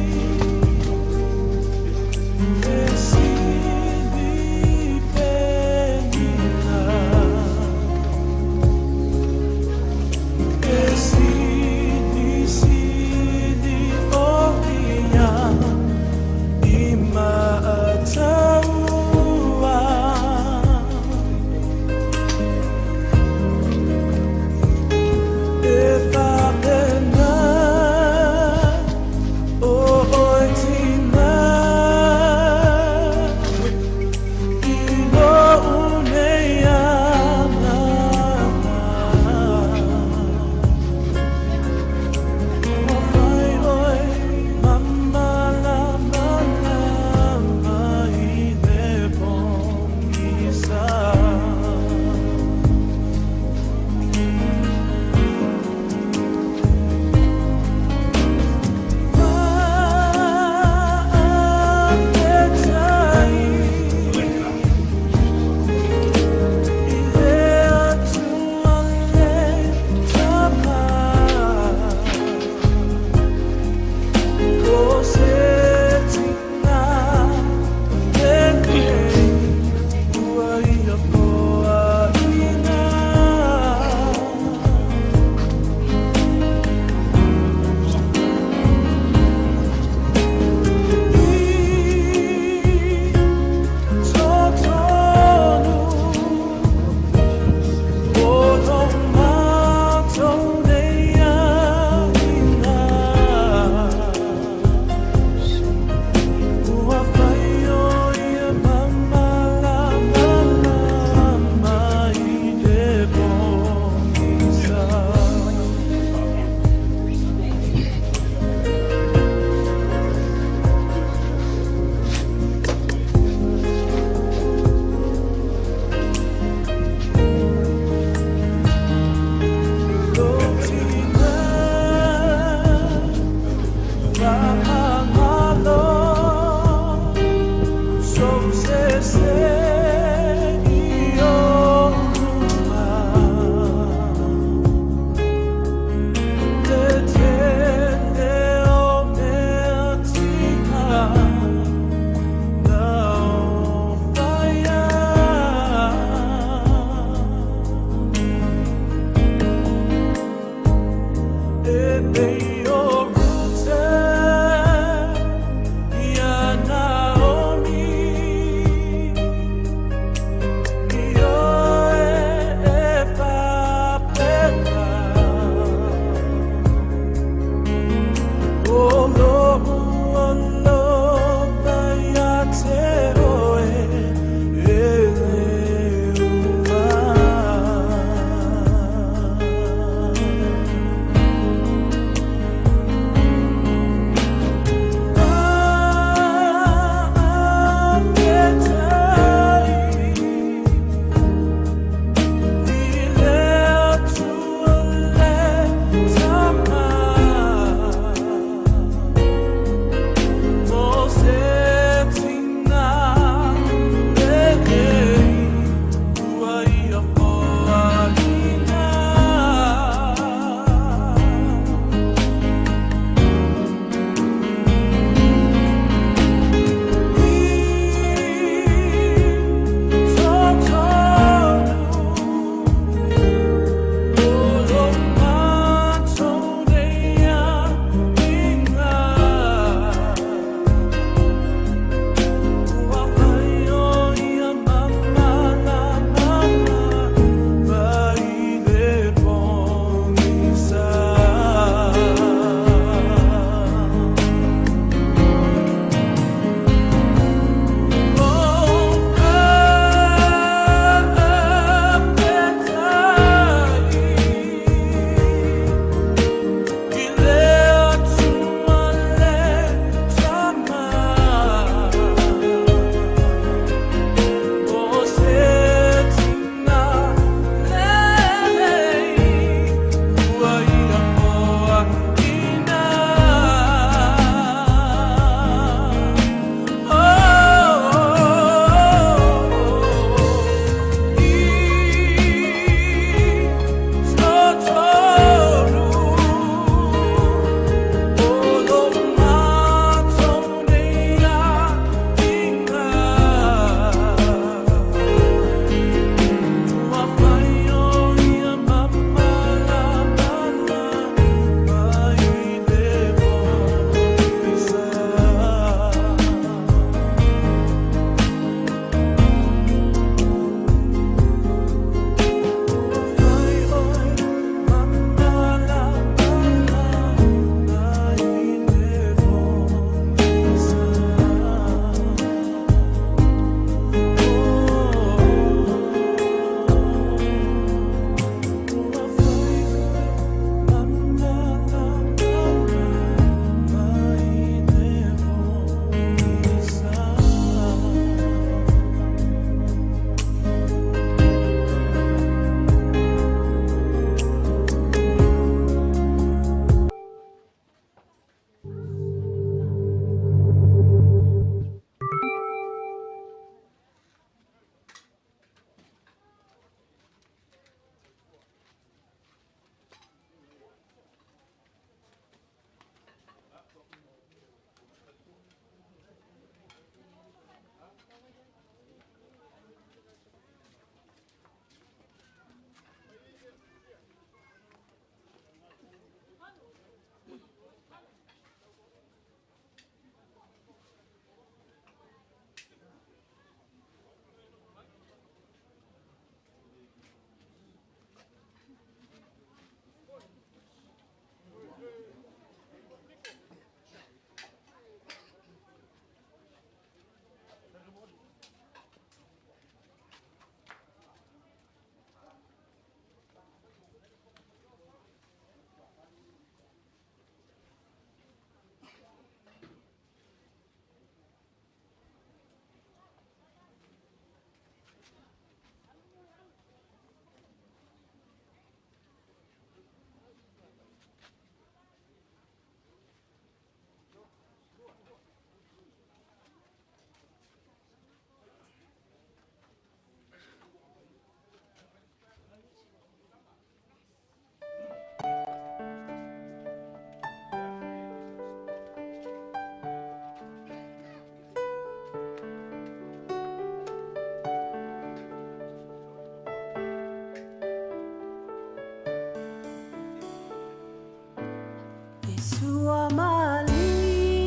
Sua malie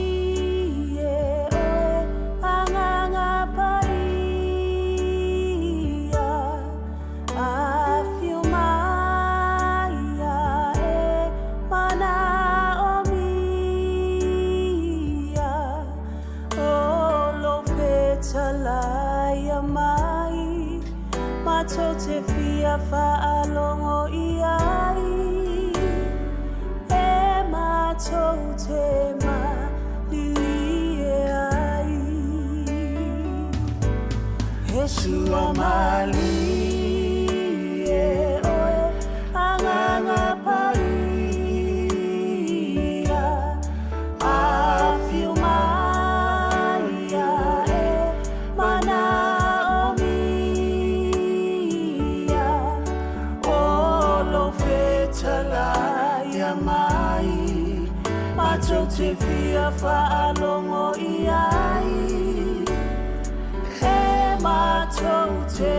oe Agaga Paia, afio mai ae manaomia, o lou fetalaia mai, matou te fia faalogo i ai, e matou te malilie ai. E sua malie oe Agaga Paia, afio mai ae manaomia, o lou fetalaia mai, matou te fia faalogo i ai, e matou te.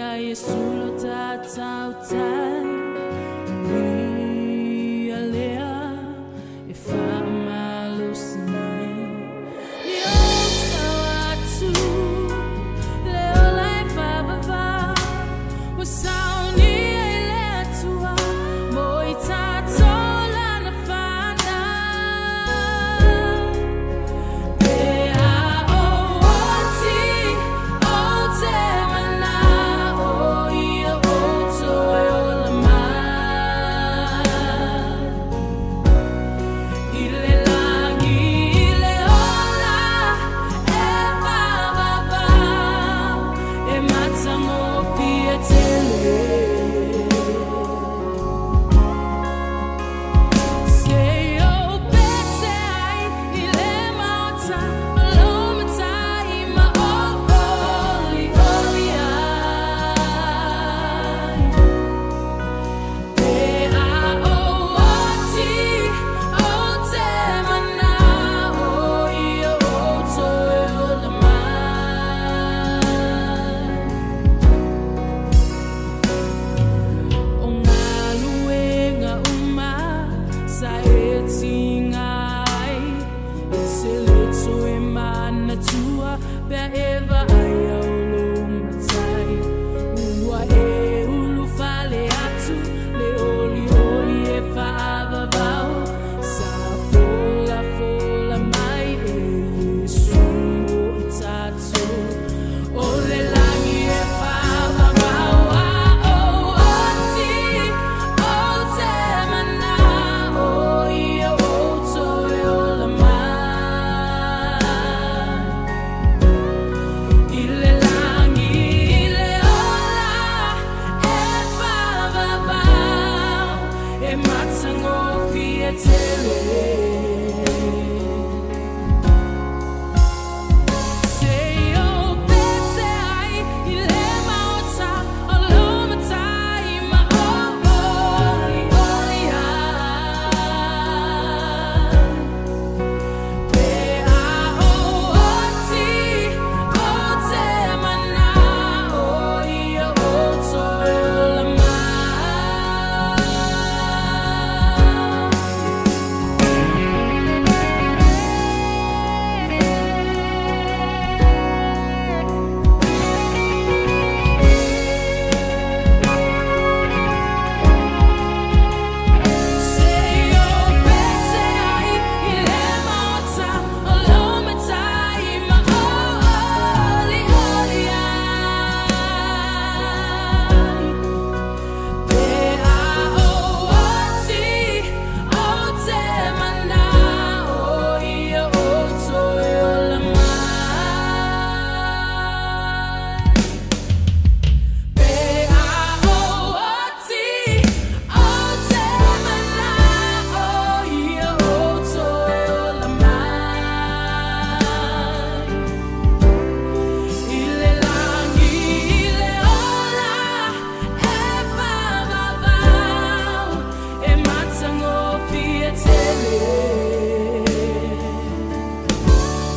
Ia Iesu lo tatau Ia lea e whaamalosi mai. Ia o atu le ola e whaavava Ua saunia i le Atua mo i tātou lana whanau. Pe a o oti o te mana o ia o toe ola mai. I le langi i le ola e whaavavau e matagofie tele. Se o pese ai i le maota o lo matai ma o oli oli ai. Pe a o oti o te mana o ia o toe ola mai. O galuega uma sa e tiga ai e te le toe manatua pea e vaai au lou matai. Ua e ulufale atu le olioli e faavavau sa folafola mai e Iesu mo i tatou. O le lagi e faavavau a o oti o te mana o ia o toe ola mai. I le langi i le ola e faavavau e matagofie tele. Se o pese ai i le maota o lo matai ma o oli oli ai. Pe a o oti o te mana o ia o toe ola mai. Se o pese ai i le maota o lo matai ma o oli oli ai. Pe a o oti o te mana o ia o toe ola mai. Pe a o oti o te mana o ia o toe ola mai. I le langi i le ola e faavavau e matagofie tele.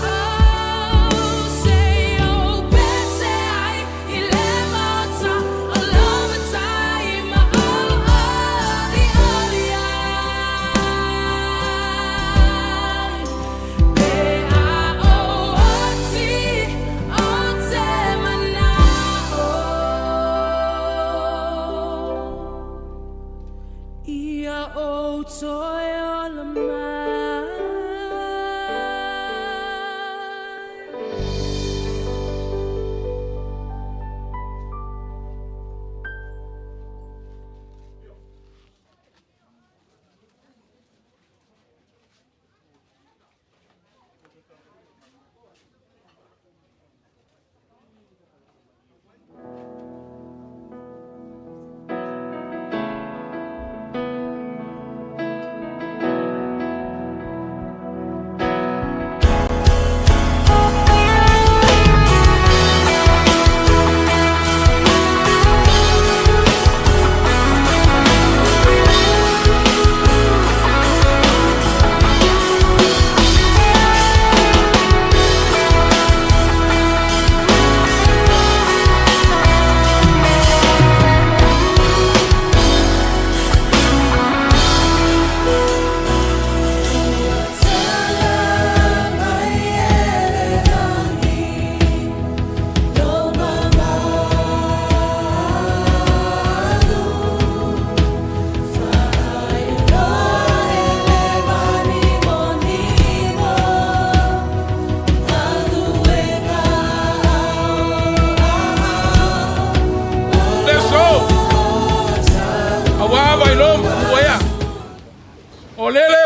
Oh, se o pese ai i le maota o lo matai ma o oli oli ai. Pe a o oti o te mana o ia o toe ola mai.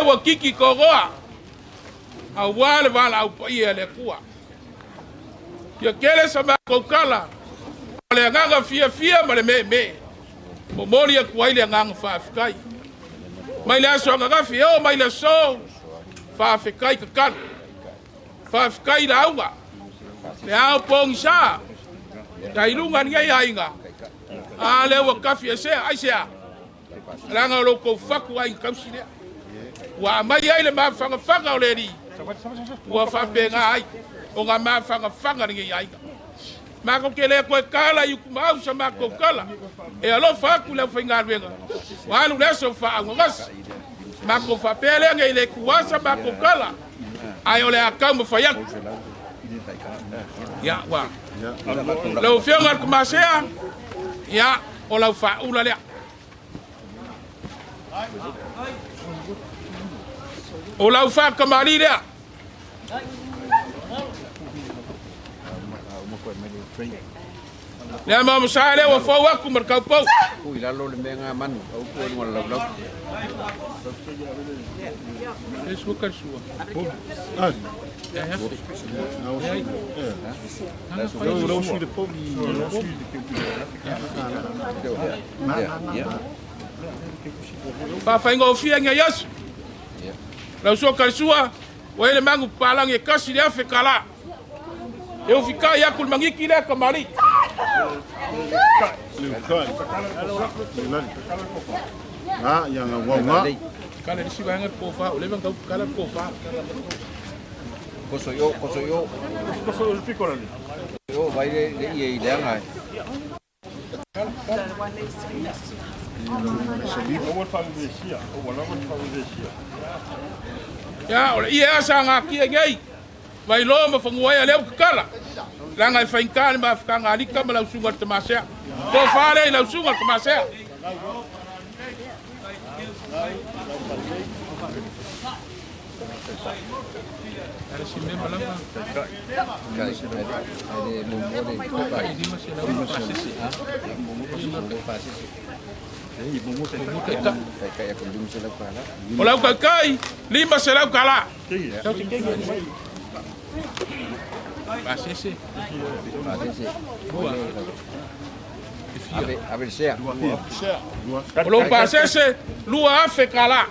ua kiki togoa auā le valaau paia e le Atua. Ia tele sa matou tala ma le agaga fiafia ma le meemee, momoli atu ai le agaga faafetai. Mai le aso ananafi e oo mai le aso, faafetai tatalo, faafetai lauga, le ao pogisa, tailuga lenei aiga, a lea ua tafi esea, aisea? Leaga o lo outou fatu aiga tausi lea. Ua aumai ai le mafagafaga o le Alii, ua faapena ai ona mafagafaga lenei aiga. Matou te le toe tala i utumaau sa matou tala, e alofa atu i le aufaigaluega, ua alu le aso faaaugagasi. Matou faapea lea nei le tuua sa matou tala, ae o le a taumafai atu. Ia, ua. Lau Afioga i le Tamasea, ia, o lau faaula lea. O lau faakamali lea. Lea mamosa lea ua fou aku ma le kaupou. Tuu i lalo le mea ngā manu, au tua i luga o le laulau. E sua ka sua. Faafaigofie nei aso. Lau sua kalisua, ua i le magu papalagi e 1,000 kalā. E ufikai aku le magiki lea kamali. Kala le isi vaega le kofa, o leva na kala le kofa. Koso i o, koso i o. Koso i le piko lani. O, vai le le ie i leanga e. Ia, o le ie asa ngakia nei. Vai loa ma fagua ai a lea ua tatala. Leaga e faigata le mafutaga alika ma lau susuga i le Tamasea. Tofa lea i lau susuga i le Tamasea. O lau taitai, 500 tala. Pasese. O lou pasese, 2,000 tala.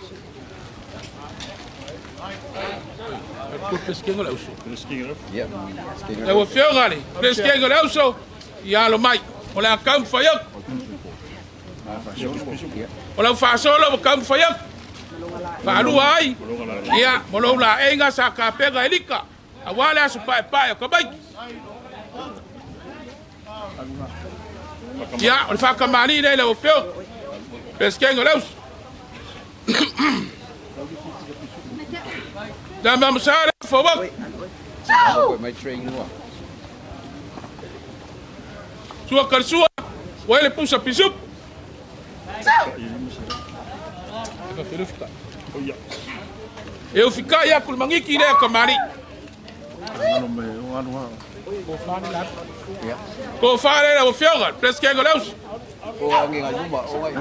Lau Afioga le Peresetene o le Auso, ia alo mai, o le a taumafai atu. O lau faasolo ua taumafai atu. Faalua ai, ia, mo lou laeiga sa tapena e lika, aua le aso paepae o tamaiti. Ia, o le faatamalii lea i lau Afioga, Peresetene o le Auso. Le fauau. Sua kalisua, ua ele pusa pisupu. E ufikai aku le mangiki lea kamali. Ko whare lau afioga, President o le Auso. O angi ngai luma, o ngai o.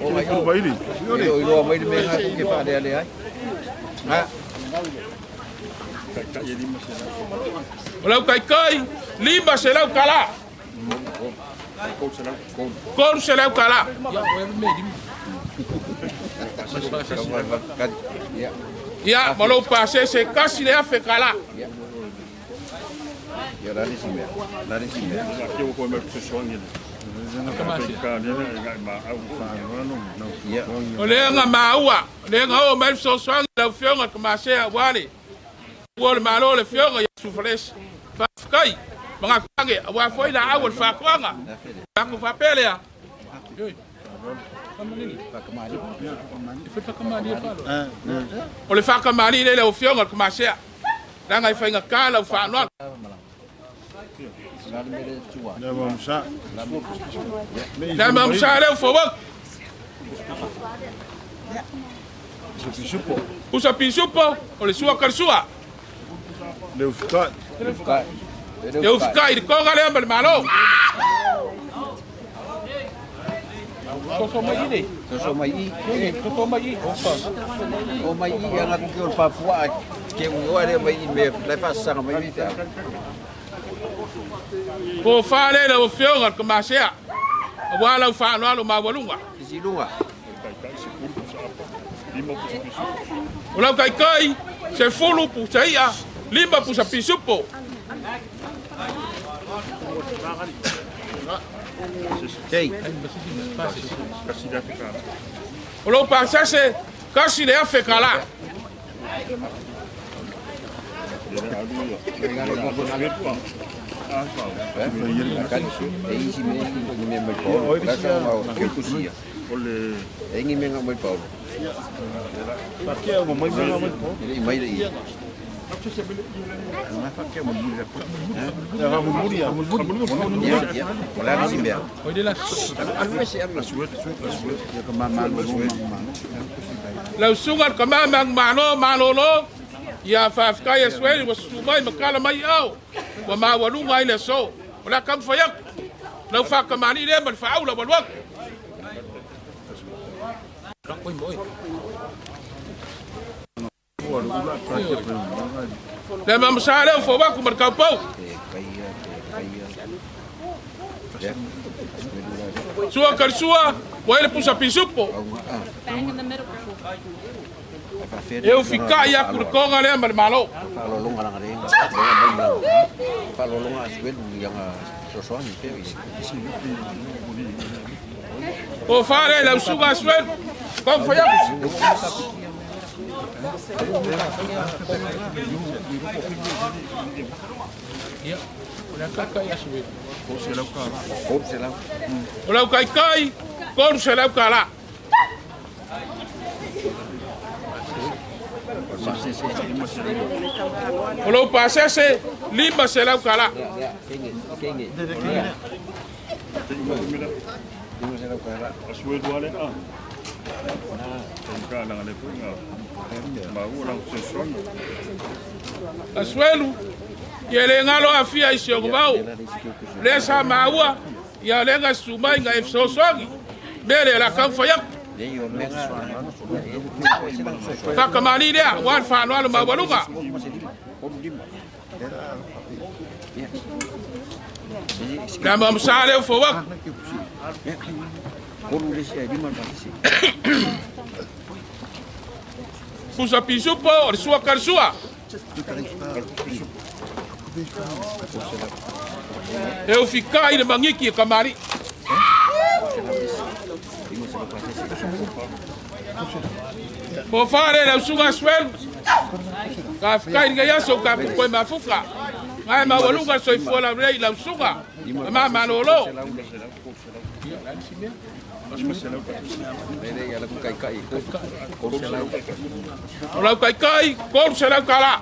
O ngai o. O iloa mai le mea ngai ke whaalea ai. Ha. O lau kaikai, 500 kala. 300 kala. Ia, ma lou pasese 1,000 kala. Ia, la le si mea. La le si mea. O lea na maua, o lea na oo mai le fesoasoani i lau Afioga i le Tamasea aua le Ua o le Malo o le Afioga ia Sufalesi. Faafetai, manatu ane, aua foi laau o le faatoaga. Tatou faapea lea. O le faatamalii lea i lau Afioga i le Tamasea, leaga e faigata lau faaaloalo. Le mamusa lea ua fou atu. Pusa pisupo, o le sua ka le sua. Le ufikai. Le ufikai i le toga lea ma le Malo. Soso mai i le. Soso mai i. Soso mai i. O mai i anga ku ki o le papua ke u o le mai i me le faasanga mai i te. Po fa le lau afioga le kamasea. Aua lau faaaloalo maualuga. Isiluga. O lau kaikai, 10 pusa ia, 5 pusa pisupo. O lou pasese, kasi le afe kala. Lau suga le kamama malo malolo. Ia faafetai e sueli ua susu mai ma kala mai au. Ua maualuga ai le aso. O le a taumafai atu. Lau faakamali'i lea ma le faaula ua alu atu. Le mamasa lea ua fou atu ma le taupou. Sua kalisua, ua i le pusa pisupo. E ufikai atu le toga lea ma le Malo. O fale lau suga asuelu, taumafai atu. Ia, o le a kaikai asuelu. O lau kaikai, 300 tala. O lou pasese, 500 tala. Asuelu, ia le galo afia i si o vau. Le sa maua, ia le ga sumai ga e fesoasoani. Mea lea la taumafai atu. Faakamali lea, ua le faaaloalo maualuga. Le a mamasa lea ua fou atu. Pusa pisupo o le sua kalasua. E ufikai le mangiki e kamali. Po fare lau suga asuelu. Ka fikai ni aso ka koe mafuka. Ngai maualuga soifua lau lei lau suga. Ma malolo. O lau kaikai, 300 tala.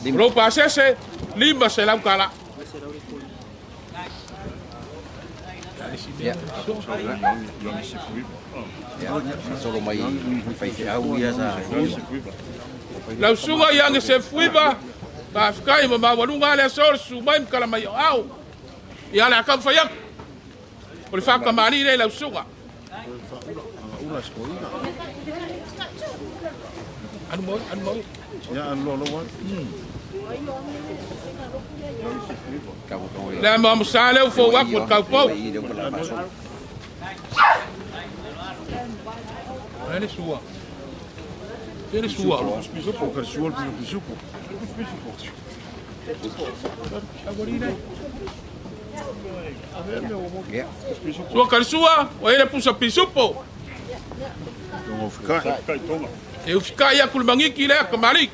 O lou pasese, 500 tala. Lau suga i age se fuiva, faafetai ma maualuga le aso le susu mai ma kala mai o au. Ia le a taumafai atu. O le faakamali'i lea i lau susuga. Alu mai, alu mai. Le a mamosa lea ua fou atu o le taupou. Le sua. Le sua. Sua kalisua, ua i le pusa pisupo. E ufikai atu le mangiki lea kamali.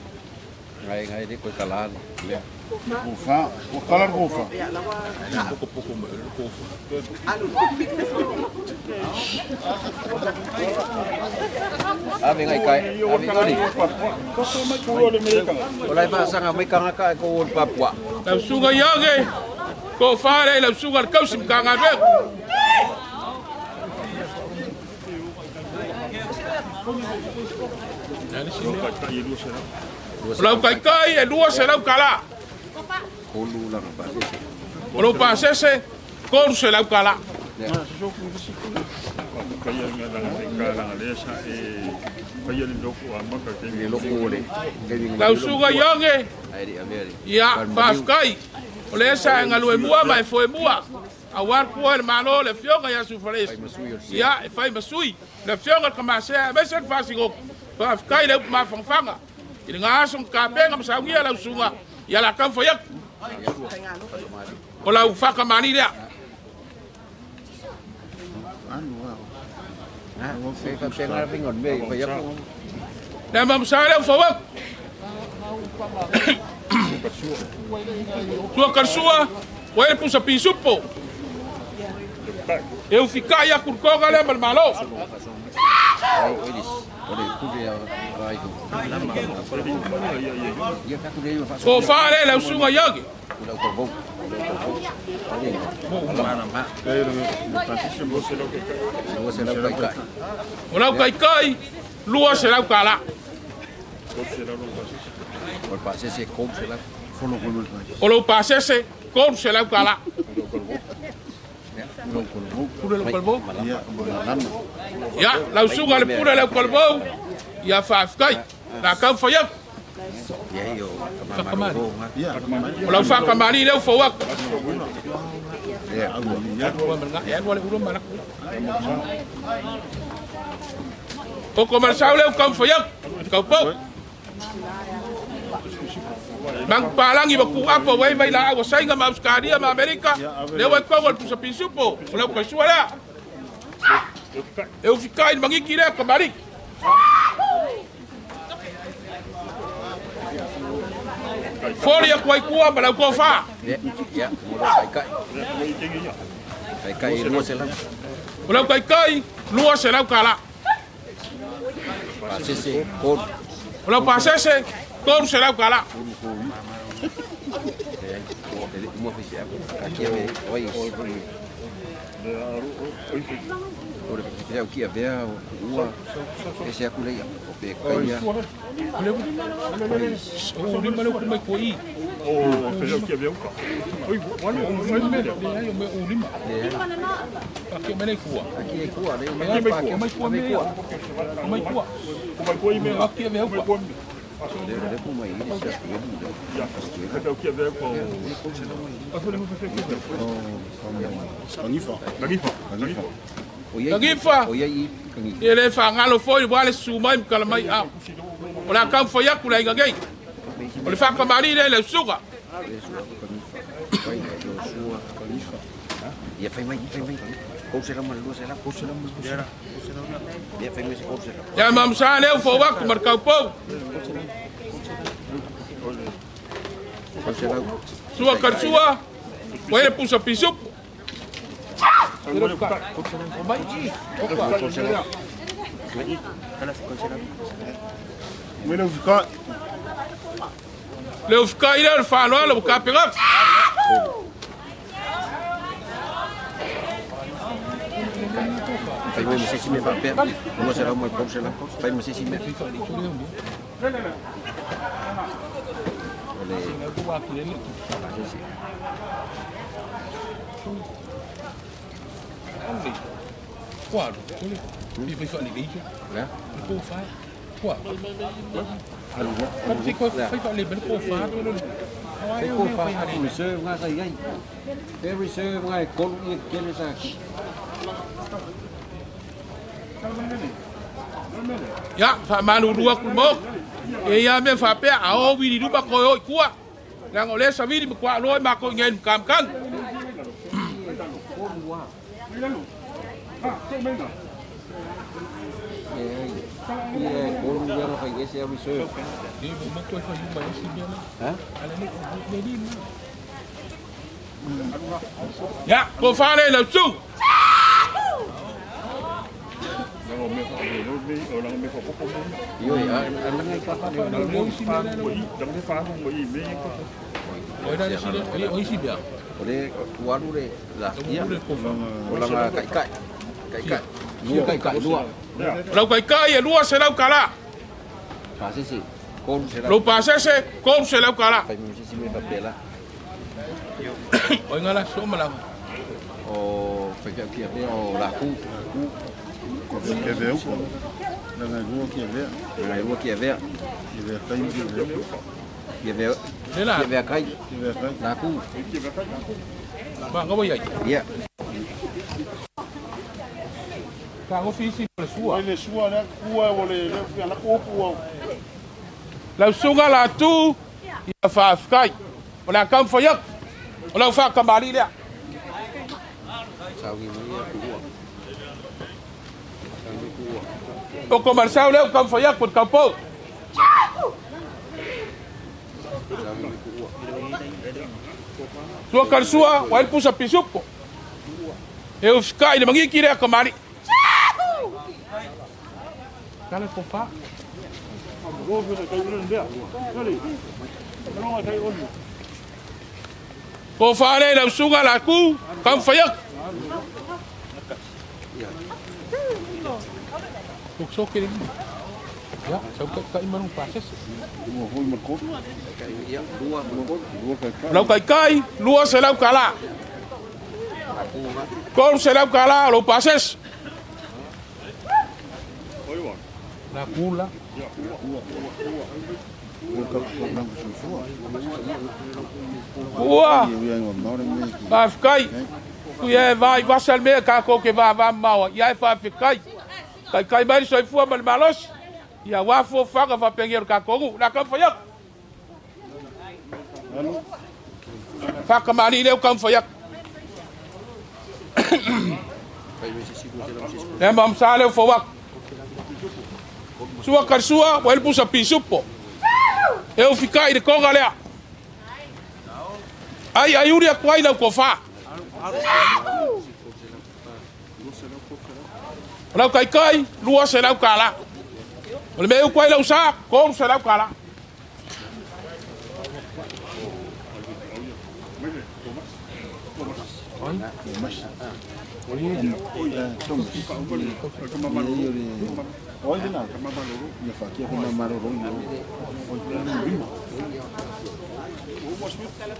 Lau suga i age, ko whare lau suga le kausi ma ka ngā. O lau kaikai e 200 tala. O lou pasese 300 tala. Lau suga ionge, ia faafetai o le esa e galue mua ma e foe mua auā le pua i le malo le afioga ia Sufalesi, ia e fai ma sui le afioga i le Kamasea aemaise le fasigogo. Faafetai i le upu mafangafaga i lena aso na tapena ma saunia lau susuga ia la taumafai atu o lau faakamani lea. Le mamusa lea ua fau atu. Sua kalasua, ua e le pusa pisupo. E ufikai aku le toga lea ma le Malo. Tofa lea i lau susuga Ioge. O lau kaikai, $200. O lou pasese, $300. Ia, lau susuga le pule lau kalevou, ia faafetai. La tau fai atu. O lau faakamali lea ua fou atu. Oko ma le sau lea ua taumafai atu, taupou. Manupalagi ma Tuapo ua i mai laau a Saina ma Ausetalia ma Amerika, lea ua i totonu o le pusa pisupo, o lau kaisua lea. E ufikai le magiki lea kamali. Foli atu ai tua ma lau tofa. O lau taitai, $200. O lau pasese, $300. Tagifa, e le faagalo foi ua le susu mai ma tala mai ao. O le a taumafai atu le aiga nei. O le faakamali lea i le usuga. Ia mamusa lea ua fou atu ma le taupou. Sua kalusua, ua i le pusa pisupo. Le ufikai lea o le faaaloalo ua tapena. Fai mai ma se isi mea faapea, 200 ma le 300, fai ma se isi mea. O le pasese. Reserve ngā sa iai. E reserve ngā e kolu ia kele sa ki. Ia, faamalulu atu le Maota. E i ai lava mea faapea, a o vili i luma toe o i tua. Leaga o lea e savili ma tuaaloa ai matou i inei i le Mutamutanu. Ia, tofa lea i lau susuga. O le tualu le last year, o langa kaikai, kaikai. O lau kaikai e 200 tala. Pasese, 300. Lou pasese 300 tala. Fai mo se si me fapela. O inga la so malaga. O fai kia kia pea o la ku. Kia vea upo. Langa lua kia vea. Langa lua kia vea. Kia vea kai kia vea upo. Kia vea. Lela. Kia vea kai. Kia vea kai. La ku. Ma ngawa iai. Ia. Ka ngo fisi le sua. Le sua le kua o le le la kupu o. Lau suga la tu ia faafetai. O le a kamafai atu. O lau faakamali'i lea. Sauni mai ia kuua. Sauni kuua. O komalasau lea o kamafai atu o le taupou. Sauni mai kuua. Sua kalasua ua ai le pusa pisupo. E ufika'i le magiki lea kamali'i. Tala kofa. Kofa le lau suga la ku kamafai atu. Soke le lima. Ia, sau kai manu pasese. Ia, lua, lua. Lau kaikai, 200 tala. 300 tala lou pasese. La kula. Ua. Faafetai. Tui e vai vasa le mea kākou ke vava maua. Ia e faafetai. Kaikai mai le soifua ma le malosi. Ia ua fofaga faapegea o le kākou nuu. La kamafai atu. Faakamali'i lea o kamafai atu. Fai mai se si 200. Lea ma lea o fau atu. Sua kalasua, ua ai le pusa pisupo. E ufika'i le koga lea. Ai ai uri atu ai lau kofā. O lau kaikai, 200 tala. O le mea uku ai lau sa, 300 tala.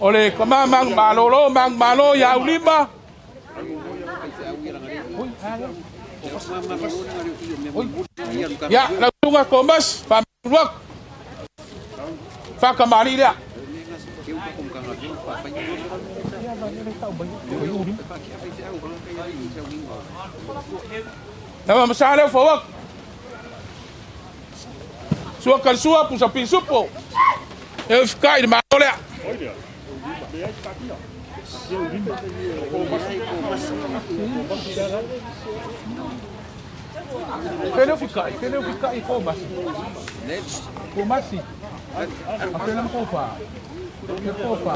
O le kama mang malolo mang malo ia ulima. Ia, lau tunga komas, wha Whakamari lea. Nama masale o fawak. Sua kalasua pusa pisupo. E whikai le malo lea. Fele whikai, fele whikai ko masi. Ko masi. A fele ma ko wha. Ke ko wha.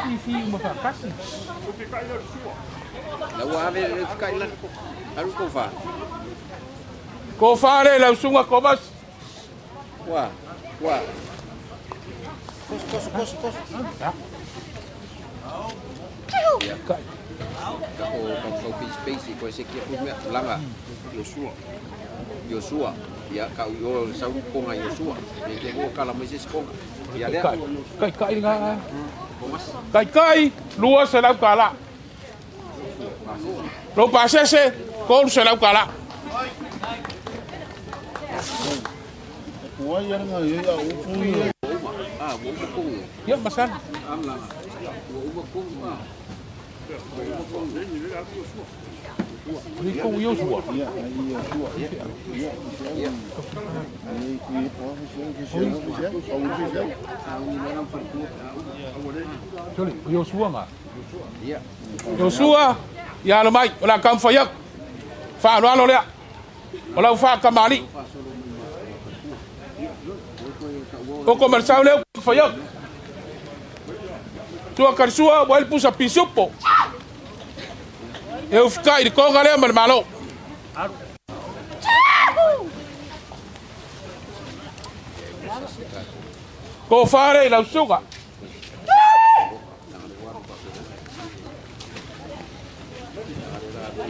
Fi fi ma wha kasi. La ua ave le whikai la. Aru ko wha. Ko wha le lau sunga ko masi. Ua. Ua. Koso, koso, koso, koso. Ia. Ka ko ka ko pisi pisi ko se kia pu mea langa. Joshua. Joshua. Ia ka yo sau konga Joshua. Me ke ko kala mai se konga. Ia lea. Kai kai ngā. Kai kai, 200 tala. Lo pasese, 300 tala. Ah, ua uma konga. Ia, masana. Am langa. Ua uma konga. Ua uma konga. Ni ko Joshua. Ia. Sorry, Joshua ngā. Ia. Joshua, ia alo mai, o la kamafai atu. Whaaloalo lea. O lau whakamali. O ko malasau lea o kamafai atu. Tua kalasua, ua ai le pusa pisupo. E ufika'i le koga lea ma le malo. Ko whare i lau suga.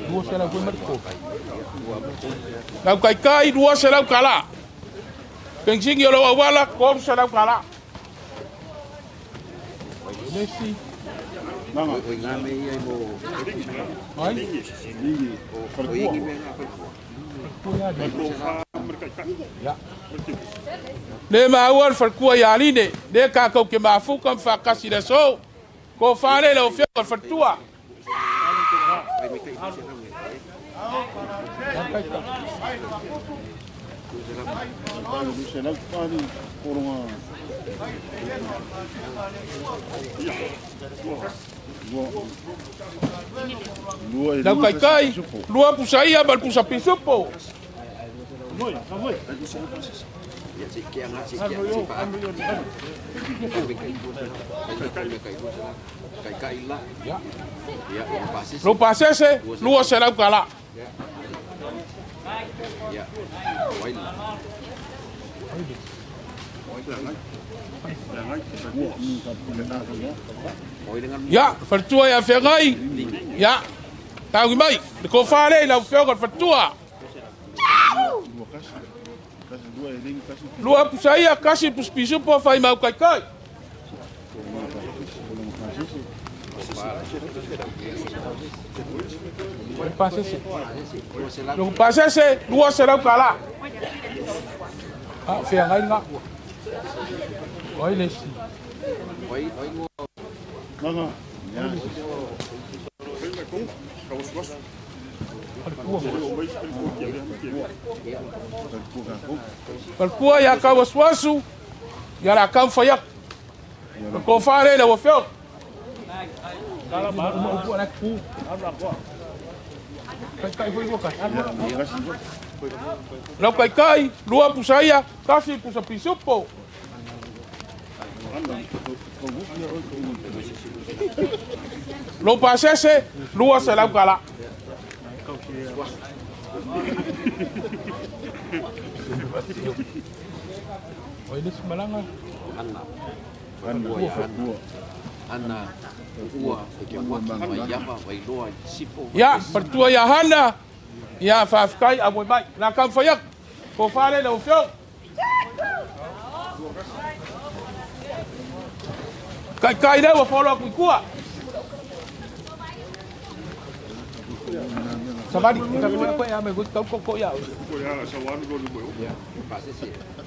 200 foi ma le tolu. Lau kaikai 200 tala. Penisini o lou auala 300 tala. Nesi. Ai? Le maua le falekua ia Aline, le kakou ke mafuka ma faakasi le aso. Ko fale lau afioga le faletua. Lau kaikai, lua pusa ia ma le pusa pisupo. Lou pasese, 200 tala. Ia, faletua ia feagai. Ia, taugi mai, le kofa le lau afioga le faletua. Lua pusa ia, kasi pusa pisupo, fai mau kaikai. Lou pasese, 200 tala. Ah, feagai ngā. Oi le si. Falekua ia kauasuasu, ia la kau fai atu. O le tofa lea i lau afioga. Lau kaikai, lua pusa ia, kasi pusa pisupo. Lou pasese, 200 tala. Oi le malaga. Ia, faletua ia Hana, ia faafetai auai mai. La kau fai atu, tofa lea i lau afioga. Kaikai lea ua folo atu i tua. Savali, e ta koe a me tau koko ia.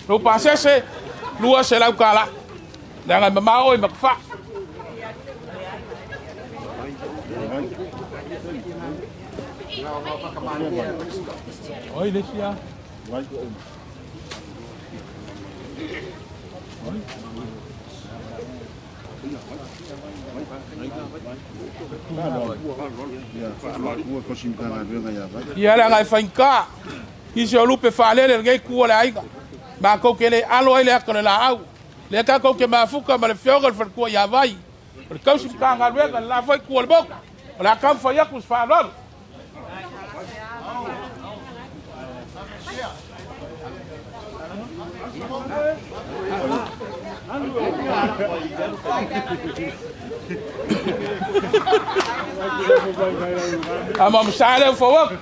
Lou pasese, 200 tala. Leaga e mamao oe ma ka faa. Oi le isi a. Ia leaga e faigata nisi o lupe faalele lenei ku o le aiga. Makou ke le alo ai le ata o le laau. Lea tatou te mafuta ma le afioga i le faletua ia Vai. O le tausi Matagaluega le la foi ku o le motu. O le a taumafai atu se faaaloalo. A ma masa lea ua fau atu.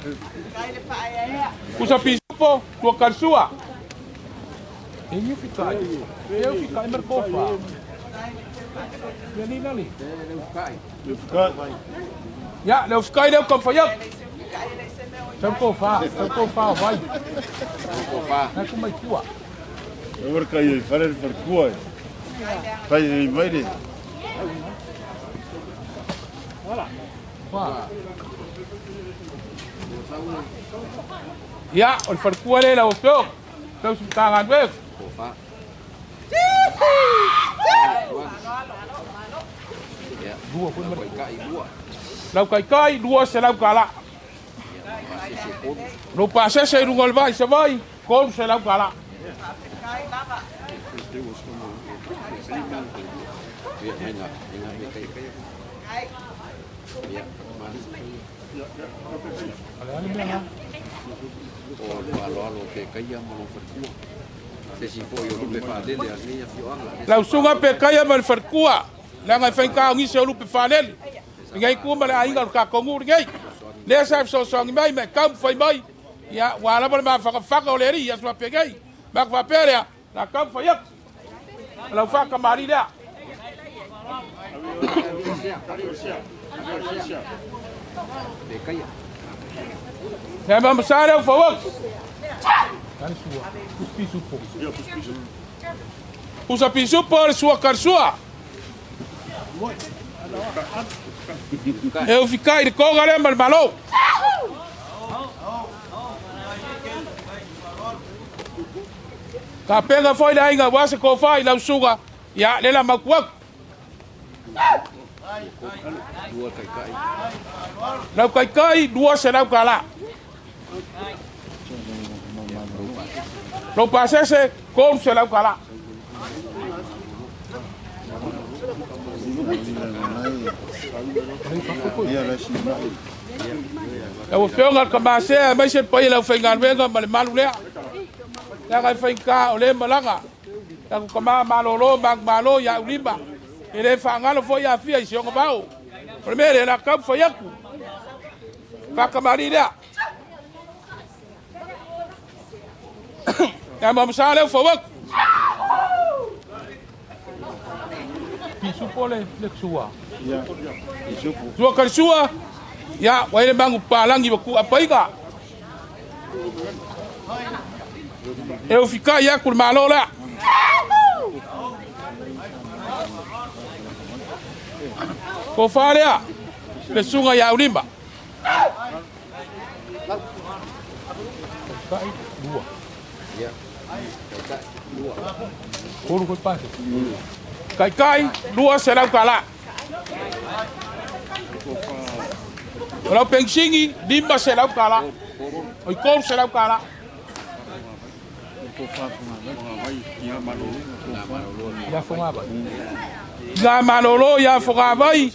Pusa pisupo, tua kalasua. E niu fikai. E au fikai ma le kofa. Ia ni nali. Ia, le fikai leo kam fai atu. Sau kofa, sau kofa o vai. Nai ku mai tua. E ora kai e whare whare kua e. Kai e mai re. Ia, o le falekua lea i lau afioga. Tausi Matagaluega. Lau kaikai, 200 tala. Lou pasese i luga o le vai Savaii, 300 tala. Lau susuga Pekaia ma le falekua, leaga e faigata o nisi o lupe faalele, lenei itu ma le aiga o le tatou nuu lenei. Lea sa fesoasoani mai ma e taumafai mai, ia ua lava le mafagafaga o le alii i aso faapenei. Ma faapea lea, la taumafai atu. O lau faatamalii lea. Ia ma masa lea ufau atu. Pusa pisupo le sua karsua. E ufikai le koga lea ma le malo. Ka penga foi le aiga ua se kofa i lau suga. Ia le la mauku atu. Lau kaikai 200 kala. Lau pasese 300 kala. Lau afioga le kamasea aemaise le paia lau faigaluega ma le malu lea. Leaga e faigata o le malaga. Tatou tama malolo manumalo ia Aulima. E le faagalo foi afia i si ona vao. O le mea lea la taumafai atu. Faatamalii lea. Ia mamasa lea ua fau atu. Pisupo le sua. Sua ka le sua. Ia, ua i le magu palangi ua tuuapaiga. E ufikai atu le malo lea. Tofa lea, le susuga ia Aulima. Kai, lua. Tolu foi pasi. Kaikai, 200 tala. O lau pengsini, 500 tala. O i 300 tala. Ia malolo ia fogavai,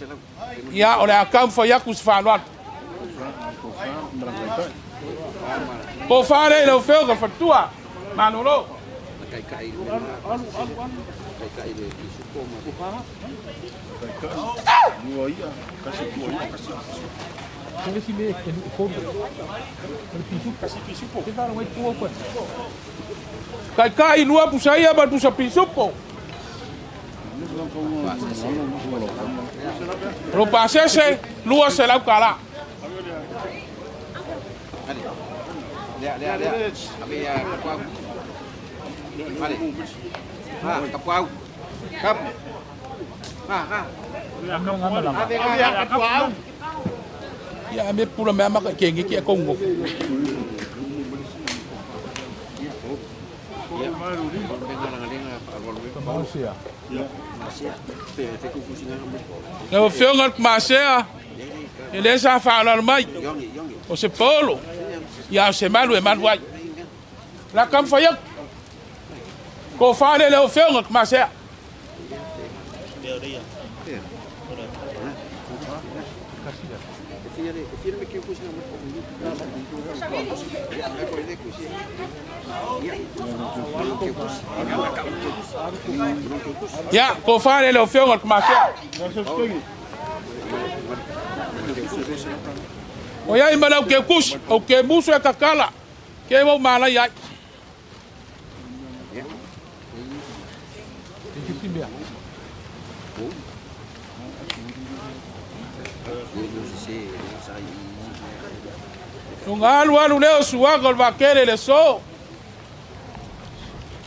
ia o le a taumafai atu se faaaloalo. Po fa le lau afioga faletua malolo. Kaikai lua pusa ia ma pusa pisupo. Lo pasese 200 kala. Ia me pula mea maka ke ngi ke kongo. Lau afioga le Masea, e le sa faaaloalo mai, o se polo, ia o se malu e malu ai. La taumafai atu, tofa lea i lau afioga le Masea. Ia, tofa lea i lau afioga le Masea. O iai ma lau keukusi, o ke musu e kakala, ke wau malai ai. Ona alu alu lea o suaga o le vakele i le aso.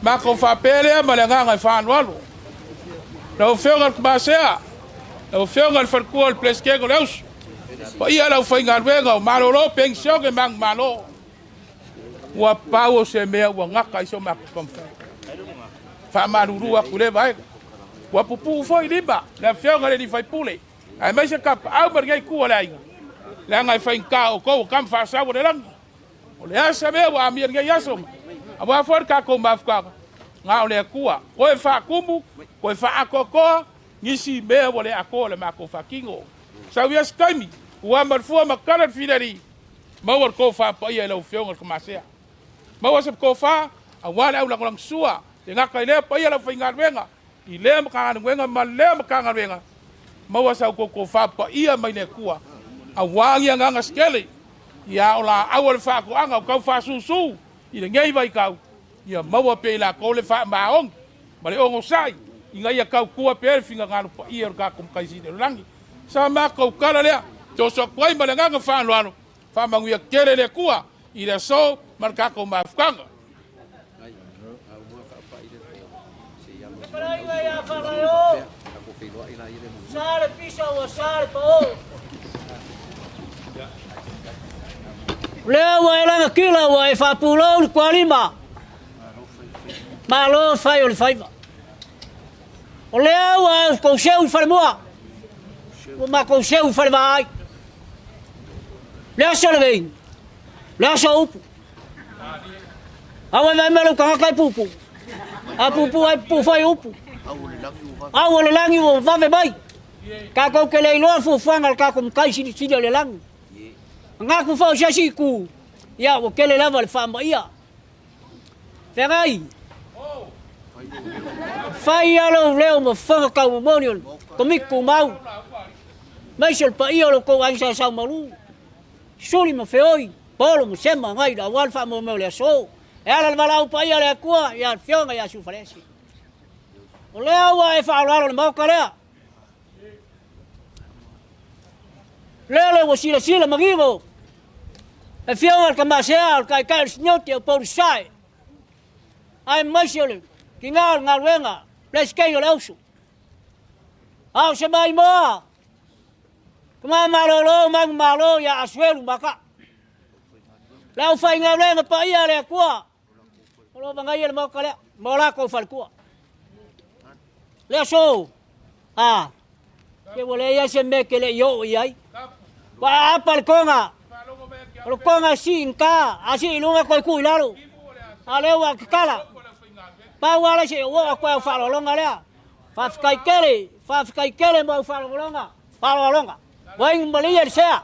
Matou faapea lea ma le agaga e faaloalo. Lau Afioga i le Tamasea, lau Afioga i le Faletua o le Peresetene o le Auso, paia le aufaigaluega o malolo penisione manumalo. Ua pau o se mea ua gata ai so matou taumafai. Faamalulu atu i lea vaega. Ua pupuu foi lima le Afioga i le alii faipule, aemaise tapaau ma lenei itu o le aiga, leaga e faigata outou o tama faasau o le lagi. O le a se mea ua amia i lenei aso, aua foi le tatou mafutaga, na o le Atua, toe faatumu, toe faaatoatoa nisi mea ua le atoa le matou faatino. Sau ia se taimi, ua ma le fua ma tala le fileli, maua le tofa paia i lau Afioga i le Tamasea. Maua se tofa, aua le aulagolagosua, le gata i lea paia lau faigaluega, i lea Matagaluega ma lea Matagaluega, maua sa outou tofa paia mai le Atua. Auā ni agaga se tele, ia a o laau a le faatoaga o taufaasusu i lenei vaitau, ia maua pea i latou le faamaoni ma le onosai, ina ia tautua pea le finagalo paia o le tatou Matai Sili o le lagi. Sa matou tala lea, toso atu ai ma le agaga faaaloalo, faamanuia tele le Atua i le aso ma le tatou mafutaga. Fetalaiga ia Faalaeo, sa le pisa ua sa le pao. O lea ua e lagatila ua e faapulou le tualima. Malo fai o le faiva. O lea ua e tou seu i falemua, ua matou seu i falevaai. Le aso lenei, le aso o upu. Aua e vaai mai lou tagata e puupuu. A puupuu ai pupuu foi upu. Au o le lagi ua vave mai. Tatou te le iloa fuafuaga a le tatou Matai Silisili o le lagi. Manatu foi o se isi itu, ia ua tele lava le faamaia. Feagai. Fai lava lou leo ma fofoga taumomoli o le Komiti Tumau, aemaise o le paia o lo outou aiga sa Saumalu, Suli ma Feoi, Polo ma Sema nai le aua le faamoemoe o le aso. E ala le valaau paia a le Atua ia le Afioga ia Siufaleese. O lea ua e faaaloalo i le Maota lea. Lele ua silasila manino le Afioga i le Tamasea o le Taitai o le Sinoti o Upolu Sasae, aemaise o le tina o le galuega, Peresetene o le Auso. A o se maimoa, tama malolo manumalo ia Asuelu Maka. Le aufaigaluega paia a le Atua o lo o vagaia le Maota lea ma o latou faletua. Le aso, a, se ua leai lava se mea e te le i oo i ai. Ua aapa le toga, o le toga e sii i gauta, a sii i luga toe tuu i lalo. A o lea ua tatala. Pau lava lea se i ou oo atu ai au faaaloaloga lea. Faafetai tele, faafetai tele mo au faalogologa, faaaloaloga. Ua inu malie le sea,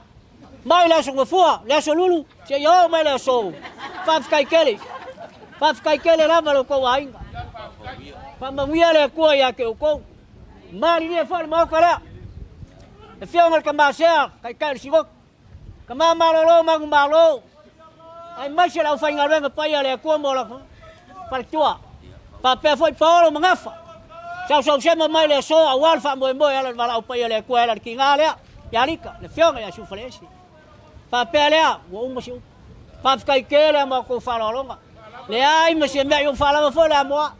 mai le aso Gafua, le aso Lulu, seia oo mai le aso. Faafetai tele, faafetai tele lava lo outou aiga. Faamanuia le Atua ia te outou. Malilie foi le Maota lea. Le Afioga i le Tamasea, Taitai o le Sinoti, Tama malolo manumalo, aemaise le aufaigaluega paia a le Atua mo la faletua. Faapea foi Paolo ma Gafa, sausausema mai le aso aua le faamoemoe e ala i le valaau paia a le Atua e ala i le tiga lea ia Lika, le Afioga ia Siufaleese. Faapea lea, ua uma se upu. Faafetai tele a matou faaaloaloga. Leai ma se mea i ou faalava foi le amoa.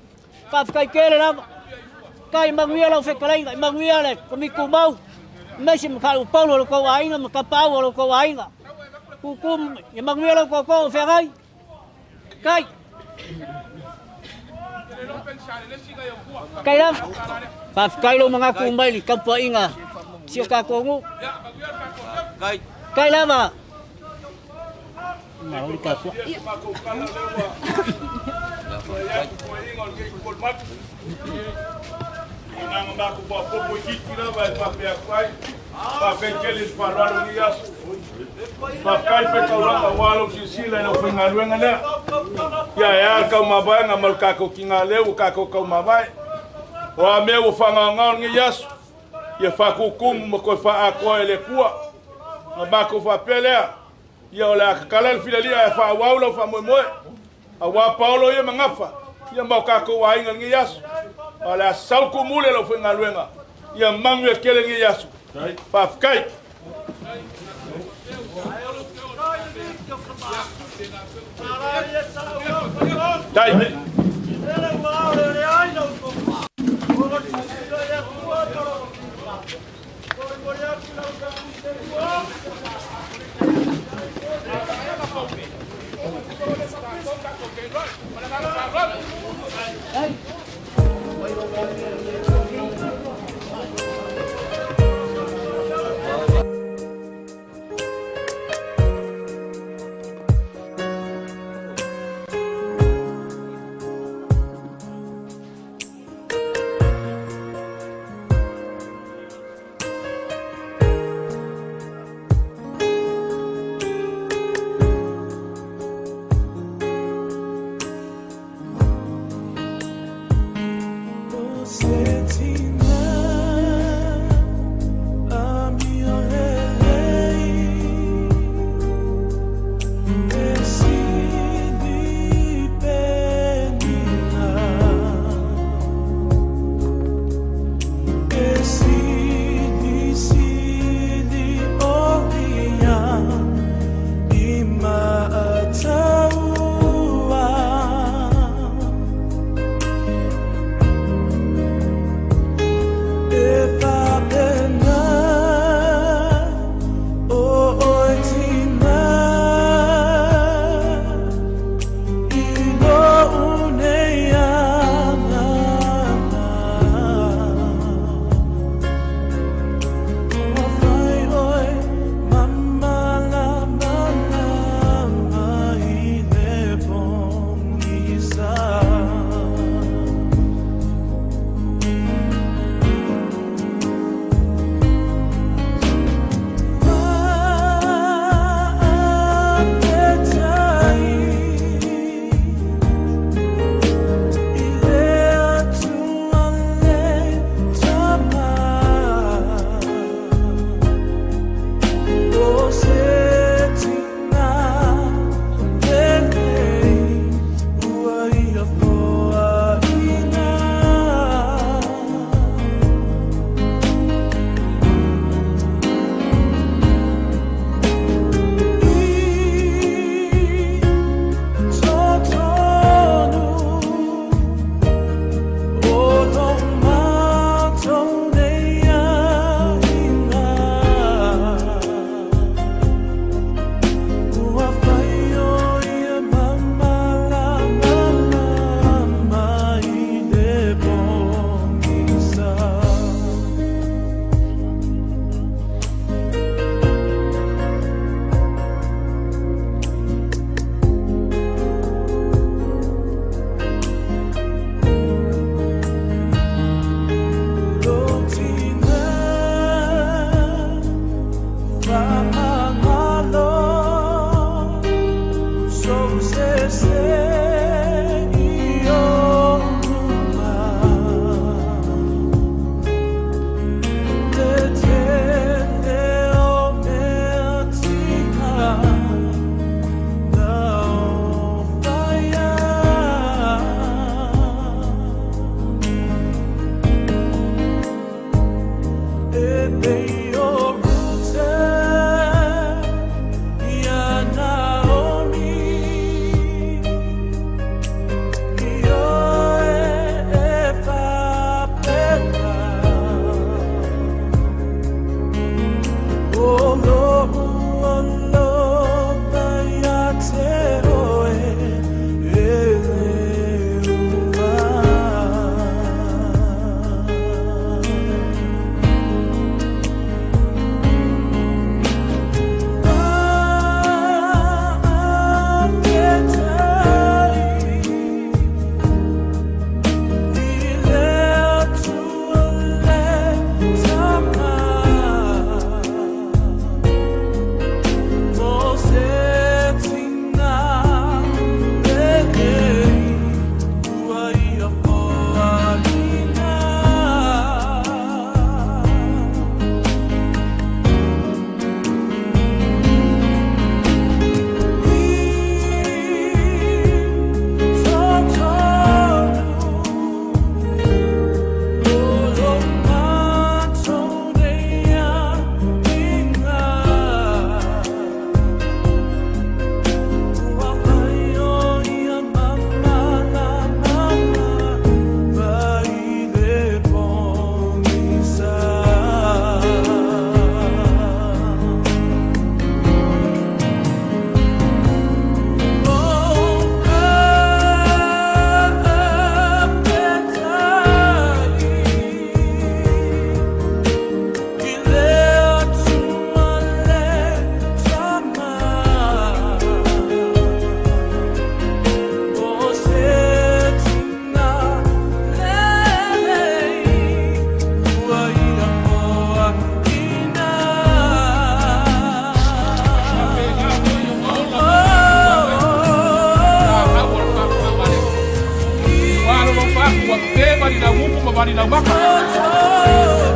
Faafetai tele lava. Tai manuia lau fetalaiga, manuia le Komiti Tumau, aemaise ma Kalu Paulo o lo outou aiga ma Tapaau o lo outou aiga. Tutu, ia manuia lau tootoo o feagai. Tai. Tai lava. Faafetai lou manatu mai le tapuaiga si o tatou nuu. Tai lava. Malo le tapuai. Faafetai Fetaulaga aua lou silasila i lau faigaluega lea. Ia e a le taumavaega ma le tatou tigaleu ua tatou taumavae. O a mea ua faagaogao lenei aso, ia faatutumu ma toe faaatoa e le Atua. Ona matou faapea lea, ia o le a tatala le filalia ae faaauau lau faamoemoe. Aua Paolo ia ma Gafa, ia ma o tatou aiga i lenei aso. A o le a sau tumule lau faigaluega, ia manuia tele lenei aso. Faafetai. Tai.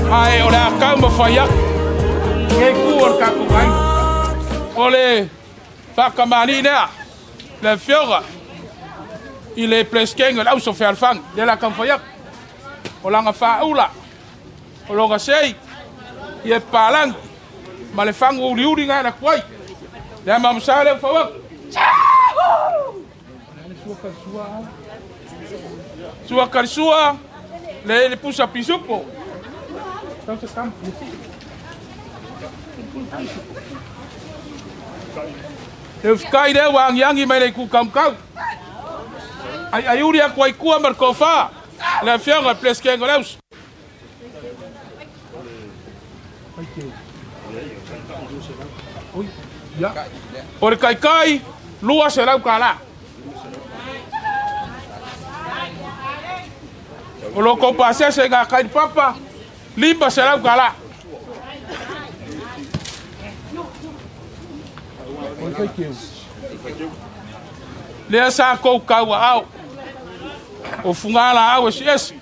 Ae o le a kau ma fai atu nei ku o le tatou aiga. O le faakamali'i lea le afioga i le Peresetene o le Auso Fealofani, lea o le a taumafai atu. O lana faaula, o lona sei, ia papalagi ma le fagu uliuli na e alu atu ai. Le mamasa lea ua fau atu. Sua kalisua, le le pusa pisupo. Le ufikai lea ua agiagi mai le kukaukau. Ai ai uri aku ai kua ma le tofa. Le afioga le Peresetene o le Auso. O le kaikai, 200 tala. O lo kou pasese i ngā kai papa, 500 tala. Lea sa kou kaua au. O fugala au esi esi.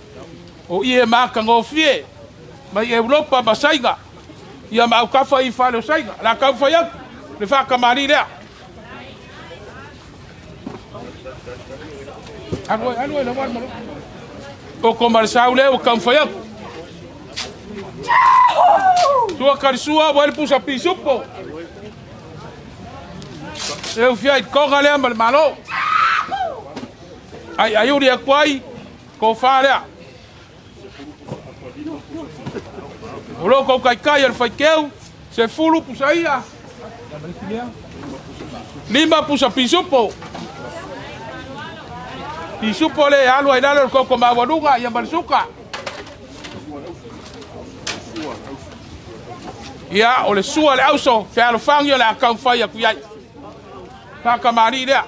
O ie makagofie mai Europa ma Saiga. Ia ma aukafa i fale o Saiga. La kau fai atu, le whakamari lea. Alu ai, alu ai, la wale malo. O ko marisau lea o kau fai atu. Sua karisua, wale pusa pisupo. E ufia i konga lea ma le malo. Ai ai uri aku ai, ko wha lea. O lo kou kaikai o le faikeu, se fulu pusa ia. 5 pusa pisupo. Pisupo le alu ai lalo le koko mawaluga ia malisuka. Ia o le sua le auso, fealofangi o le akau whai aku iai. Whakamari lea.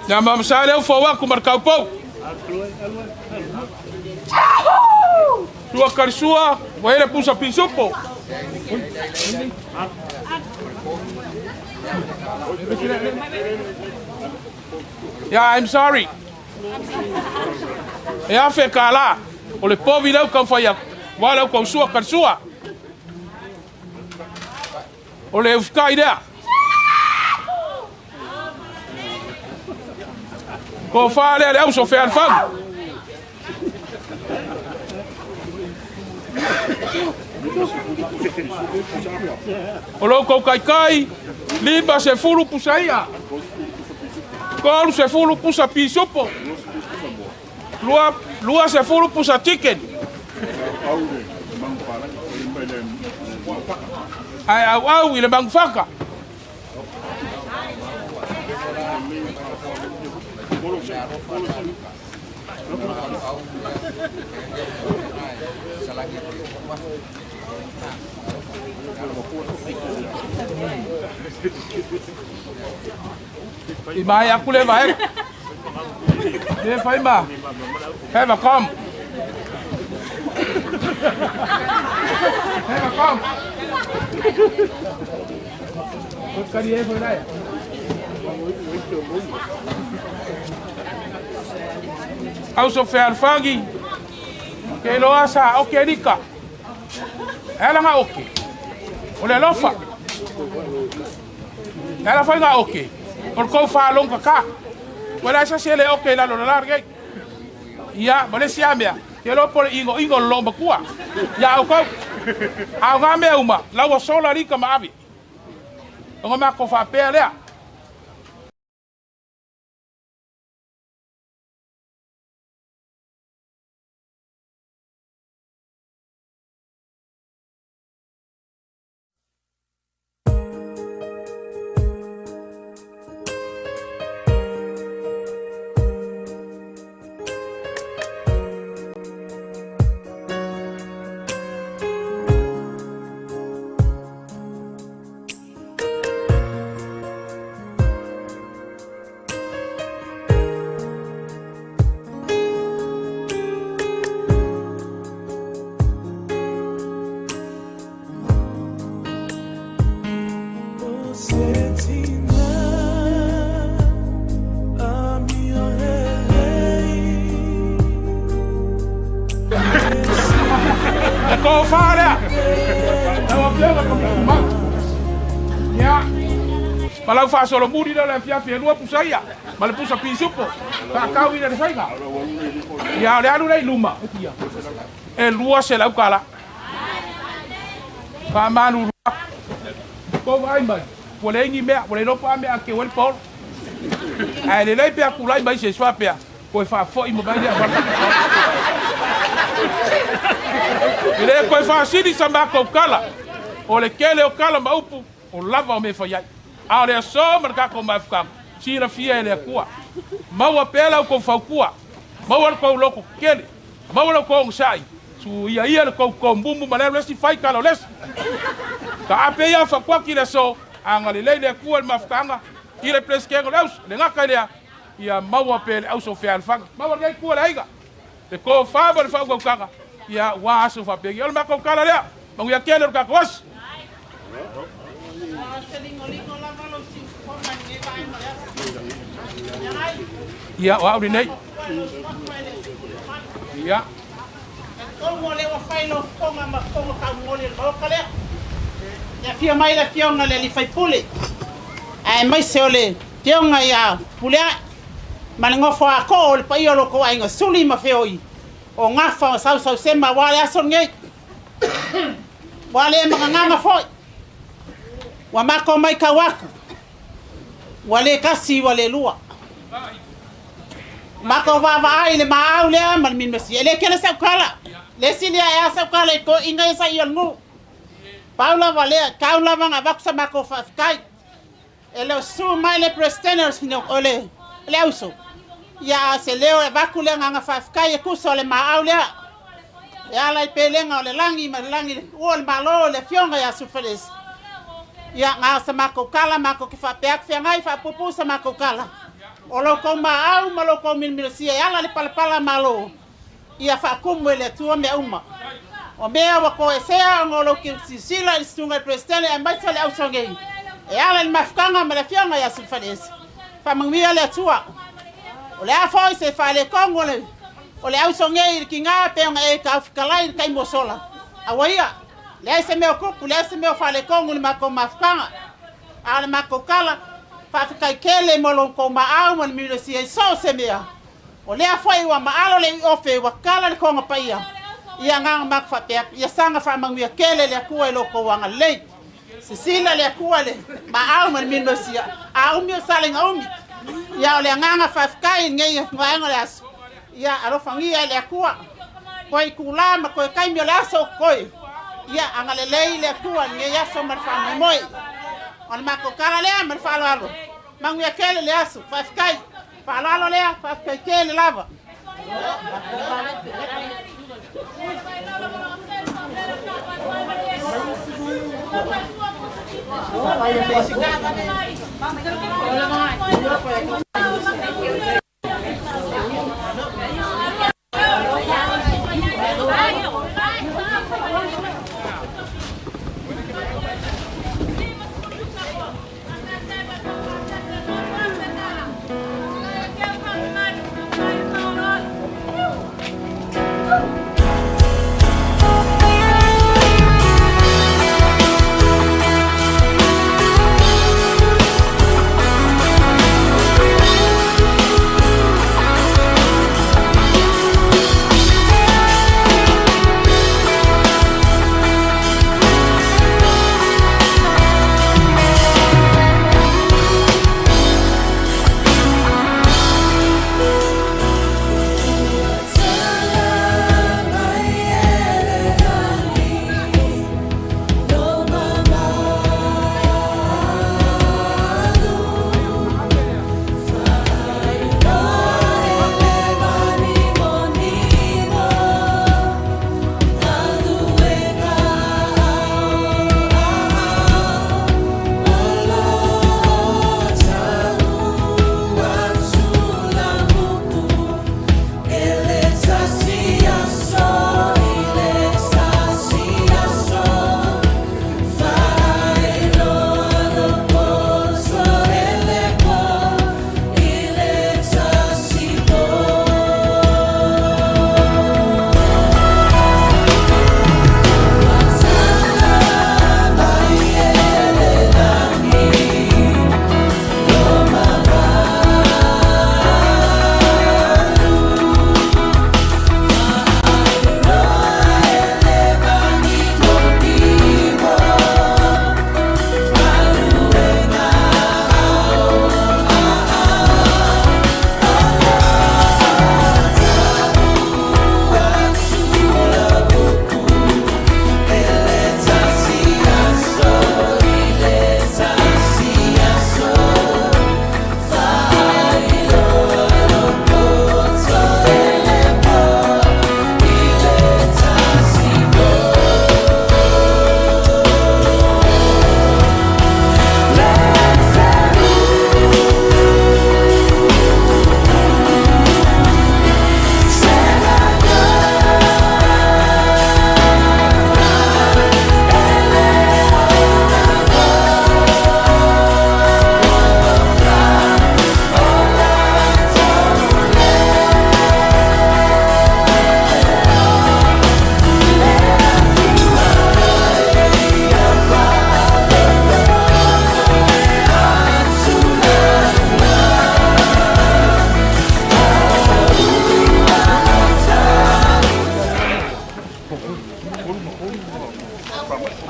Ia mamasa leo fau aku markau pau. Sua karisua, waele pusa pisupo. Yeah, I'm sorry. E afe ka la. O le povi lau kau whai aku. Wa lau kau sua ka sua. O le ufika i lea. Ko wha lea le au so whea alfagu. O lou kou kaikai, 50 pusa ia. 30 pusa pisupo. 20 pusa chicken. Ai au au i le mangufaka. I mai aku le vai. Le fai ma. Have a come. Have a come. Kari e foi lai. Au so fe alfangi. Ke loa sa o ke rika. Ela nga oke. O le lofa. Ela foi nga oke. O le kou whalong ka ka. Wala sa se le oke la lo la large. Ia, mo le sia mea. Te lo pole ingo ingo lo makua. Ia au kau. Au ngā mea uma. Lau sola rika ma avi. O ngā mea ko whapea lea. Malau whaasolo muri leo le fia fia lua pusa ia. Ma le pusa pisupo. Whaakau ina le whainga. Ia, o le alu lei luma. E lua se lau kala. Whaamanu rua. Ko vai mai. Ua le ingi mea, ua le lopo a mea ke wele polo. Ai le lei pea kulai mai se swa pea. Koe whaafoi mo mai lea. I le koe whaasiri sa mākou kala. O le kele o kala ma upu. O lava o me whaiai. A o le aso ma le kako mafukanga. Sira fia e le akua. Maua pela o kou faukua. Maua le kou loko kele. Maua le kou onsai. Su ia ia le kou kou ma le lesi whai kala o lesi. Ka ape ia whakua ki le so. Anga le lei le akua le mafukanga. I le pleskengo le aus. Le ngaka lea. Ia maua pe le auso whea alfanga. Maua le kua le aiga. Le kou whaba le whaukaukanga. Ia wā aso whapegi. O le makau kala lea. Mangu ia kele o le kako wasi. Ia, o au nei. Ia. Ia fia mai le fionga le li faipule. Ai mai se o le fionga ia pulea. Ma le ngofo a ko o le paia o loko ainga suli ma feoi. O ngafa o sau sau sema wale aso ngei. Wale e makanganga foi. Wa mako mai kawaku. Wale kasi wale lua. Mako vava ai le maau lea ma le minmesi. Ele kele sau kala. Le silia e a sau kala i ko inga e sa i ngu. Paula valea, kau lava nga vakusa mako whawhikai. E leo su mai le president o le le auso. Ia se leo e vaku lea nganga whawhikai e kusa o le maau lea. E ala i pelenga o le langi ma le langi o le malo le fionga ia sufeles. Ia ngā sa mako kala mako ki whapeak whiangai whapupu sa mako kala. O loko maau ma loko milmilosia e ala le palapala malo. Ia whakumu e le atua mea uma. O mea ua toesea ona o lou silasila i le susuga i le Peresetene aemaise o le ausogei e ala i le mafutaga ma le afioga ia Sulufaiese. Faamanuia le Atua. O le a foi se faaletonu o le ausogei i le tiga pe ona e taofitalai i le taimi ua sola. Aua ia, leai se mea o tupu, leai se mea o faaletonu i le matou mafutaga. A o le matou tala, faafetai tele mo lo outou maau ma le milosia i so o se mea. O lea foi ua maalo le iofe ua tala le toga paia. Ia agaga matou faapea, ia saga faamanuia tele le Atua i lo outou agalelei. Sisila le Atua le maau ma le milosia. A umi o salega umi. Ia o le agaga faafetai i lenei vaega o le aso. Ia alofagia e le Atua. Koe itulā ma koe taimi o le aso o koe. Ia agalelei le Atua i lenei aso ma le faamoemoe. O le matou tala lea ma le faaaloalo. Manuia tele le aso. Faafetai. Faaaloalo lea, faafetai tele lava.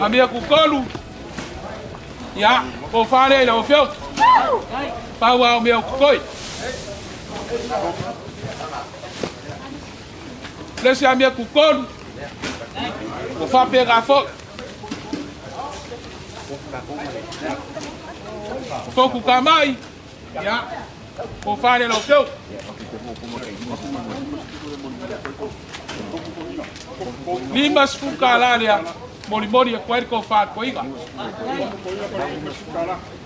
Amia kukolu. Ia, ko whare i lau whio. Pau mea o kukoi. Lesi amia kukolu. Ko whapera fo. Foku ka mai. Ia, ko whare i lau whio. Lima sfuka la lea. Mori mori e koe ko wha ko iga.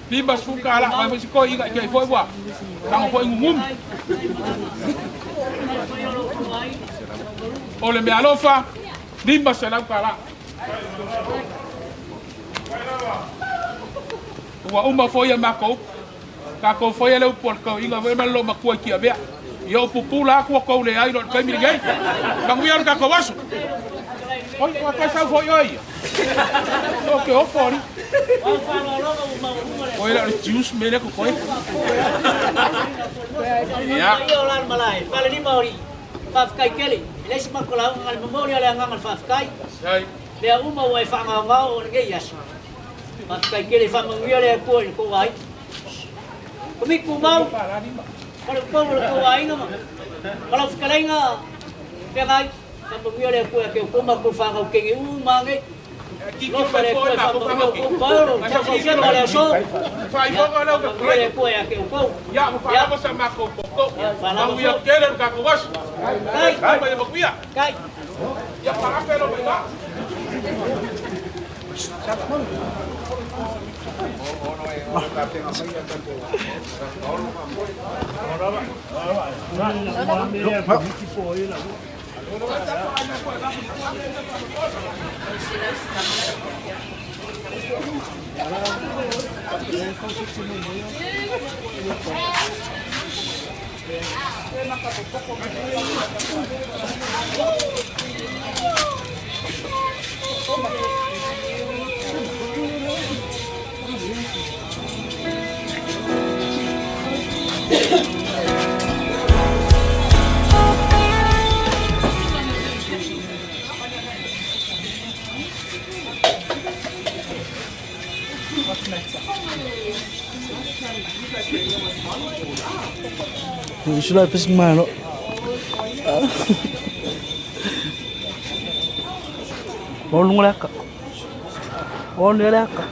Lima sfuka la, mai mo ko iga ke foi wa. Tango foi ngungumi. O le mea alofa, 500 tala. Ua uma foi a makou. Tatou faia le upu a le tauiga foi ma le loomatua i Tiavea. Ia o pupula aku o kou leai i lo le taimi lenei. Manuia lo tatou aso. Oi, ua toe sau foi oe ia. O ke ofo ali. Oi la o le juice me lea kokoe. Ia. Ia o la le malae, falelima o alii. Faafetai tele. E leai se matou lauga na o le momoli lava o le agaga o le faafetai. Mea uma ua e faagaogao o lenei aso. Faafetai tele, faamanuia le Atua i le tou aiga. Komiti Tumau, faleupolu o le tou aiga ma ma lau fetalaiga Feagai, faamanuia le Atua ia te outou ma tou fanau teine uma nei. Alofa le Atua e faamanuia outou paolo, tausausiaga o le aso. Ia, faamanuia le Atua ia te outou. Ia, faalava foi. Kai. Kai. Usu la pesi malo. O luga le aka. O le aka.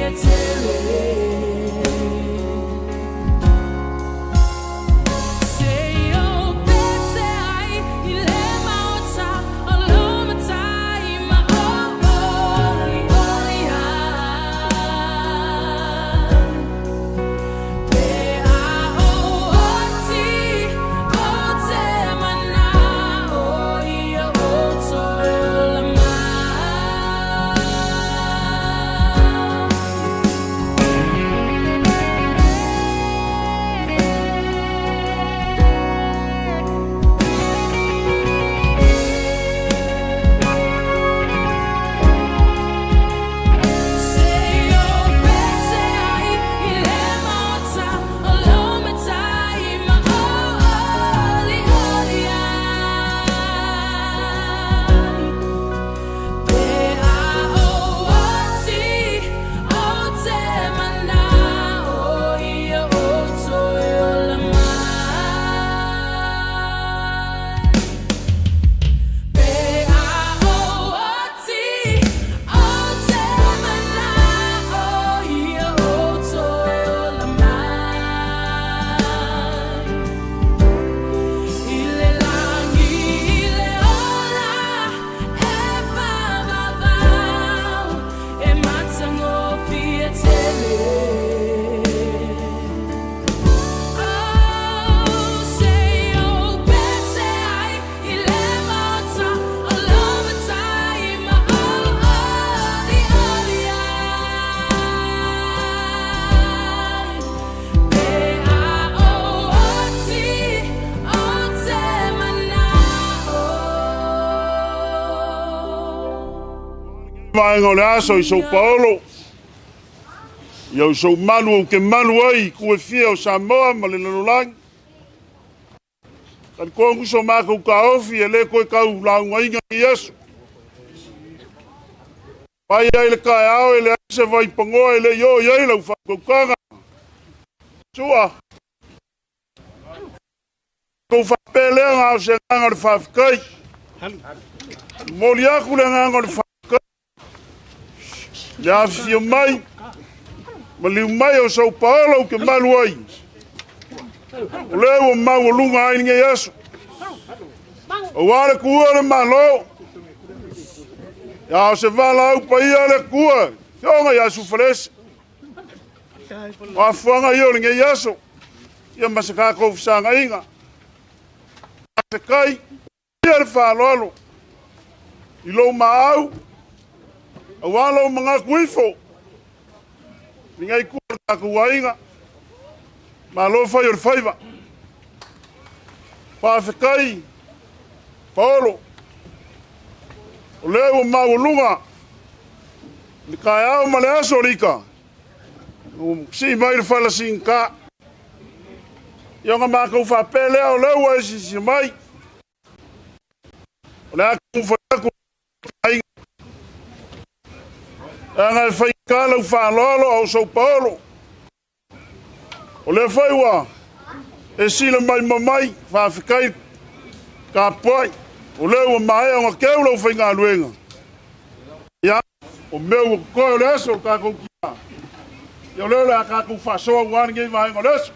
matagofie tele. Se i ou pese ai i le maota o lo matai ma o oli oli ai. Pe a o oti o te mana o ia o toe ola mai. Se i ou pese ai i le maota o lo matai ma o oli oli ai. Pe a o oti o te mana o ia o toe ola mai. Pe a o oti o te mana o ia o toe ola mai. I le lagi i le ola e whawawau e matagofie tele. Oh, se i ou pese ai i le maota o lo matai ma o oli oli ai. Pe a o oti o te mana o. Vaega o le aso i São Paulo. Ia o sou malu ou ke malu ai i ku e fia o Samoa ma le lalolagi. Talitonu so matou taofi e le toe tau laugaina i aso. Mai ai le taeao e leai se vaipanoa e le i oo i ai lau faautautaga. Sua. Tou faapea lea na o se agaga o le faafetai. Momoli atu le agaga o le faafetai. Le afifio mai, maliu mai o São Paulo ou te malu ai. O lea ua maualuga ai lenei aso. Aua le tuua o le Malo. Ia o se valaau paia le Atua, Afioga ia Sufalesi. O afuaga ia o lenei aso, ia ma se tatou fesagaiga. Faafetai ia le faaaloalo i lou maau, aua lou manatu ifo i lenei itu o le tatou aiga. Malo fai o le faiva. Faafetai Paolo, o lea ua maualuga le taeao ma le aso o le ita, ua sii mai le fala sigata. Ia ona matou faapea lea o lea ua e silasila mai, o le a taumafai atu aiga. Leaga e faigata lau faaaloalo a o sou paolo. O lea foi ua e sila mai ma mai, faafetai tapuai. O lea ua maea ona keu lau faigaluega. Ia, o mea ua totoe o le aso o le tatou tina. Ia o lea o le a tatou faasoa aua lenei vaega o le aso.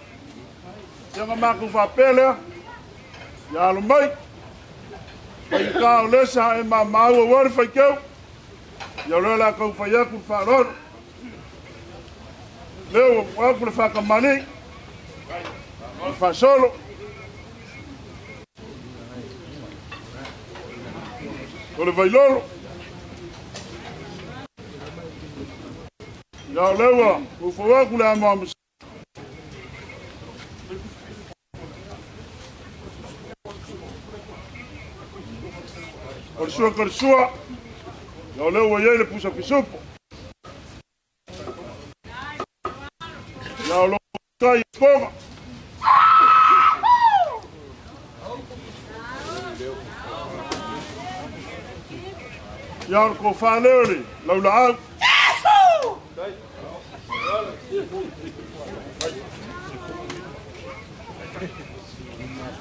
Ia ona matou faapea lea, ia alo mai. Faigata o lea sa e mamau aua le faiteu. Ia o lea o le a tau fai atu le faaaloalo. Lea ua atu le faakamani, le faasolo. O le vailolo. Ia o lea ua ufau atu le amoamo. O le sua ka le sua. Ia o lea ua i ai le pusa pisupo. Ia o lo tai ponga. Ia o le kofa leo le laulaau.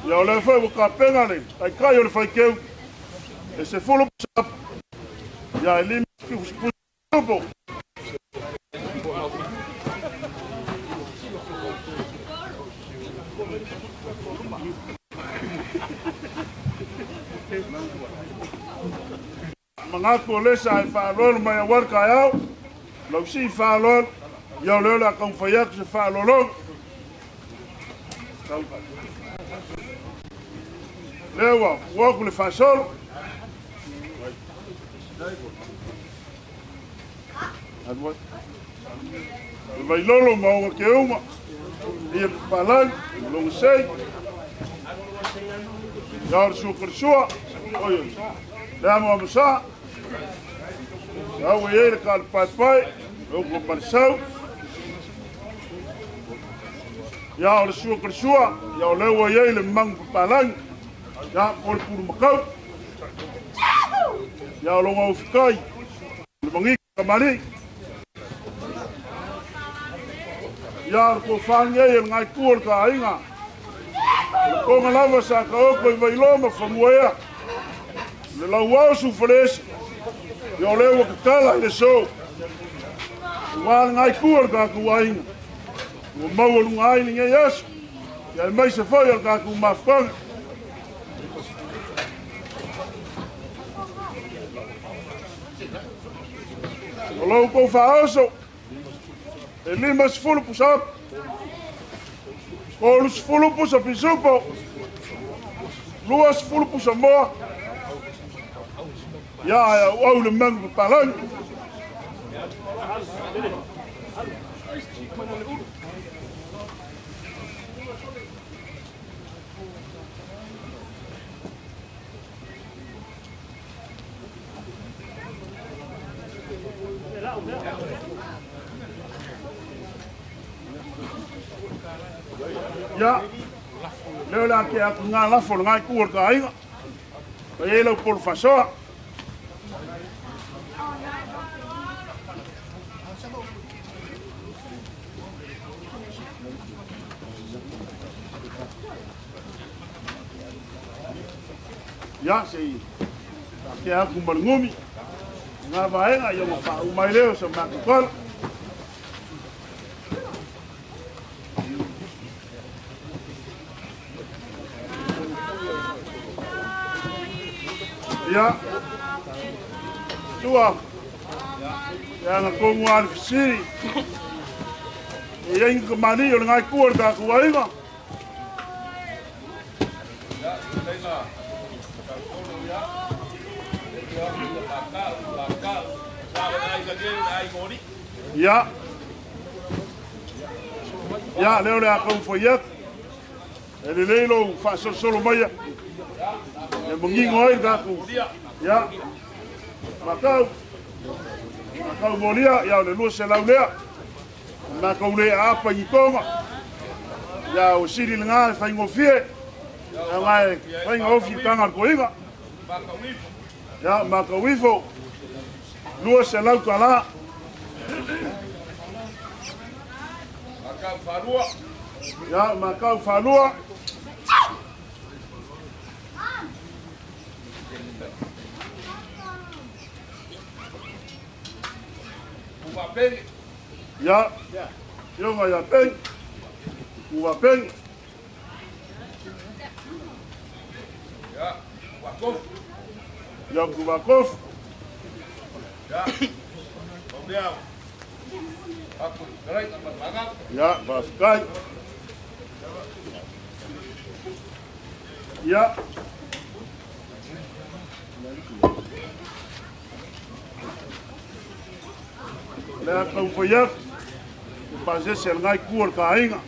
Ia o lea foi ua tapena le taitai o le faikeu e 10 pusa. Ia e 5 pusa. Manatu o le sa e faalolo mai auala taeao, lau sii faalolo, ia o lea o le a taumafai atu se faalologa. Lea ua ua atu le faasolo. Alu ai. Le Vailolo ma ona keuma, ia papalagi, ma lona sei. Ia o le sua kalasua, oi oi. Le amo amasa, ia ua i ai le kalapaepae, le upu o Manisau. Ia o le sua kalasua, ia o lea ua i ai le magu papalagi, ia po o le pulu makau. Ia o lona ufikai, le magika kamali'i. Ia o le tofa nei e le ngai tua o le taaiga. O le toga lava sa taoto i Vailoa ma Famuaea. Le lauao sufalesi, ia o lea ua tatala i le so. Ua le ngai tua o le tatou aiga. Ua maua luga ai lenei aso. Ia e mai se foi o le tatou mafutaga. O lou tou faaoso, e 50 pusa apu, 30 pusa pisupo, 20 pusa moa. Ia ai au au le mangu papalangi. Ia, leo le ake atu ngā lafo le ngai kua le kāinga. Ka iei lau polo fasoa. Ia, se i ake atu ma le ngumi. Ngā vaega, ia ua whaau mai leo sa matou. Ia, tua, ia na kongu a le fisiri. E iai ka mani o le ngai kua le tatou aiga. Ia, ia, leo le a kaumafai atu. E lelei lou faasolosolo maia. E manino ai le tatou. Ia, makau, makau molia, ia o le 200 lea. Makau le aapa i tonga. Ia o sili le ngā e whaingofie. Ia ngā e whainga ofi i tanga koiga. Ia, makau ifo. 200 tala. Makau whalua. Ia, makau whalua. Kuwa pengi. Ia, ionga ia pengi. Kuwa pengi. Ia, kuwa kofu. Ia, kuwa kofu. Ia, maumea. Aku, karai, mangap. Ia, whawhikai. Ia. Lea kaumafai atu, e pasese le ngai kua le kāinga.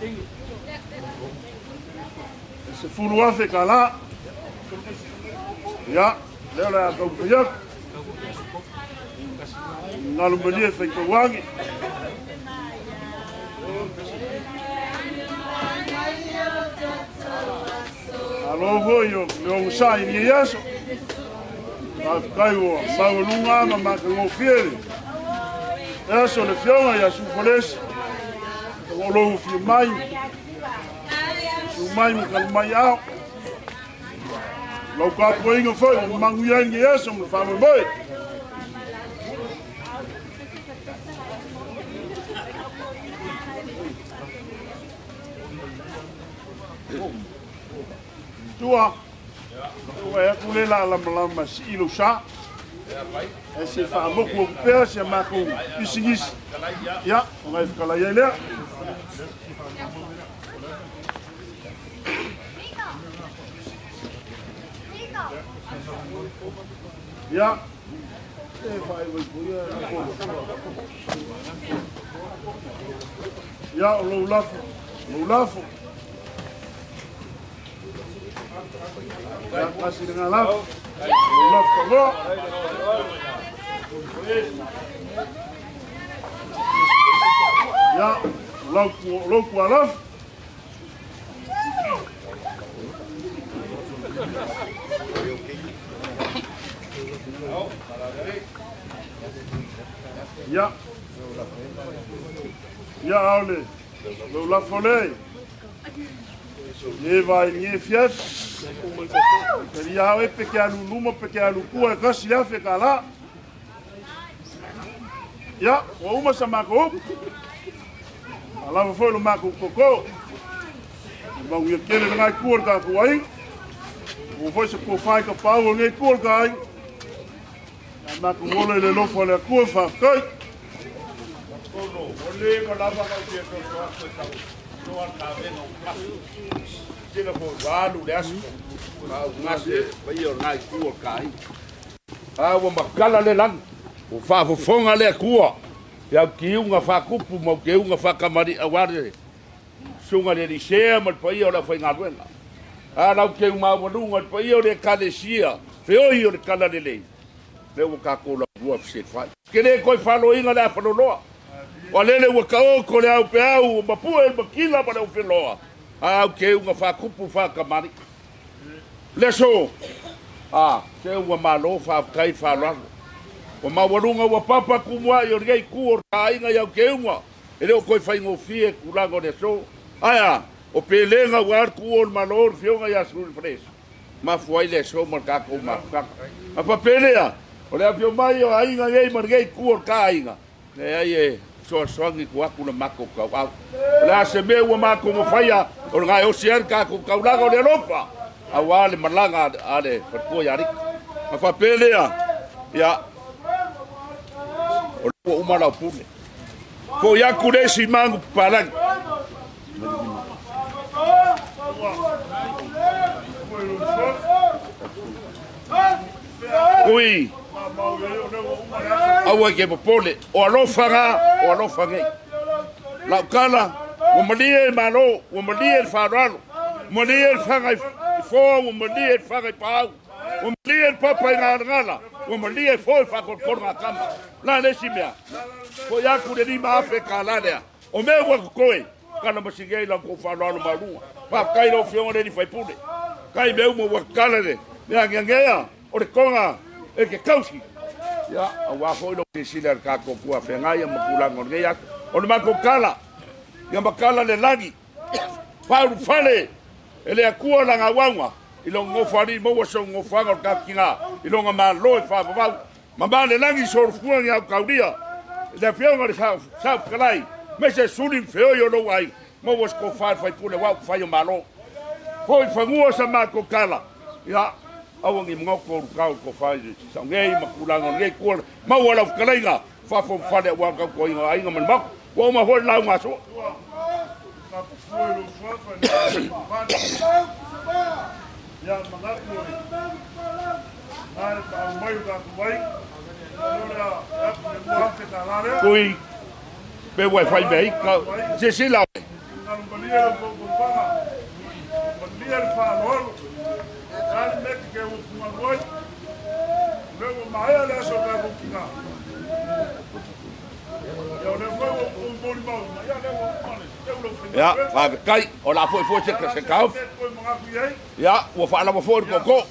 E 10,000 ka la. Ia, lea o le a kaumafai atu. Ngalu malie e whaikauangi. Alo foi o le onga i ni aso. Whawhikai ua maualunga ma makangofie le. E aso le fionga ia sufalesi. O lou fia mai. Su mai ma kalu mai ao. Lau kapuinga foi o mangu ia ni aso ma whamwe mai. Tua, ua e atu le la lamalama si i lou sa. E se faamoku atu pea si a matou pisinisi. Ia, ona e fetalai ai lea. Ia, e faaiwai puia Ia, o lou lafo, lou lafo. Ia, kasi le ngā lafo. Lou lafo kaloa. Ia, lou kua lafo. Ia. Ia, aole. Lou lafo le. Ie vai nie fief. Te ria hau e pe ke alu luma pe ke alu kua e kasi le afe ka la. Ia, ua uma sa mako upu. A lava foi lo mako koko. E mau ia kele le ngai kua le ka kuai. Ua foi se kua whai ka pau o ngai kua le ka ai. Ia mako ngolo i le lofo le akua whawhikai. Kono, o le ma lava kau tia so so aso e tau. No al ka venga o kafu. Tila fo valu le aso. Ma u ngase pai o ngai kua ka ai. A ua makala le lagi. O faafofoga le Atua. Ia kiuga faakupu ma kiuga faakamaliʻi auā le susuga le Elisea ma le paia o le aufaigaluega. A lau keu maualuga le paia o le Ekalesia feoi o le Talalelei, lea ua tatou laulua feselefai. Ke lē toe faaloina le afaloloa, ua lele ua taoto le aupeau ua mapue le matila ma le aufeloa, a au keuga faakupu faakamaliʻi. Le aso, a, se ua malo faafetai le faaaloalo. Ua maualuga ua papa tumuaʻi o lenei itu o le taaiga i au keuga, e le o toe faigofie tulaga o le aso. Ae a, o pelega ua alu tuua o le Malo le Afioga ia Suluifalesi, mafua ai le aso ma le tatou mafutaga. A faapelea, o le afio mai o aiga nei ma lenei itu o le taaiga, leai e fesoasoani atu atu le matou tauau. O le a se mea ua matou mafaia, o le gaeosi ai le tatou taulaga o le alofa, auā le malaga a le faletua ia Aliki. A faapelea, ia, o lea ua uma lau pule. Foi atu le isi magu papalagi. Ui, aua ke popole, o alofa ngā, o alofa nei. Lau tala, ua malie le Malo, ua malie le faaaloalo, ua malie le faga i foa, ua malie le faga i paau, ua malie le papa i galagala, ua malie foi le faatolotolo ngā tama. La le isi mea, foi atu le 5,000 tala lea, o mea ua totoe, tala masini ai lau tou faaaloalo maualuga. Faafetai lau Afioga le alii faipule. Kai mea uma ua tatala le mea ageagea o le toga e te tausi. Ia, auā foi lou silasila i le tatou tuafeagai ma tulaga o lenei aso. O le matou tala, ia matala le lagi, faaulufale e le Atua lana auauna i lona nofoalii maua se nofoaga o le tatou tina i lona Malo e faavavau. Mama le lagi solofua ni au taulia i le Afioga i le Saofetalai, aemaise suli ma feoi o lou aiga, maua se tofa i le faipule aua upufai o Malo. Foi i fanua sa matou tala, ia, aua ne i manatu o lutao i le tofa i le saogei ma tulaga o lenei tua, maua lau fetalaiga faafofale aua le tautuaina o aiga ma le Maota. Ua uma foi le lauga a Sua. Tui, pe ua e fai mea ika, silasila oe. Ia, faafetai, o le a foi foi se taofi. Ia, ua faalava foi le tootoo.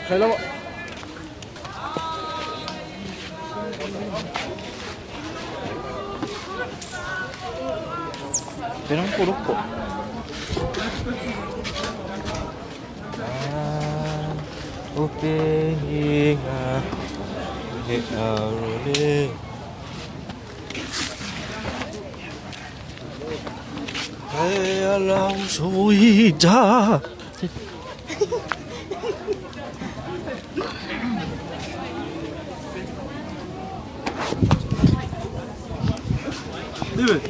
Kai lava. ペランコ6個。O pehinga he arole. Kai alau soida. Dime.